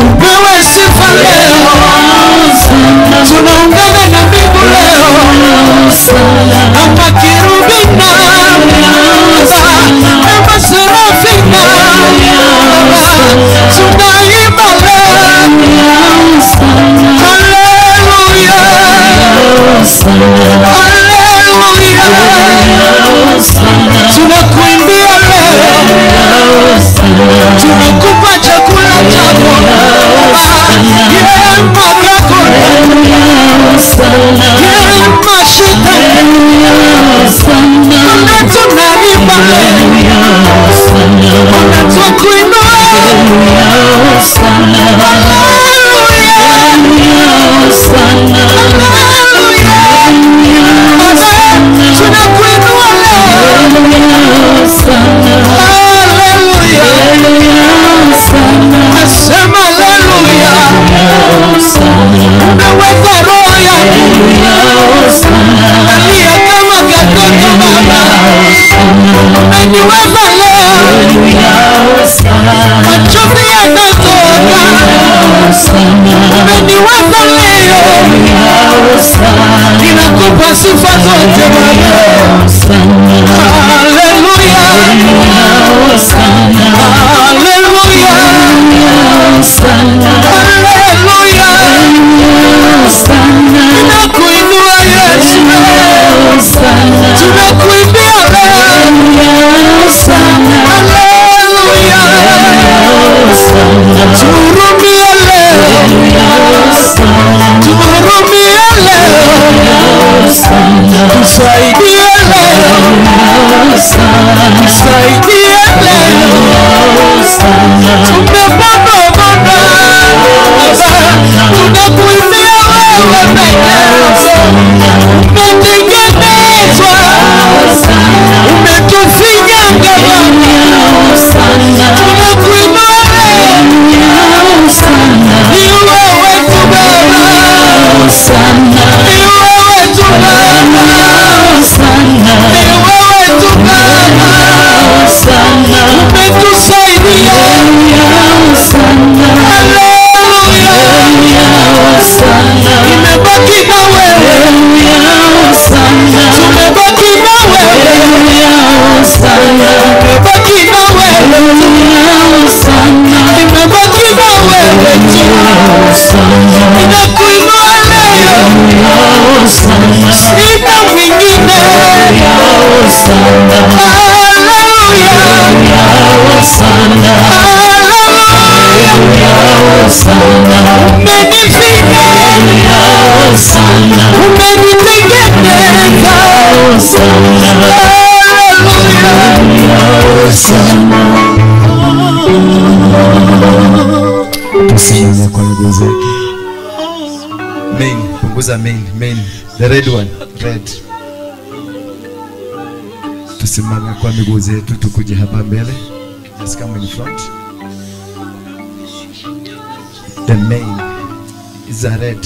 Upewe sifa leo. Tunaungana na mbingu leo. Na makerubi na maserafi na tunaimba leo. Haleluya. Haleluya. Tunakuimbia leo. Tunakupa chakula chako. Ninakupa sifa zote Baba. Haleluya. Haleluya. Haleluya. Tunakuinua Yesu. Tunakuimbia leo. Haleluya. Tuhurumie leo. Tuhurumie leo. Tusaidie leo. Tusaidie leo. Tumepona Bwana. Tunakuimbia wewe peke yako. Umetengenezwa. Umetufinyanga Baba. Tunakuinua leo. Ni wewe tu Baba. Ni wewe tu Baba. Ni wewe tu Baba. Umetusaidia. Haleluya. Nimebaki na wewe. Tumebaki na wewe. Nimebaki na wewe. Nimebaki na wewe tu. Ninakuinua leo. Sina mwingine. Haleluya. Haleluya. Umenifika. Umenitengeneza. Haleluya. Tusimame kwa miguu zetu. Main, punguza main, main. The red one, red. Tusimame kwa miguu zetu tukuje hapa mbele. Just come in front. The main is a red.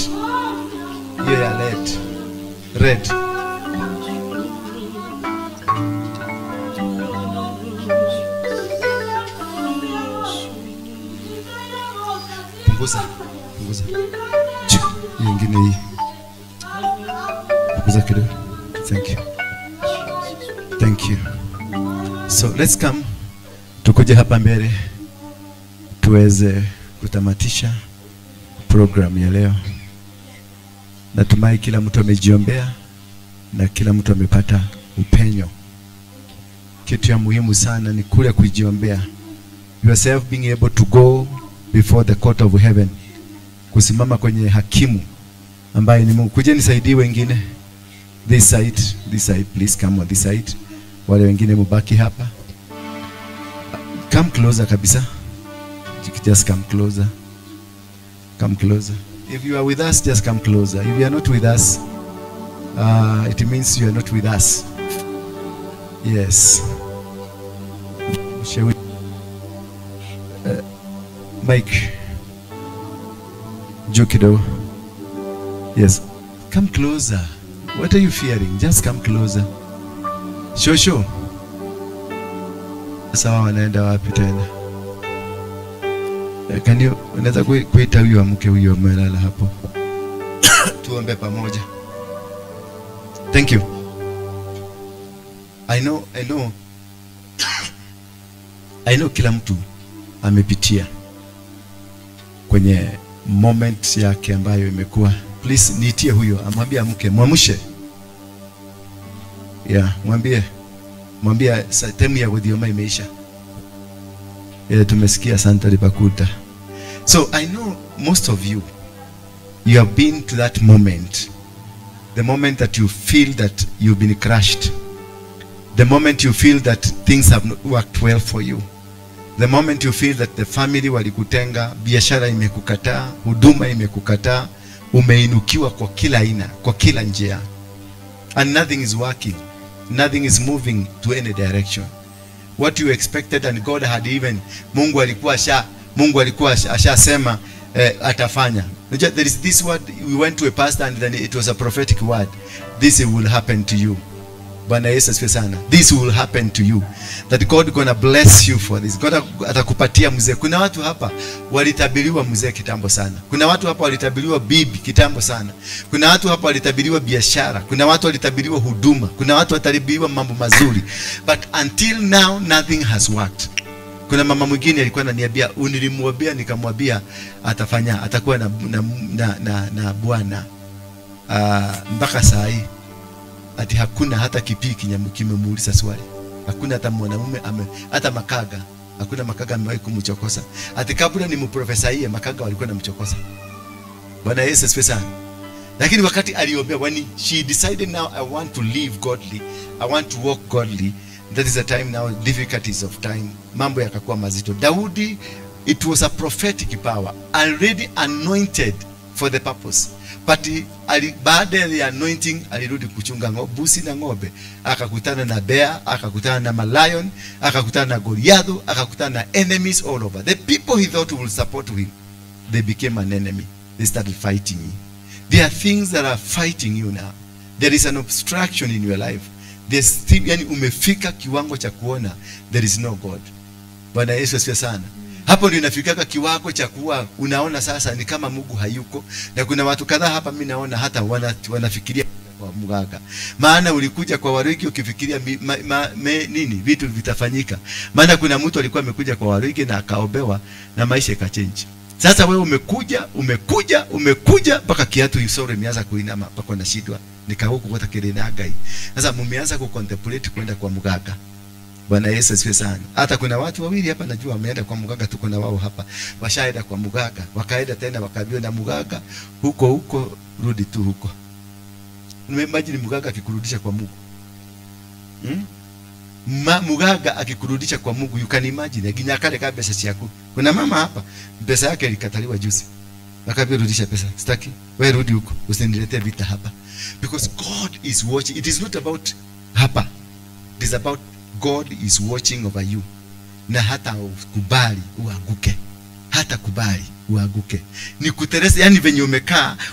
Hiyo ya red. Red. Punguza, punguza. Nyingine hii. Punguza kidogo. Thank you. Thank you. So let's come. Tukuje hapa mbele. Tuweze kutamatisha program ya leo. Natumai kila mtu amejiombea na kila mtu amepata upenyo. Kitu ya muhimu sana ni kule kujiombea. Yourself being able to go before the court of heaven. Kusimama kwenye hakimu ambaye ni Mungu. Kuje nisaidie wengine. This side, please come on this side. Wale wengine mubaki hapa. Come closer kabisa. Just come closer. Come closer. If you are with us, just come closer. If you are not with us, it means you are not with us. Yes. Shall we? Mike. Jokido. Yes. Come closer. What are you fearing? Just come closer. Shosho. Sawa, wanaenda wapi tena? Can you, unaweza kuita huyo mke huyo amelala hapo. Tuombe pamoja. Thank you. I know. I know kila mtu amepitia kwenye moment yake ambayo imekuwa. Please niitie huyo, amwambie mke, mwamshe. Yeah, mwambie. Mwambie time ya kuthioma imeisha. Tumesikia Santa Lipakuta. So I know most of you, you have been to that moment. The moment that you feel that you've been crushed. The moment you feel that things have not worked well for you. The moment you feel that the family walikutenga, biashara imekukataa, huduma imekukataa, umeinukiwa kwa kila aina, kwa kila njia. And nothing is working. Nothing is moving to any direction. What you expected, and God had even, Mungu alikuwa ashasema atafanya. There is this word, we went to a pastor and then it was a prophetic word. This will happen to you. Bwana Yesu asifiwe sana. This will happen to you. That God gonna bless you for this. God atakupatia mzee. Kuna watu hapa walitabiriwa mzee kitambo sana. Kuna watu hapa walitabiriwa bibi kitambo sana. Kuna watu hapa walitabiriwa biashara. Kuna watu walitabiriwa huduma. Kuna watu walitabiriwa mambo mazuri. But until now nothing has worked. Kuna mama mwingine alikuwa ananiambia, nilimwambia nikamwambia atafanya, atakuwa na bwana. Mpaka saa hii ati hakuna hata kipiki kimemuuliza swali. Hakuna hata mwanamume hata makaga. Hakuna makaga amewahi kumchokosa. Ati kabla nimprofesaie makaga walikuwa wanamchokosa. Bwana Yesu asifiwe sana. Lakini wakati aliombea, when she decided now I want to live godly, I want to walk godly, that is the time now, difficulties of time, mambo yakakuwa mazito. Daudi, it was a prophetic power, already anointed for the purpose. But baada ya anointing alirudi kuchunga mbuzi na ng'ombe, akakutana na bear, akakutana na lion, akakutana na Goliath, akakutana na enemies all over. The people he thought would support him, they became an enemy. They started fighting him. There are things that are fighting you now. There is an obstruction in your life. There's yani umefika kiwango cha kuona there is no God. Bwana Yesu asifiwe sana. Hapo ndio inafikaka kiwango cha kuwa unaona sasa ni kama Mungu hayuko. Na kuna watu kadhaa hapa mimi naona hata wanafikiria kwa mganga. Maana ulikuja kwa Waruigi ukifikiria nini vitu vitafanyika. Maana kuna mtu alikuwa amekuja kwa Waruigi na akaobewa na maisha ikachange. Sasa wewe umekuja mpaka kiatu yusore imeanza kuinama mpaka unashindwa. Nikahuku kwa kelele gai. Sasa mmeanza kucontemplate kwenda kwa mganga. Bwana Yesu asifiwe sana. Hata kuna watu wawili hapa najua wameenda kwa mganga, tuko na wao hapa. Washaenda kwa mganga, wakaenda tena wakaambiwa na mganga huko huko, rudi tu huko. Imagine mganga akikurudisha kwa Mungu. Mganga akikurudisha kwa Mungu, you can imagine. Ginyakale ka pesa yako. Kuna mama hapa, pesa yake ilikataliwa juzi. Akaambia rudisha pesa. Sitaki. Wewe rudi huko, usiniletee vita hapa. Because God is watching. It is not about hapa. It is about God is watching over you. Na hata kubali uanguke. Hata kubali uanguke. Ni kuteresa, yani venye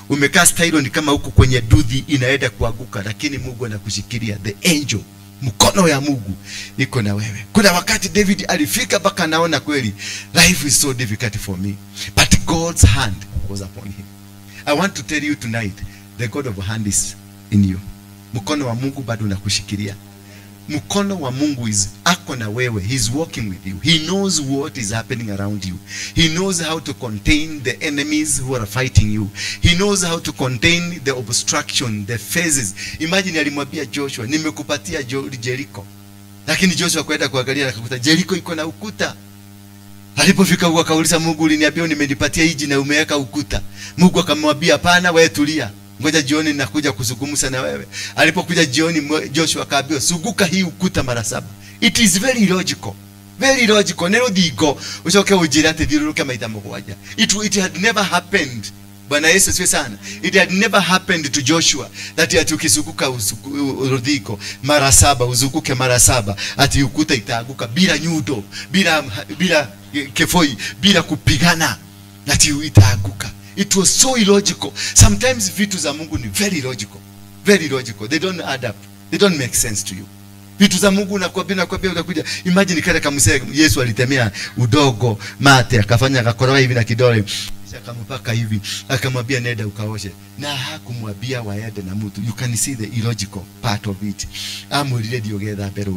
umekaa style ni kama huko kwenye dudhi inaenda kuanguka, lakini Mungu anakushikilia. The angel, mkono ya Mungu iko na wewe. Kuna wakati David alifika mpaka naona kweli life is so difficult for me, but God's hand was upon him. I want to tell you tonight, the God of hand is in you. Mkono wa Mungu bado unakushikilia. Mkono wa Mungu is ako na wewe. He is walking with you. He knows what is happening around you. He knows how to contain the enemies who are fighting you. He knows how to contain the obstruction, the phases. Imagine alimwambia Joshua, nimekupatia Jericho. Lakini Joshua kwenda kuangalia akakuta Jericho iko na ukuta. Alipofika huko akauliza Mungu, uliniambia nimenipatia hiji na umeweka ukuta. Mungu akamwambia hapana, wewe tulia. Ngoja jioni nakuja kuzungumza na wewe. Alipokuja jioni Joshua akaambiwa zunguka hii ukuta mara 7. It is very logical. Very logical. Nero digo uchoke ujira ati thiruruke maita mugwanja. It had never happened. Bwana Yesu asifiwe sana. It had never happened to Joshua that ati ukizunguka rudhiko mara 7, uzunguke mara 7, ati ukuta itaanguka bila nyundo, bila kefoi, bila kupigana, ati itaanguka. It was so illogical. Sometimes vitu za Mungu ni very logical. Very logical. They don't add up. They don't make sense to you. Vitu za Mungu nakwambia unakuja. Imagine kale kamsee Yesu alitemea udogo mate akafanya akakoroga hivi na kidole. Kisha akampaka hivi, akamwambia nenda ukaoshe. Na hakumwambia waende na mtu. You can see the illogical part of it. Amwilile diogetha mbere.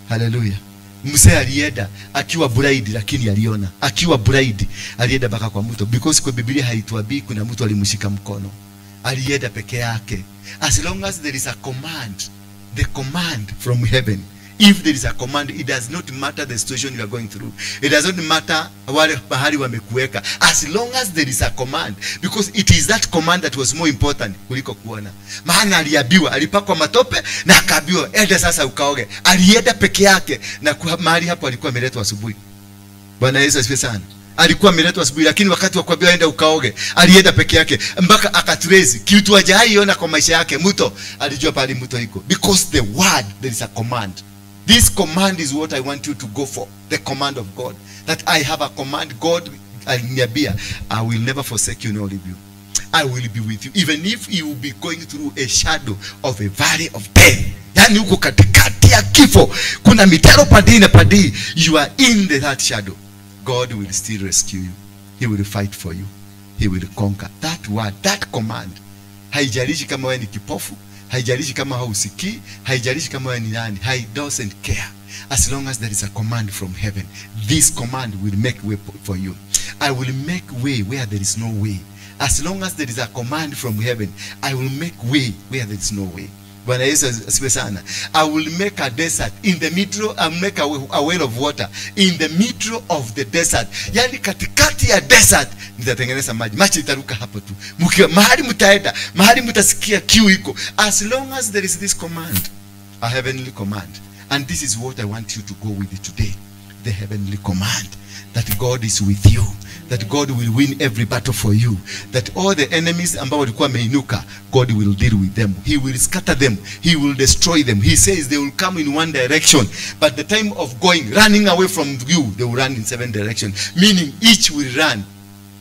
Hallelujah. Mzee alienda akiwa bride, lakini aliona akiwa bride alienda mpaka kwa mto, because kwa Biblia haituambii kuna mtu alimshika mkono. Alienda peke yake. As long as there is a command, the command from heaven. If there is a command, it does not matter the situation you are going through. It does not matter wale mahali wamekuweka. As long as there is a command, because it is that command that was more important kuliko kuona. Maana aliambiwa, alipakwa matope na akaambiwa enda sasa ukaoge. Alienda peke yake na mahali hapo alikuwa ameletwa asubuhi. Bwana Yesu asifiwe sana. Alikuwa ameletwa asubuhi, lakini wakati wa kuambiwa enda ukaoge, alienda peke yake mpaka akatrace kitu hajaiona kwa maisha yake. Mto alijua pale mto iko, because the word, there is a command. This command is what I want you to go for. The command of God. That I have a command. God aliniambia, I will never forsake you nor leave you. I will be with you. Even if you will be going through a shadow of a valley of death. Yani uko katikati ya kifo. Kuna mitaro padi na padi. You are in that shadow. God will still rescue you. He will fight for you. He will conquer. That word, that command. Haijalishi kama wewe ni kipofu. Haijalishi kama hausikii, haijalishi kama wewe ni nani, he doesn't care. As long as there is a command from heaven, this command will make way for you. I will make way where there is no way. As long as there is a command from heaven, I will make way where there is no way. Bwana Yesu asifiwe sana. I will make a desert in the middle, I will make a well of water in the middle of the desert. Yani katikati ya desert nitatengeneza maji. Maji itaruka hapo tu. Mkiwa mahali mtaenda, mahali mtasikia kiu iko. As long as there is this command, a heavenly command. And this is what I want you to go with today. The heavenly command that God is with you, that God will win every battle for you, that all the enemies ambao walikuwa wameinuka, God will deal with them. He will scatter them. He will destroy them. He says they will come in one direction, but the time of going, running away from you, they will run in 7 directions. Meaning each will run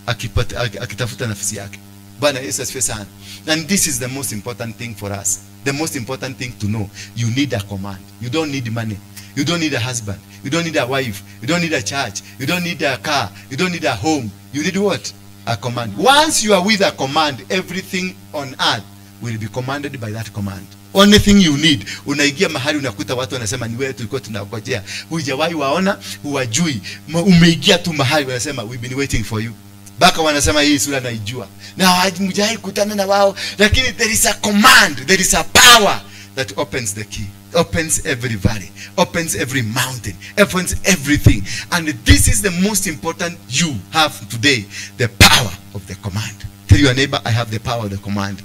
akitafuta nafsi yake. Bwana Yesu asifiwe sana. And this is the most important thing for us. The most important thing to know. You need a command. You don't need money. You don't need a husband. You don't need a wife. You don't need a church. You don't need a car. You don't need a home. You need what? A command. Once you are with a command, everything on earth will be commanded by that command. Only thing you need. Unaingia mahali unakuta watu wanasema ni wewe tulikuwa tunangojea. Hujawahi waona, huwajui. Umeingia tu mahali wanasema we've been waiting for you. Baka wanasema hii sura naijua. Na hamjawahi kutana na wao, lakini there is a command, there is a power that opens the key, opens every valley, opens every mountain, opens everything. And this is the most important you have today, the power of the command. Tell your neighbor, I have the power of the command.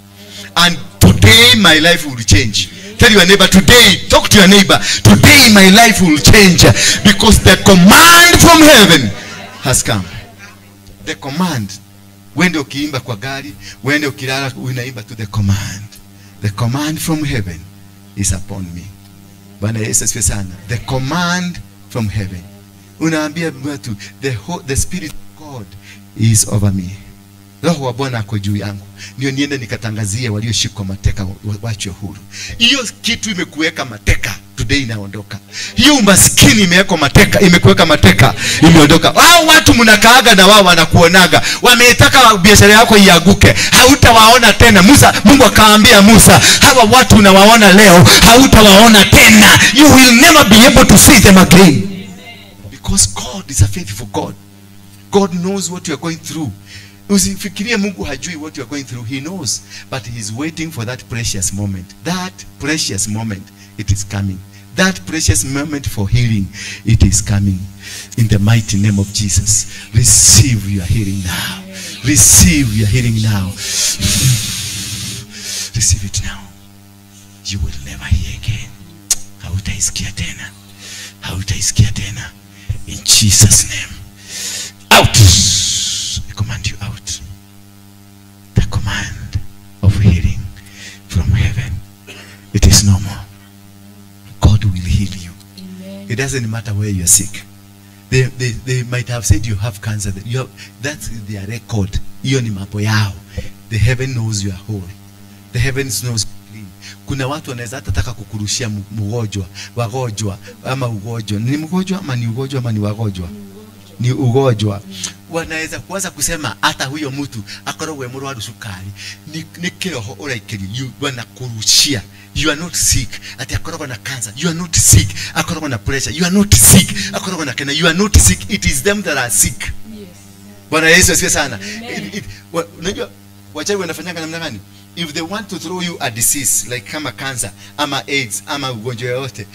And today my life will change. Tell your neighbor today, talk to your neighbor, today my life will change because the command from heaven has come. The command. Wende ukiimba kwa gari, wende ukilala unaimba to the command. The command from heaven is upon me. Bwana Yesu asifiwe sana. The command from heaven. Unaambia watu, the spirit of God is over me. Roho wa Bwana ako juu yangu. Ndio niende nikatangazie walioshikwa mateka waachwe huru. Hiyo kitu imekuweka mateka today. Today inaondoka. Hiyo umaskini imewekwa mateka, imekuweka mateka, imeondoka. Hao watu mnakaaga na wao wanakuonaga. Wametaka biashara yako ianguke. Hautawaona tena. Musa, Mungu akaambia Musa, hawa watu unawaona leo, hautawaona tena. You will never be able to see them again. Because God is a faithful God. God knows what you are going through. Usifikirie Mungu hajui what you are going through. He knows, but he is waiting for that precious moment. That precious moment, it is coming. That precious moment for healing, it is coming. In the mighty name of Jesus, receive your healing now. Receive your healing now. Receive it now. You will never hear again. Hautaisikia tena. Hautaisikia tena. In Jesus' name. Out. I command you out. The command of healing from heaven. It is no more. God will heal you. Amen. It doesn't matter where you are sick. They might have said you have cancer. You have, that's their record. Hiyo ni mambo yao. The heaven knows you are whole. The heavens knows clean. Kuna watu wanaweza hata taka kukurushia mgonjwa, wagonjwa ama ugonjwa. Ni mgonjwa ama ni ugonjwa ama ni wagonjwa? Ni ugonjwa. Wanaweza kuanza kusema hata huyo mtu akorogwe murwaru sukari ni kiroho uraikiri, wanakurushia. You are not sick. Ati akorogwa na cancer, you are not sick. Akorogwa na pressure, you are not sick. Akorogwa na kena, you are not sick. It is them that are sick. Yes. Bwana Yesu asifiwe sana. Unajua wachawi wanafanyanga namna gani? If they want to throw you a disease like kama cancer ama AIDS ama ugonjwa yote,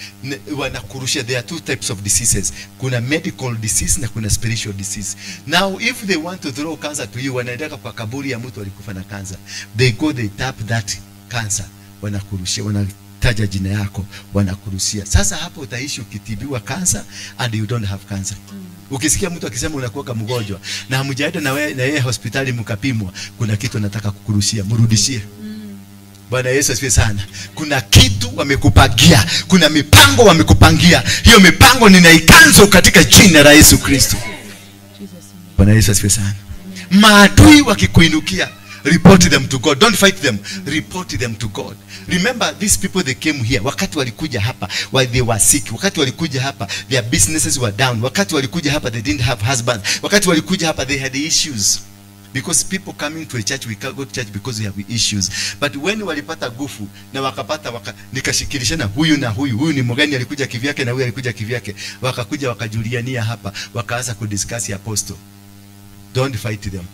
wanakurushia. There are two types of diseases. Kuna medical disease na kuna spiritual disease. Now if they want to throw cancer to you, wanaendeka kwa kaburi ya mtu alikufa na cancer. They go, they tap that cancer, wanakurushia, wanataja jina yako, wanakurushia. Sasa hapo utaishi ukitibiwa cancer and you don't have cancer. Ukisikia mtu akisema unakuwa mgonjwa na hamjaenda na wewe na yeye hospitali mkapimwa, kuna kitu anataka kukurushia, mrudishie. Bwana Yesu asifiwe sana. Kuna kitu wamekupangia, kuna mipango wamekupangia. Hiyo mipango ninaikanzo katika jina la Yesu Kristo. Bwana Yesu asifiwe sana. Maadui wakikuinukia, report them to God. Don't fight them. Report them to God. Remember, these people, they came here. Wakati walikuja hapa, while they were sick. Wakati walikuja hapa, their businesses were down. Wakati walikuja hapa, they didn't have husbands. Wakati walikuja hapa, they had issues. Because people coming to a church, we can't go to church because we have issues. But when walipata gufu na wakapata nikashikilishana huyu na huyu, huyu ni mgeni alikuja kivyake na huyu alikuja kivyake, wakakuja wakajuliania hapa, wakaanza kudiscuss apostle. Don't fight them.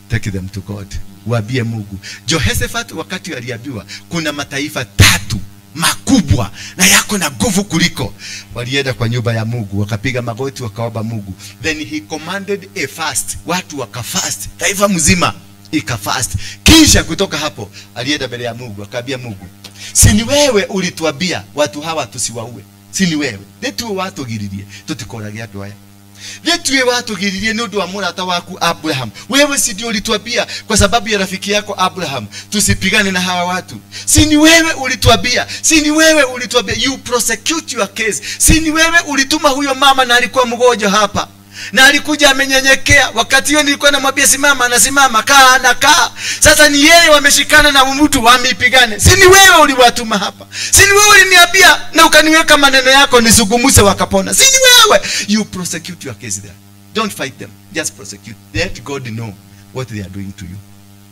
Take them to God. Waambie Mungu. Jehoshaphat wakati aliambiwa kuna mataifa tatu makubwa na yako na nguvu kuliko, walienda kwa nyumba ya Mungu, wakapiga magoti, wakaomba Mungu. Then he commanded a fast. Watu wakafast, taifa mzima ikafast. Kisha kutoka hapo alienda mbele ya Mungu, akaambia Mungu, si ni wewe ulituambia watu hawa tusiwaue? Si ni wewe? Nituwe watugiririe tutikorage andu aya. Nituwe watugiririe ni undu wa murata waku Abraham. Wewe si ndio ulituambia kwa sababu ya rafiki yako Abraham tusipigane na hawa watu? Si ni wewe ulituambia? Si ni wewe ulituambia you prosecute your case? Si ni wewe ulituma huyo mama na alikuwa mgonjwa hapa na alikuja amenyenyekea? Wakati hiyo nilikuwa namwambia simama, anasimama, kaa na kaa. Sasa ni yeye wameshikana na mtu wamepigane. Si ni wewe uliwatuma hapa? Si ni wewe uliniambia na ukaniweka maneno yako nisugumuse wakapona? Si ni wewe? You prosecute your case there. Don't fight them. Just prosecute. Let God know what they are doing to you.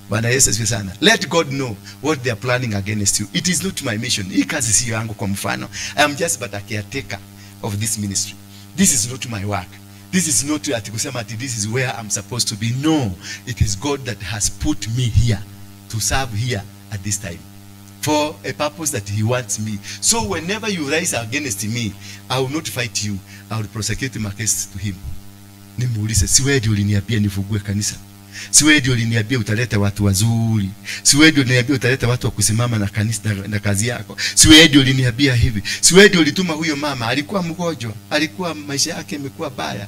Bwana Yesu asifiwe sana. Let God know what they are planning against you. It is not my mission. Hii kazi si yangu kwa mfano. I am just but a caretaker of this ministry. This is not my work. This is not ati kusema ati this is where I'm supposed to be. No, it is God that has put me here to serve here at this time for a purpose that he wants me. So whenever you rise against me, I will not fight you. I will prosecute my case to him. Nimuulize, si wewe ndio uliniambia nifungue kanisa? Si wewe ndio uliniambia utaleta watu wazuri? Si wewe ndio uliniambia utaleta watu wa kusimama na kanisa na kazi yako? Si wewe ndio uliniambia hivi? Si wewe ndio ulituma huyo mama alikuwa mgonjwa, alikuwa maisha yake imekuwa baya,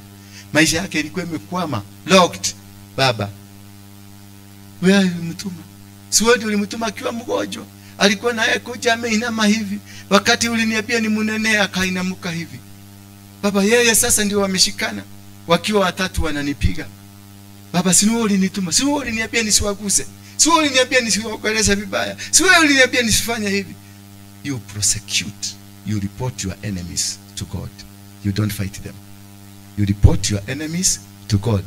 maisha yake ilikuwa imekwama, locked. Baba, wewe ulimtuma. Si wewe ndio ulimtuma akiwa mgonjwa? Alikuwa naye kuja ameinama hivi. Wakati uliniambia ni munene akainamuka hivi. Baba, yeye sasa ndio wameshikana. Wakiwa watatu wananipiga. Baba, si wewe ulinituma? Si wewe uliniambia nisiwaguse? Si wewe uliniambia nisiwaeleze vibaya? Si wewe uliniambia nisifanye hivi? You prosecute You report your enemies to God. You don't fight them. You report your enemies to God.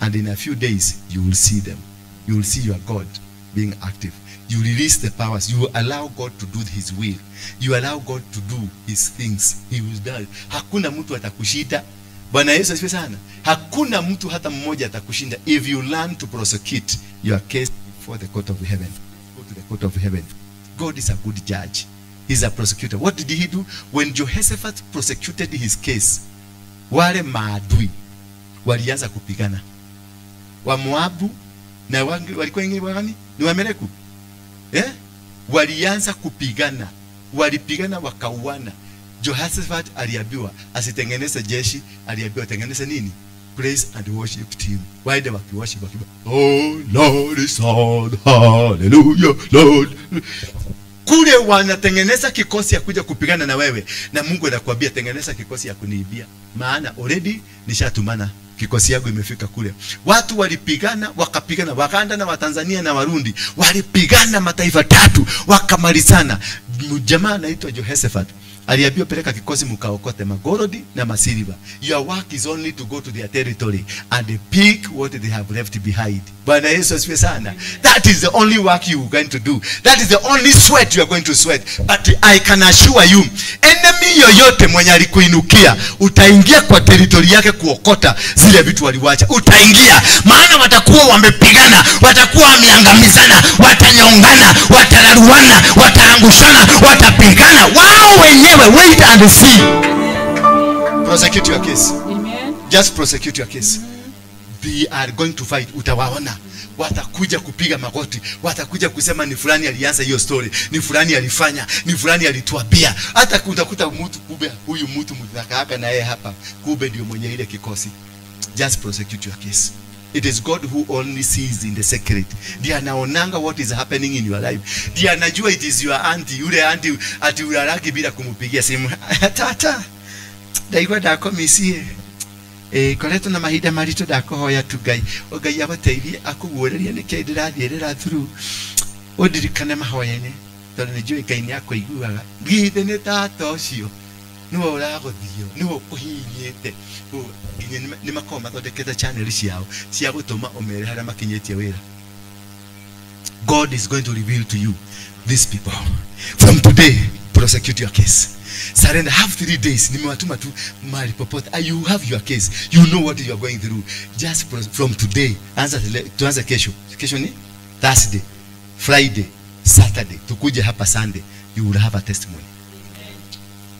And in a few days, you will see them. You will see your God being active. You release the powers. You allow God to do his will. You allow God to do his things. He will do. Hakuna mtu atakushinda. Bwana Yesu asifiwe sana. Hakuna mtu hata mmoja atakushinda if you learn to prosecute your case before the court of heaven. Go to the court of heaven. God is a good judge. He's a prosecutor. What did he do? When Jehoshaphat prosecuted his case, wale maadui walianza kupigana. Wa Moabu na walikuwa wengine wagani? Ni Wameleku. Walianza kupigana. Walipigana wakauana. Jehoshaphat aliambiwa asitengeneze jeshi, aliambiwa tengeneze nini? Praise and worship team. Waende wakiworship wakiba, oh Lord is on, hallelujah Lord. Kule wanatengeneza kikosi ya kuja kupigana na wewe, na Mungu anakuambia tengeneza kikosi ya kuniibia. Maana already nishatumana kikosi yangu imefika kule. Watu walipigana, wakapigana, Waganda na Watanzania na Warundi walipigana mataifa tatu, wakamalizana. Jamaa anaitwa Jehoshaphat aliambiwa peleka kikosi mkaokote magorodi na masiliva. Your work is only to go to their territory and pick what they have left behind. Bwana Yesu asifiwe sana. That is the only work you are going to do. That is the only sweat you are going to sweat. But I can assure you, enemy yoyote mwenye alikuinukia, utaingia kwa territory yake kuokota zile vitu waliwacha. Utaingia, maana watakuwa wamepigana, watakuwa wameangamizana, watanyongana, watararuana, wataangushana, watapigana wao wenyewe. Wait and see. Prosecute your case. Amen. Just prosecute your case. They are going to fight. Utawaona. Watakuja kupiga magoti. Watakuja kusema ni fulani alianza hiyo story, ni fulani alifanya, ni fulani alituambia. Hata utakuta mtu kumbe huyu mtu mtakaaka na yeye hapa, kumbe ndio mwenye ile kikosi. Just prosecute your case. It is God who only sees in the secret. Ndiye anaonanga what is happening in your life. Ndiye anajua it is your auntie. Yule auntie ati ulalaki bila kumupigia simu. Tata, ndaigua ndakomisie. Koretwo na mahinda maritũ ndakohoya tu Ngai. O Ngai agũteithie akũguũrĩrie nĩkĩĩ ndĩrathiĩrĩra through. Ũndirikane mahoya-inĩ tondũ nĩnjũĩ Ngai nĩakũiguaga. Githĩ nĩ tata ũcio nĩwe ũragũthio, nĩwe ũkũhihinyĩte. Nginya nĩ makoragwo mathondekete channel ciao cia gũtũma ũmere harĩa makinyĩtie wĩra. God is going to reveal to you these people. From today, prosecute your case. Surrender. Have 3 days. Nimewatuma tu mahali popote. You have your case. You know what you are going through. Just from today. Anza tuanze kesho. Kesho ni Thursday, Friday, Saturday. Tukuje hapa Sunday. You will have a testimony.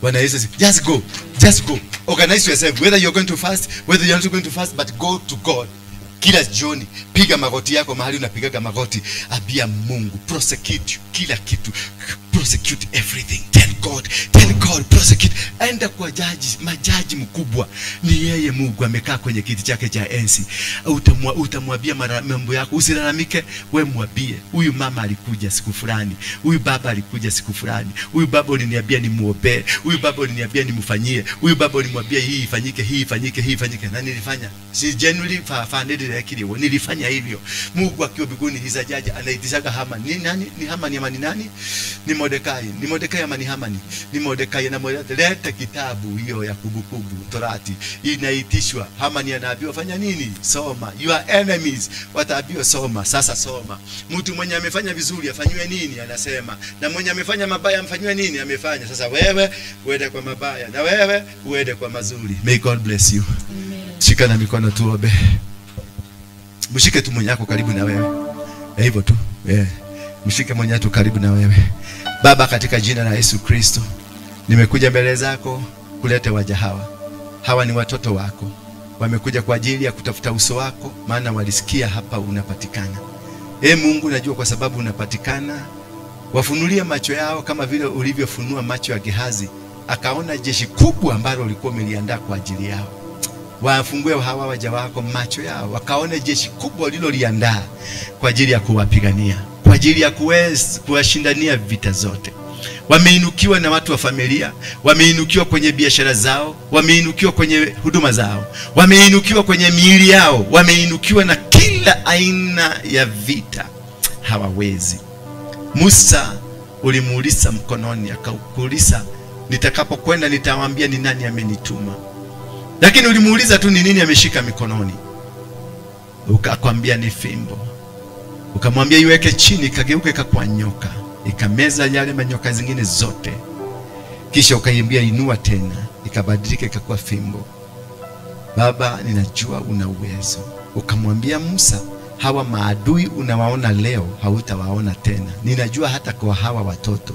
Bwana Yesu, just go. Just go. Organize yourself. Whether you're going to fast, whether you're not going to fast, but go to God. Kila jioni piga magoti yako mahali unapigaga magoti, ambia Mungu, prosecute kila kitu, prosecute everything. Tell God, prosecute. Enda kwa jaji, majaji mkubwa ni yeye Mungu amekaa kwenye kiti chake cha enzi. Utamwambia mambo yako, usilalamike, we mwambie huyu mama alikuja siku fulani, huyu baba alikuja siku fulani, huyu baba uliniambia nimuombe, huyu baba uliniambia nimfanyie, huyu baba ulimwambia hii ifanyike, hii ifanyike, hii ifanyike, na nilifanya. Si genuinely nilifanya hivyo. Mungu akiwa mbinguni hiza jaji anaitishaga Haman. Ni nani? Ni Haman ama ni nani? Ni Mordekai. Ni Mordekai ama ni Haman? Ni Mordekai. Na Mordekai leta kitabu hiyo ya kumbukumbu Torati. Inaitishwa. Haman anaambiwa fanya nini? Soma. Your enemies wataambiwa soma. Sasa soma. Mtu mwenye amefanya vizuri afanywe nini? Anasema. Na mwenye amefanya mabaya amfanywe nini? Amefanya. Sasa wewe uende kwa mabaya na wewe uende kwa mazuri. May God bless you. Amen. Shika na mikono tuombe. Mshike tu mwenye yako karibu na wewe. Hivyo tu. Mshike mwenye tu karibu na wewe. Baba, katika jina la Yesu Kristo, nimekuja mbele zako kuleta waja hawa. Hawa ni watoto wako. Wamekuja kwa ajili ya kutafuta uso wako, maana walisikia hapa unapatikana. Mungu, najua kwa sababu unapatikana, wafunulie macho yao kama vile ulivyofunua macho ya Gehazi, akaona jeshi kubwa ambalo ulikuwa umeliandaa kwa ajili yao. Wafungue hawa waja wako macho yao, wakaone jeshi kubwa uliloliandaa kwa ajili ya kuwapigania, kwa ajili ya kuwashindania vita zote. Wameinukiwa na watu wa familia, wameinukiwa kwenye biashara zao, wameinukiwa kwenye huduma zao, wameinukiwa kwenye miili yao, wameinukiwa na kila aina ya vita. Hawawezi. Musa ulimuuliza mkononi, akaukuuliza Nitakapokwenda nitawaambia ni nani amenituma. Lakini ulimuuliza tu ni nini ameshika mikononi, ukakwambia ni fimbo. Ukamwambia iweke chini, ikageuka ikakuwa nyoka, ikameza yale manyoka zingine zote. Kisha ukaiambia inua tena, ikabadilika ikakuwa fimbo. Baba, ninajua una uwezo. Ukamwambia Musa, hawa maadui unawaona leo hautawaona tena. Ninajua hata kwa hawa watoto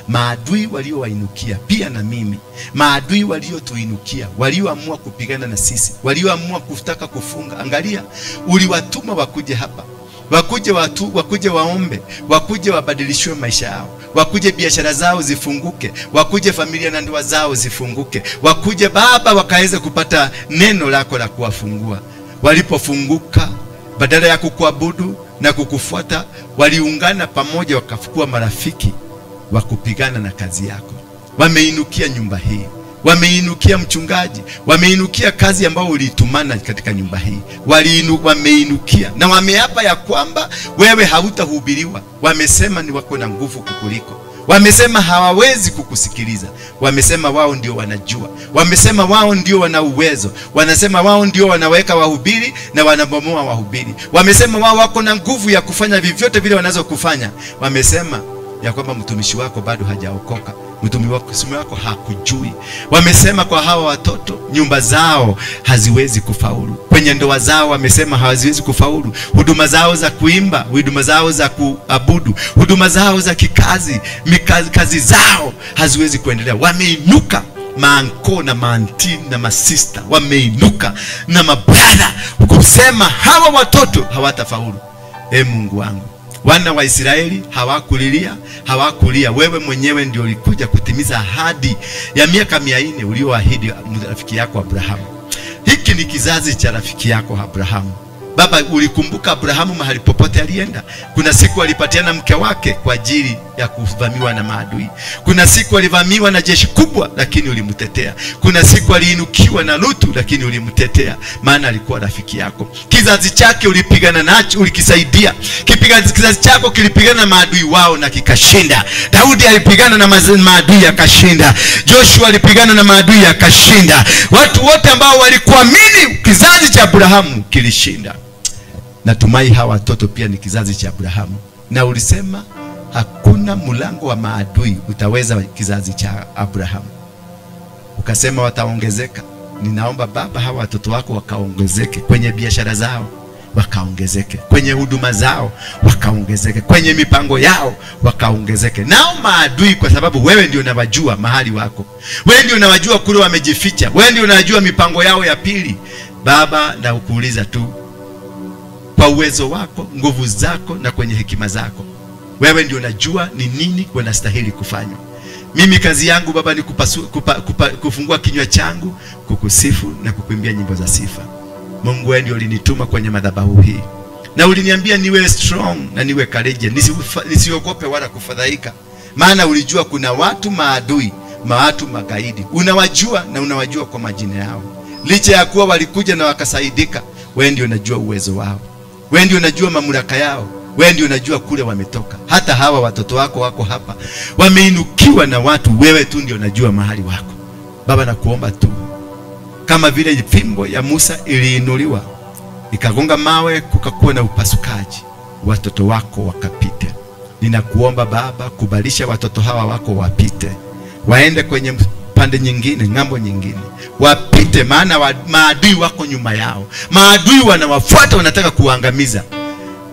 maadui waliowainukia, pia na mimi, maadui waliotuinukia, walioamua kupigana na sisi, walioamua kutaka kufunga. Angalia, uliwatuma wakuje hapa, wakuje watu, wakuje waombe, wakuje wabadilishwe maisha yao, wakuje biashara zao zifunguke, wakuje familia na ndoa zao zifunguke, wakuje Baba wakaweze kupata neno lako la kuwafungua. Walipofunguka, badala ya kukuabudu na kukufuata, waliungana pamoja wakafukua marafiki wa kupigana na kazi yako. Wameinukia nyumba hii, wameinukia mchungaji, wameinukia kazi ambayo ulitumana katika nyumba hii. Wameinukia na wameapa ya kwamba wewe hautahubiriwa. Wamesema ni wako na nguvu kukuliko. Wamesema hawawezi kukusikiliza. Wamesema wao ndio wanajua. Wamesema wao ndio wana uwezo. Wanasema wao ndio wanaweka wahubiri na wanabomoa wahubiri. Wamesema wao wako na nguvu ya kufanya vyovyote vile wanazo kufanya. Wamesema ya kwamba mtumishi wako bado hajaokoka, mtumishi wako hakujui. Wamesema kwa hawa watoto nyumba zao haziwezi kufaulu, kwenye ndoa zao wamesema hawaziwezi kufaulu, huduma zao za kuimba, huduma zao za kuabudu, huduma zao za kikazi, kazi zao haziwezi kuendelea. Wameinuka maanko na maanti na masista, wameinuka na mabrada kusema hawa watoto hawatafaulu. E Mungu wangu, wana wa Israeli hawakulilia, hawakulia. Wewe mwenyewe ndio ulikuja kutimiza ahadi ya miaka 400 ulioahidi rafiki yako Abrahamu. Hiki ni kizazi cha rafiki yako Abrahamu. Baba, ulikumbuka Abrahamu mahali popote alienda. Kuna siku alipatiana mke wake kwa ajili ya kuvamiwa na maadui. Kuna siku alivamiwa na jeshi kubwa, lakini ulimtetea. Kuna siku aliinukiwa na Lutu, lakini ulimtetea, maana alikuwa rafiki yako. Kizazi chake ulipigana nacho, ulikisaidia. Kizazi chako kilipigana na maadui wao na kikashinda. Daudi alipigana na maadui akashinda. Joshua alipigana na maadui akashinda. Watu wote ambao walikuamini, kizazi cha Abrahamu kilishinda. Natumai hawa watoto pia ni kizazi cha Abrahamu. Na ulisema hakuna mlango wa maadui utaweza kizazi cha Abrahamu. Ukasema wataongezeka. Ninaomba Baba hawa watoto wako wakaongezeke kwenye biashara zao, wakaongezeke kwenye huduma zao, wakaongezeke kwenye mipango yao, wakaongezeke. Nao maadui, kwa sababu wewe ndio unawajua mahali wako, wewe ndio unawajua kule wamejificha, wewe ndio unajua mipango yao ya pili. Baba, na ukuuliza tu kwa uwezo wako, nguvu zako na kwenye hekima zako, wewe ndio unajua ni nini wanastahili kufanywa. Mimi kazi yangu Baba ni kufungua kinywa changu, kukusifu na kukuimbia nyimbo za sifa. Mungu, wewe ndio ulinituma kwenye madhabahu hii, na uliniambia niwe strong na niwe courageous, nisiogope wala kufadhaika, maana ulijua kuna watu maadui, watu magaidi, unawajua na unawajua kwa majina yao. Licha ya kuwa walikuja na wakasaidika, wewe ndio unajua uwezo wao, wewe ndio unajua mamlaka yao, wewe ndio unajua kule wametoka. Hata hawa watoto wako wako hapa, wameinukiwa na watu, wewe tu ndio unajua mahali wako. Baba, nakuomba tu, kama vile fimbo ya Musa iliinuliwa ikagonga mawe, kukakuwa na upasukaji, watoto wako wakapite. Ninakuomba Baba, kubalisha watoto hawa wako wapite, waende kwenye pande nyingine, ng'ambo nyingine, wapite, maana maadui wako nyuma yao, maadui wanawafuata, wanataka kuangamiza.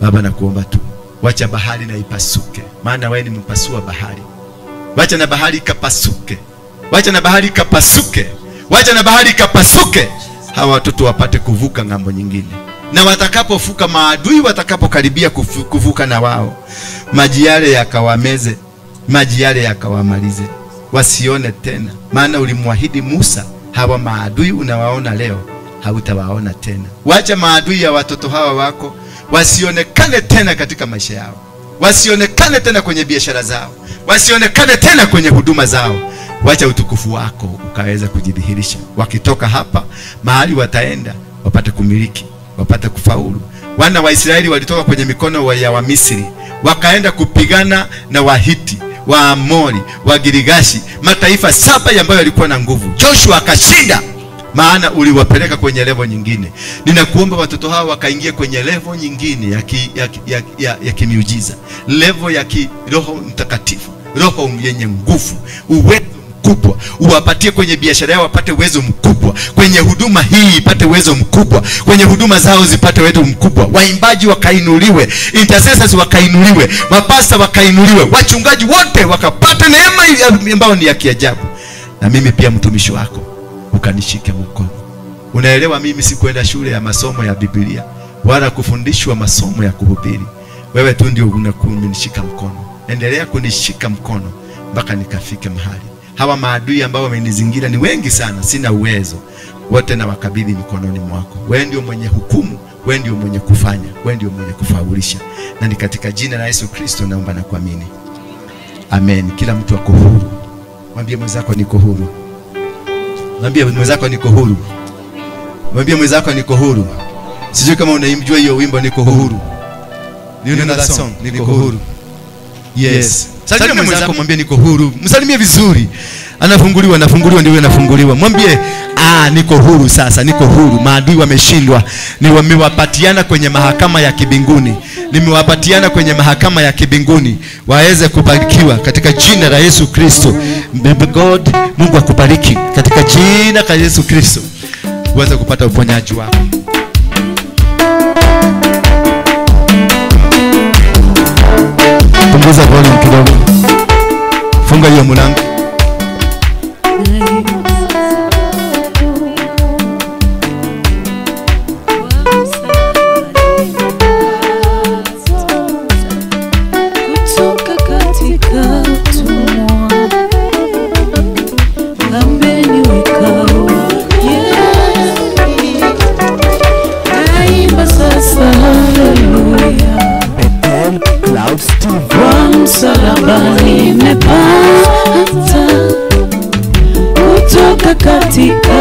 Baba, nakuomba tu, wacha bahari na ipasuke, maana wewe ni mpasua bahari. Wacha na bahari ikapasuke, wacha na bahari ikapasuke, wacha na bahari ikapasuke, hawa watoto wapate kuvuka ng'ambo nyingine. Na watakapovuka, maadui watakapokaribia kuvuka na wao, maji yale yakawameze, maji yale yakawamalize, wasione tena. Maana ulimwahidi Musa, hawa maadui unawaona leo hautawaona tena. Wacha maadui ya watoto hawa wako wasionekane tena katika maisha yao, wasionekane tena kwenye biashara zao, wasionekane tena kwenye huduma zao. Wacha utukufu wako ukaweza kujidhihirisha. Wakitoka hapa, mahali wataenda wapate kumiliki, wapate kufaulu. Wana wa Israeli walitoka kwenye mikono ya Wamisri, wakaenda kupigana na Wahiti, Waamori, Wagirigashi, mataifa 7 ambayo yalikuwa na nguvu. Joshua akashinda, maana uliwapeleka kwenye level nyingine. Ninakuomba watoto hawa wakaingie kwenye level nyingine ya kimiujiza, level ya kiroho mtakatifu, roho yenye nguvu, uwezo mkubwa. Uwapatie kwenye biashara yao wapate uwezo mkubwa, kwenye huduma hii ipate uwezo mkubwa, kwenye huduma zao zipate uwezo mkubwa, waimbaji wakainuliwe, intercessors wakainuliwe, mapasta wakainuliwe, wachungaji wote wakapata neema ambayo ni ya kiajabu. Na mimi pia mtumishi wako ukanishike mkono. Unaelewa, mimi sikuenda shule ya masomo ya Biblia wala kufundishwa masomo ya kuhubiri. Wewe tu ndio unakunishika mkono. Endelea kunishika mkono mpaka nikafike mahali. Hawa maadui ambao wamenizingira ni wengi sana, sina uwezo. Wote na wakabidhi mikononi mwako. Wewe ndio mwenye hukumu, wewe ndio mwenye kufanya, wewe ndio mwenye kufaulisha. Na ni katika jina la Yesu Kristo naomba na kuamini. Amen. Kila mtu ako huru. Mwambie mwenzako niko huru. Mwambie mwenzako niko huru. Mwambie mwenzako niko huru. Sijui kama unaimjua hiyo wimbo niko huru. You know that song? Niko huru. Yes. Salimia mwenzako, mwambie niko huru. Msalimie vizuri. Anafunguliwa, anafunguliwa, ndio anafunguliwa. Mwambie, niko huru sasa, niko huru. Maadui wameshindwa. Nimewapatiana kwenye mahakama ya kibinguni. Nimewapatiana kwenye mahakama ya kibinguni. Waweze kubarikiwa katika jina la Yesu Kristo. God, Mungu akubariki katika jina la Yesu Kristo. Uweze kupata uponyaji wako. Punguza volume kidogo. Funga hiyo mlango. Kutoka katika utumwa, ameniweka naimba sasa haleluya. Bethel Clouds TV. Kwa msalaba nimepata kutoka katika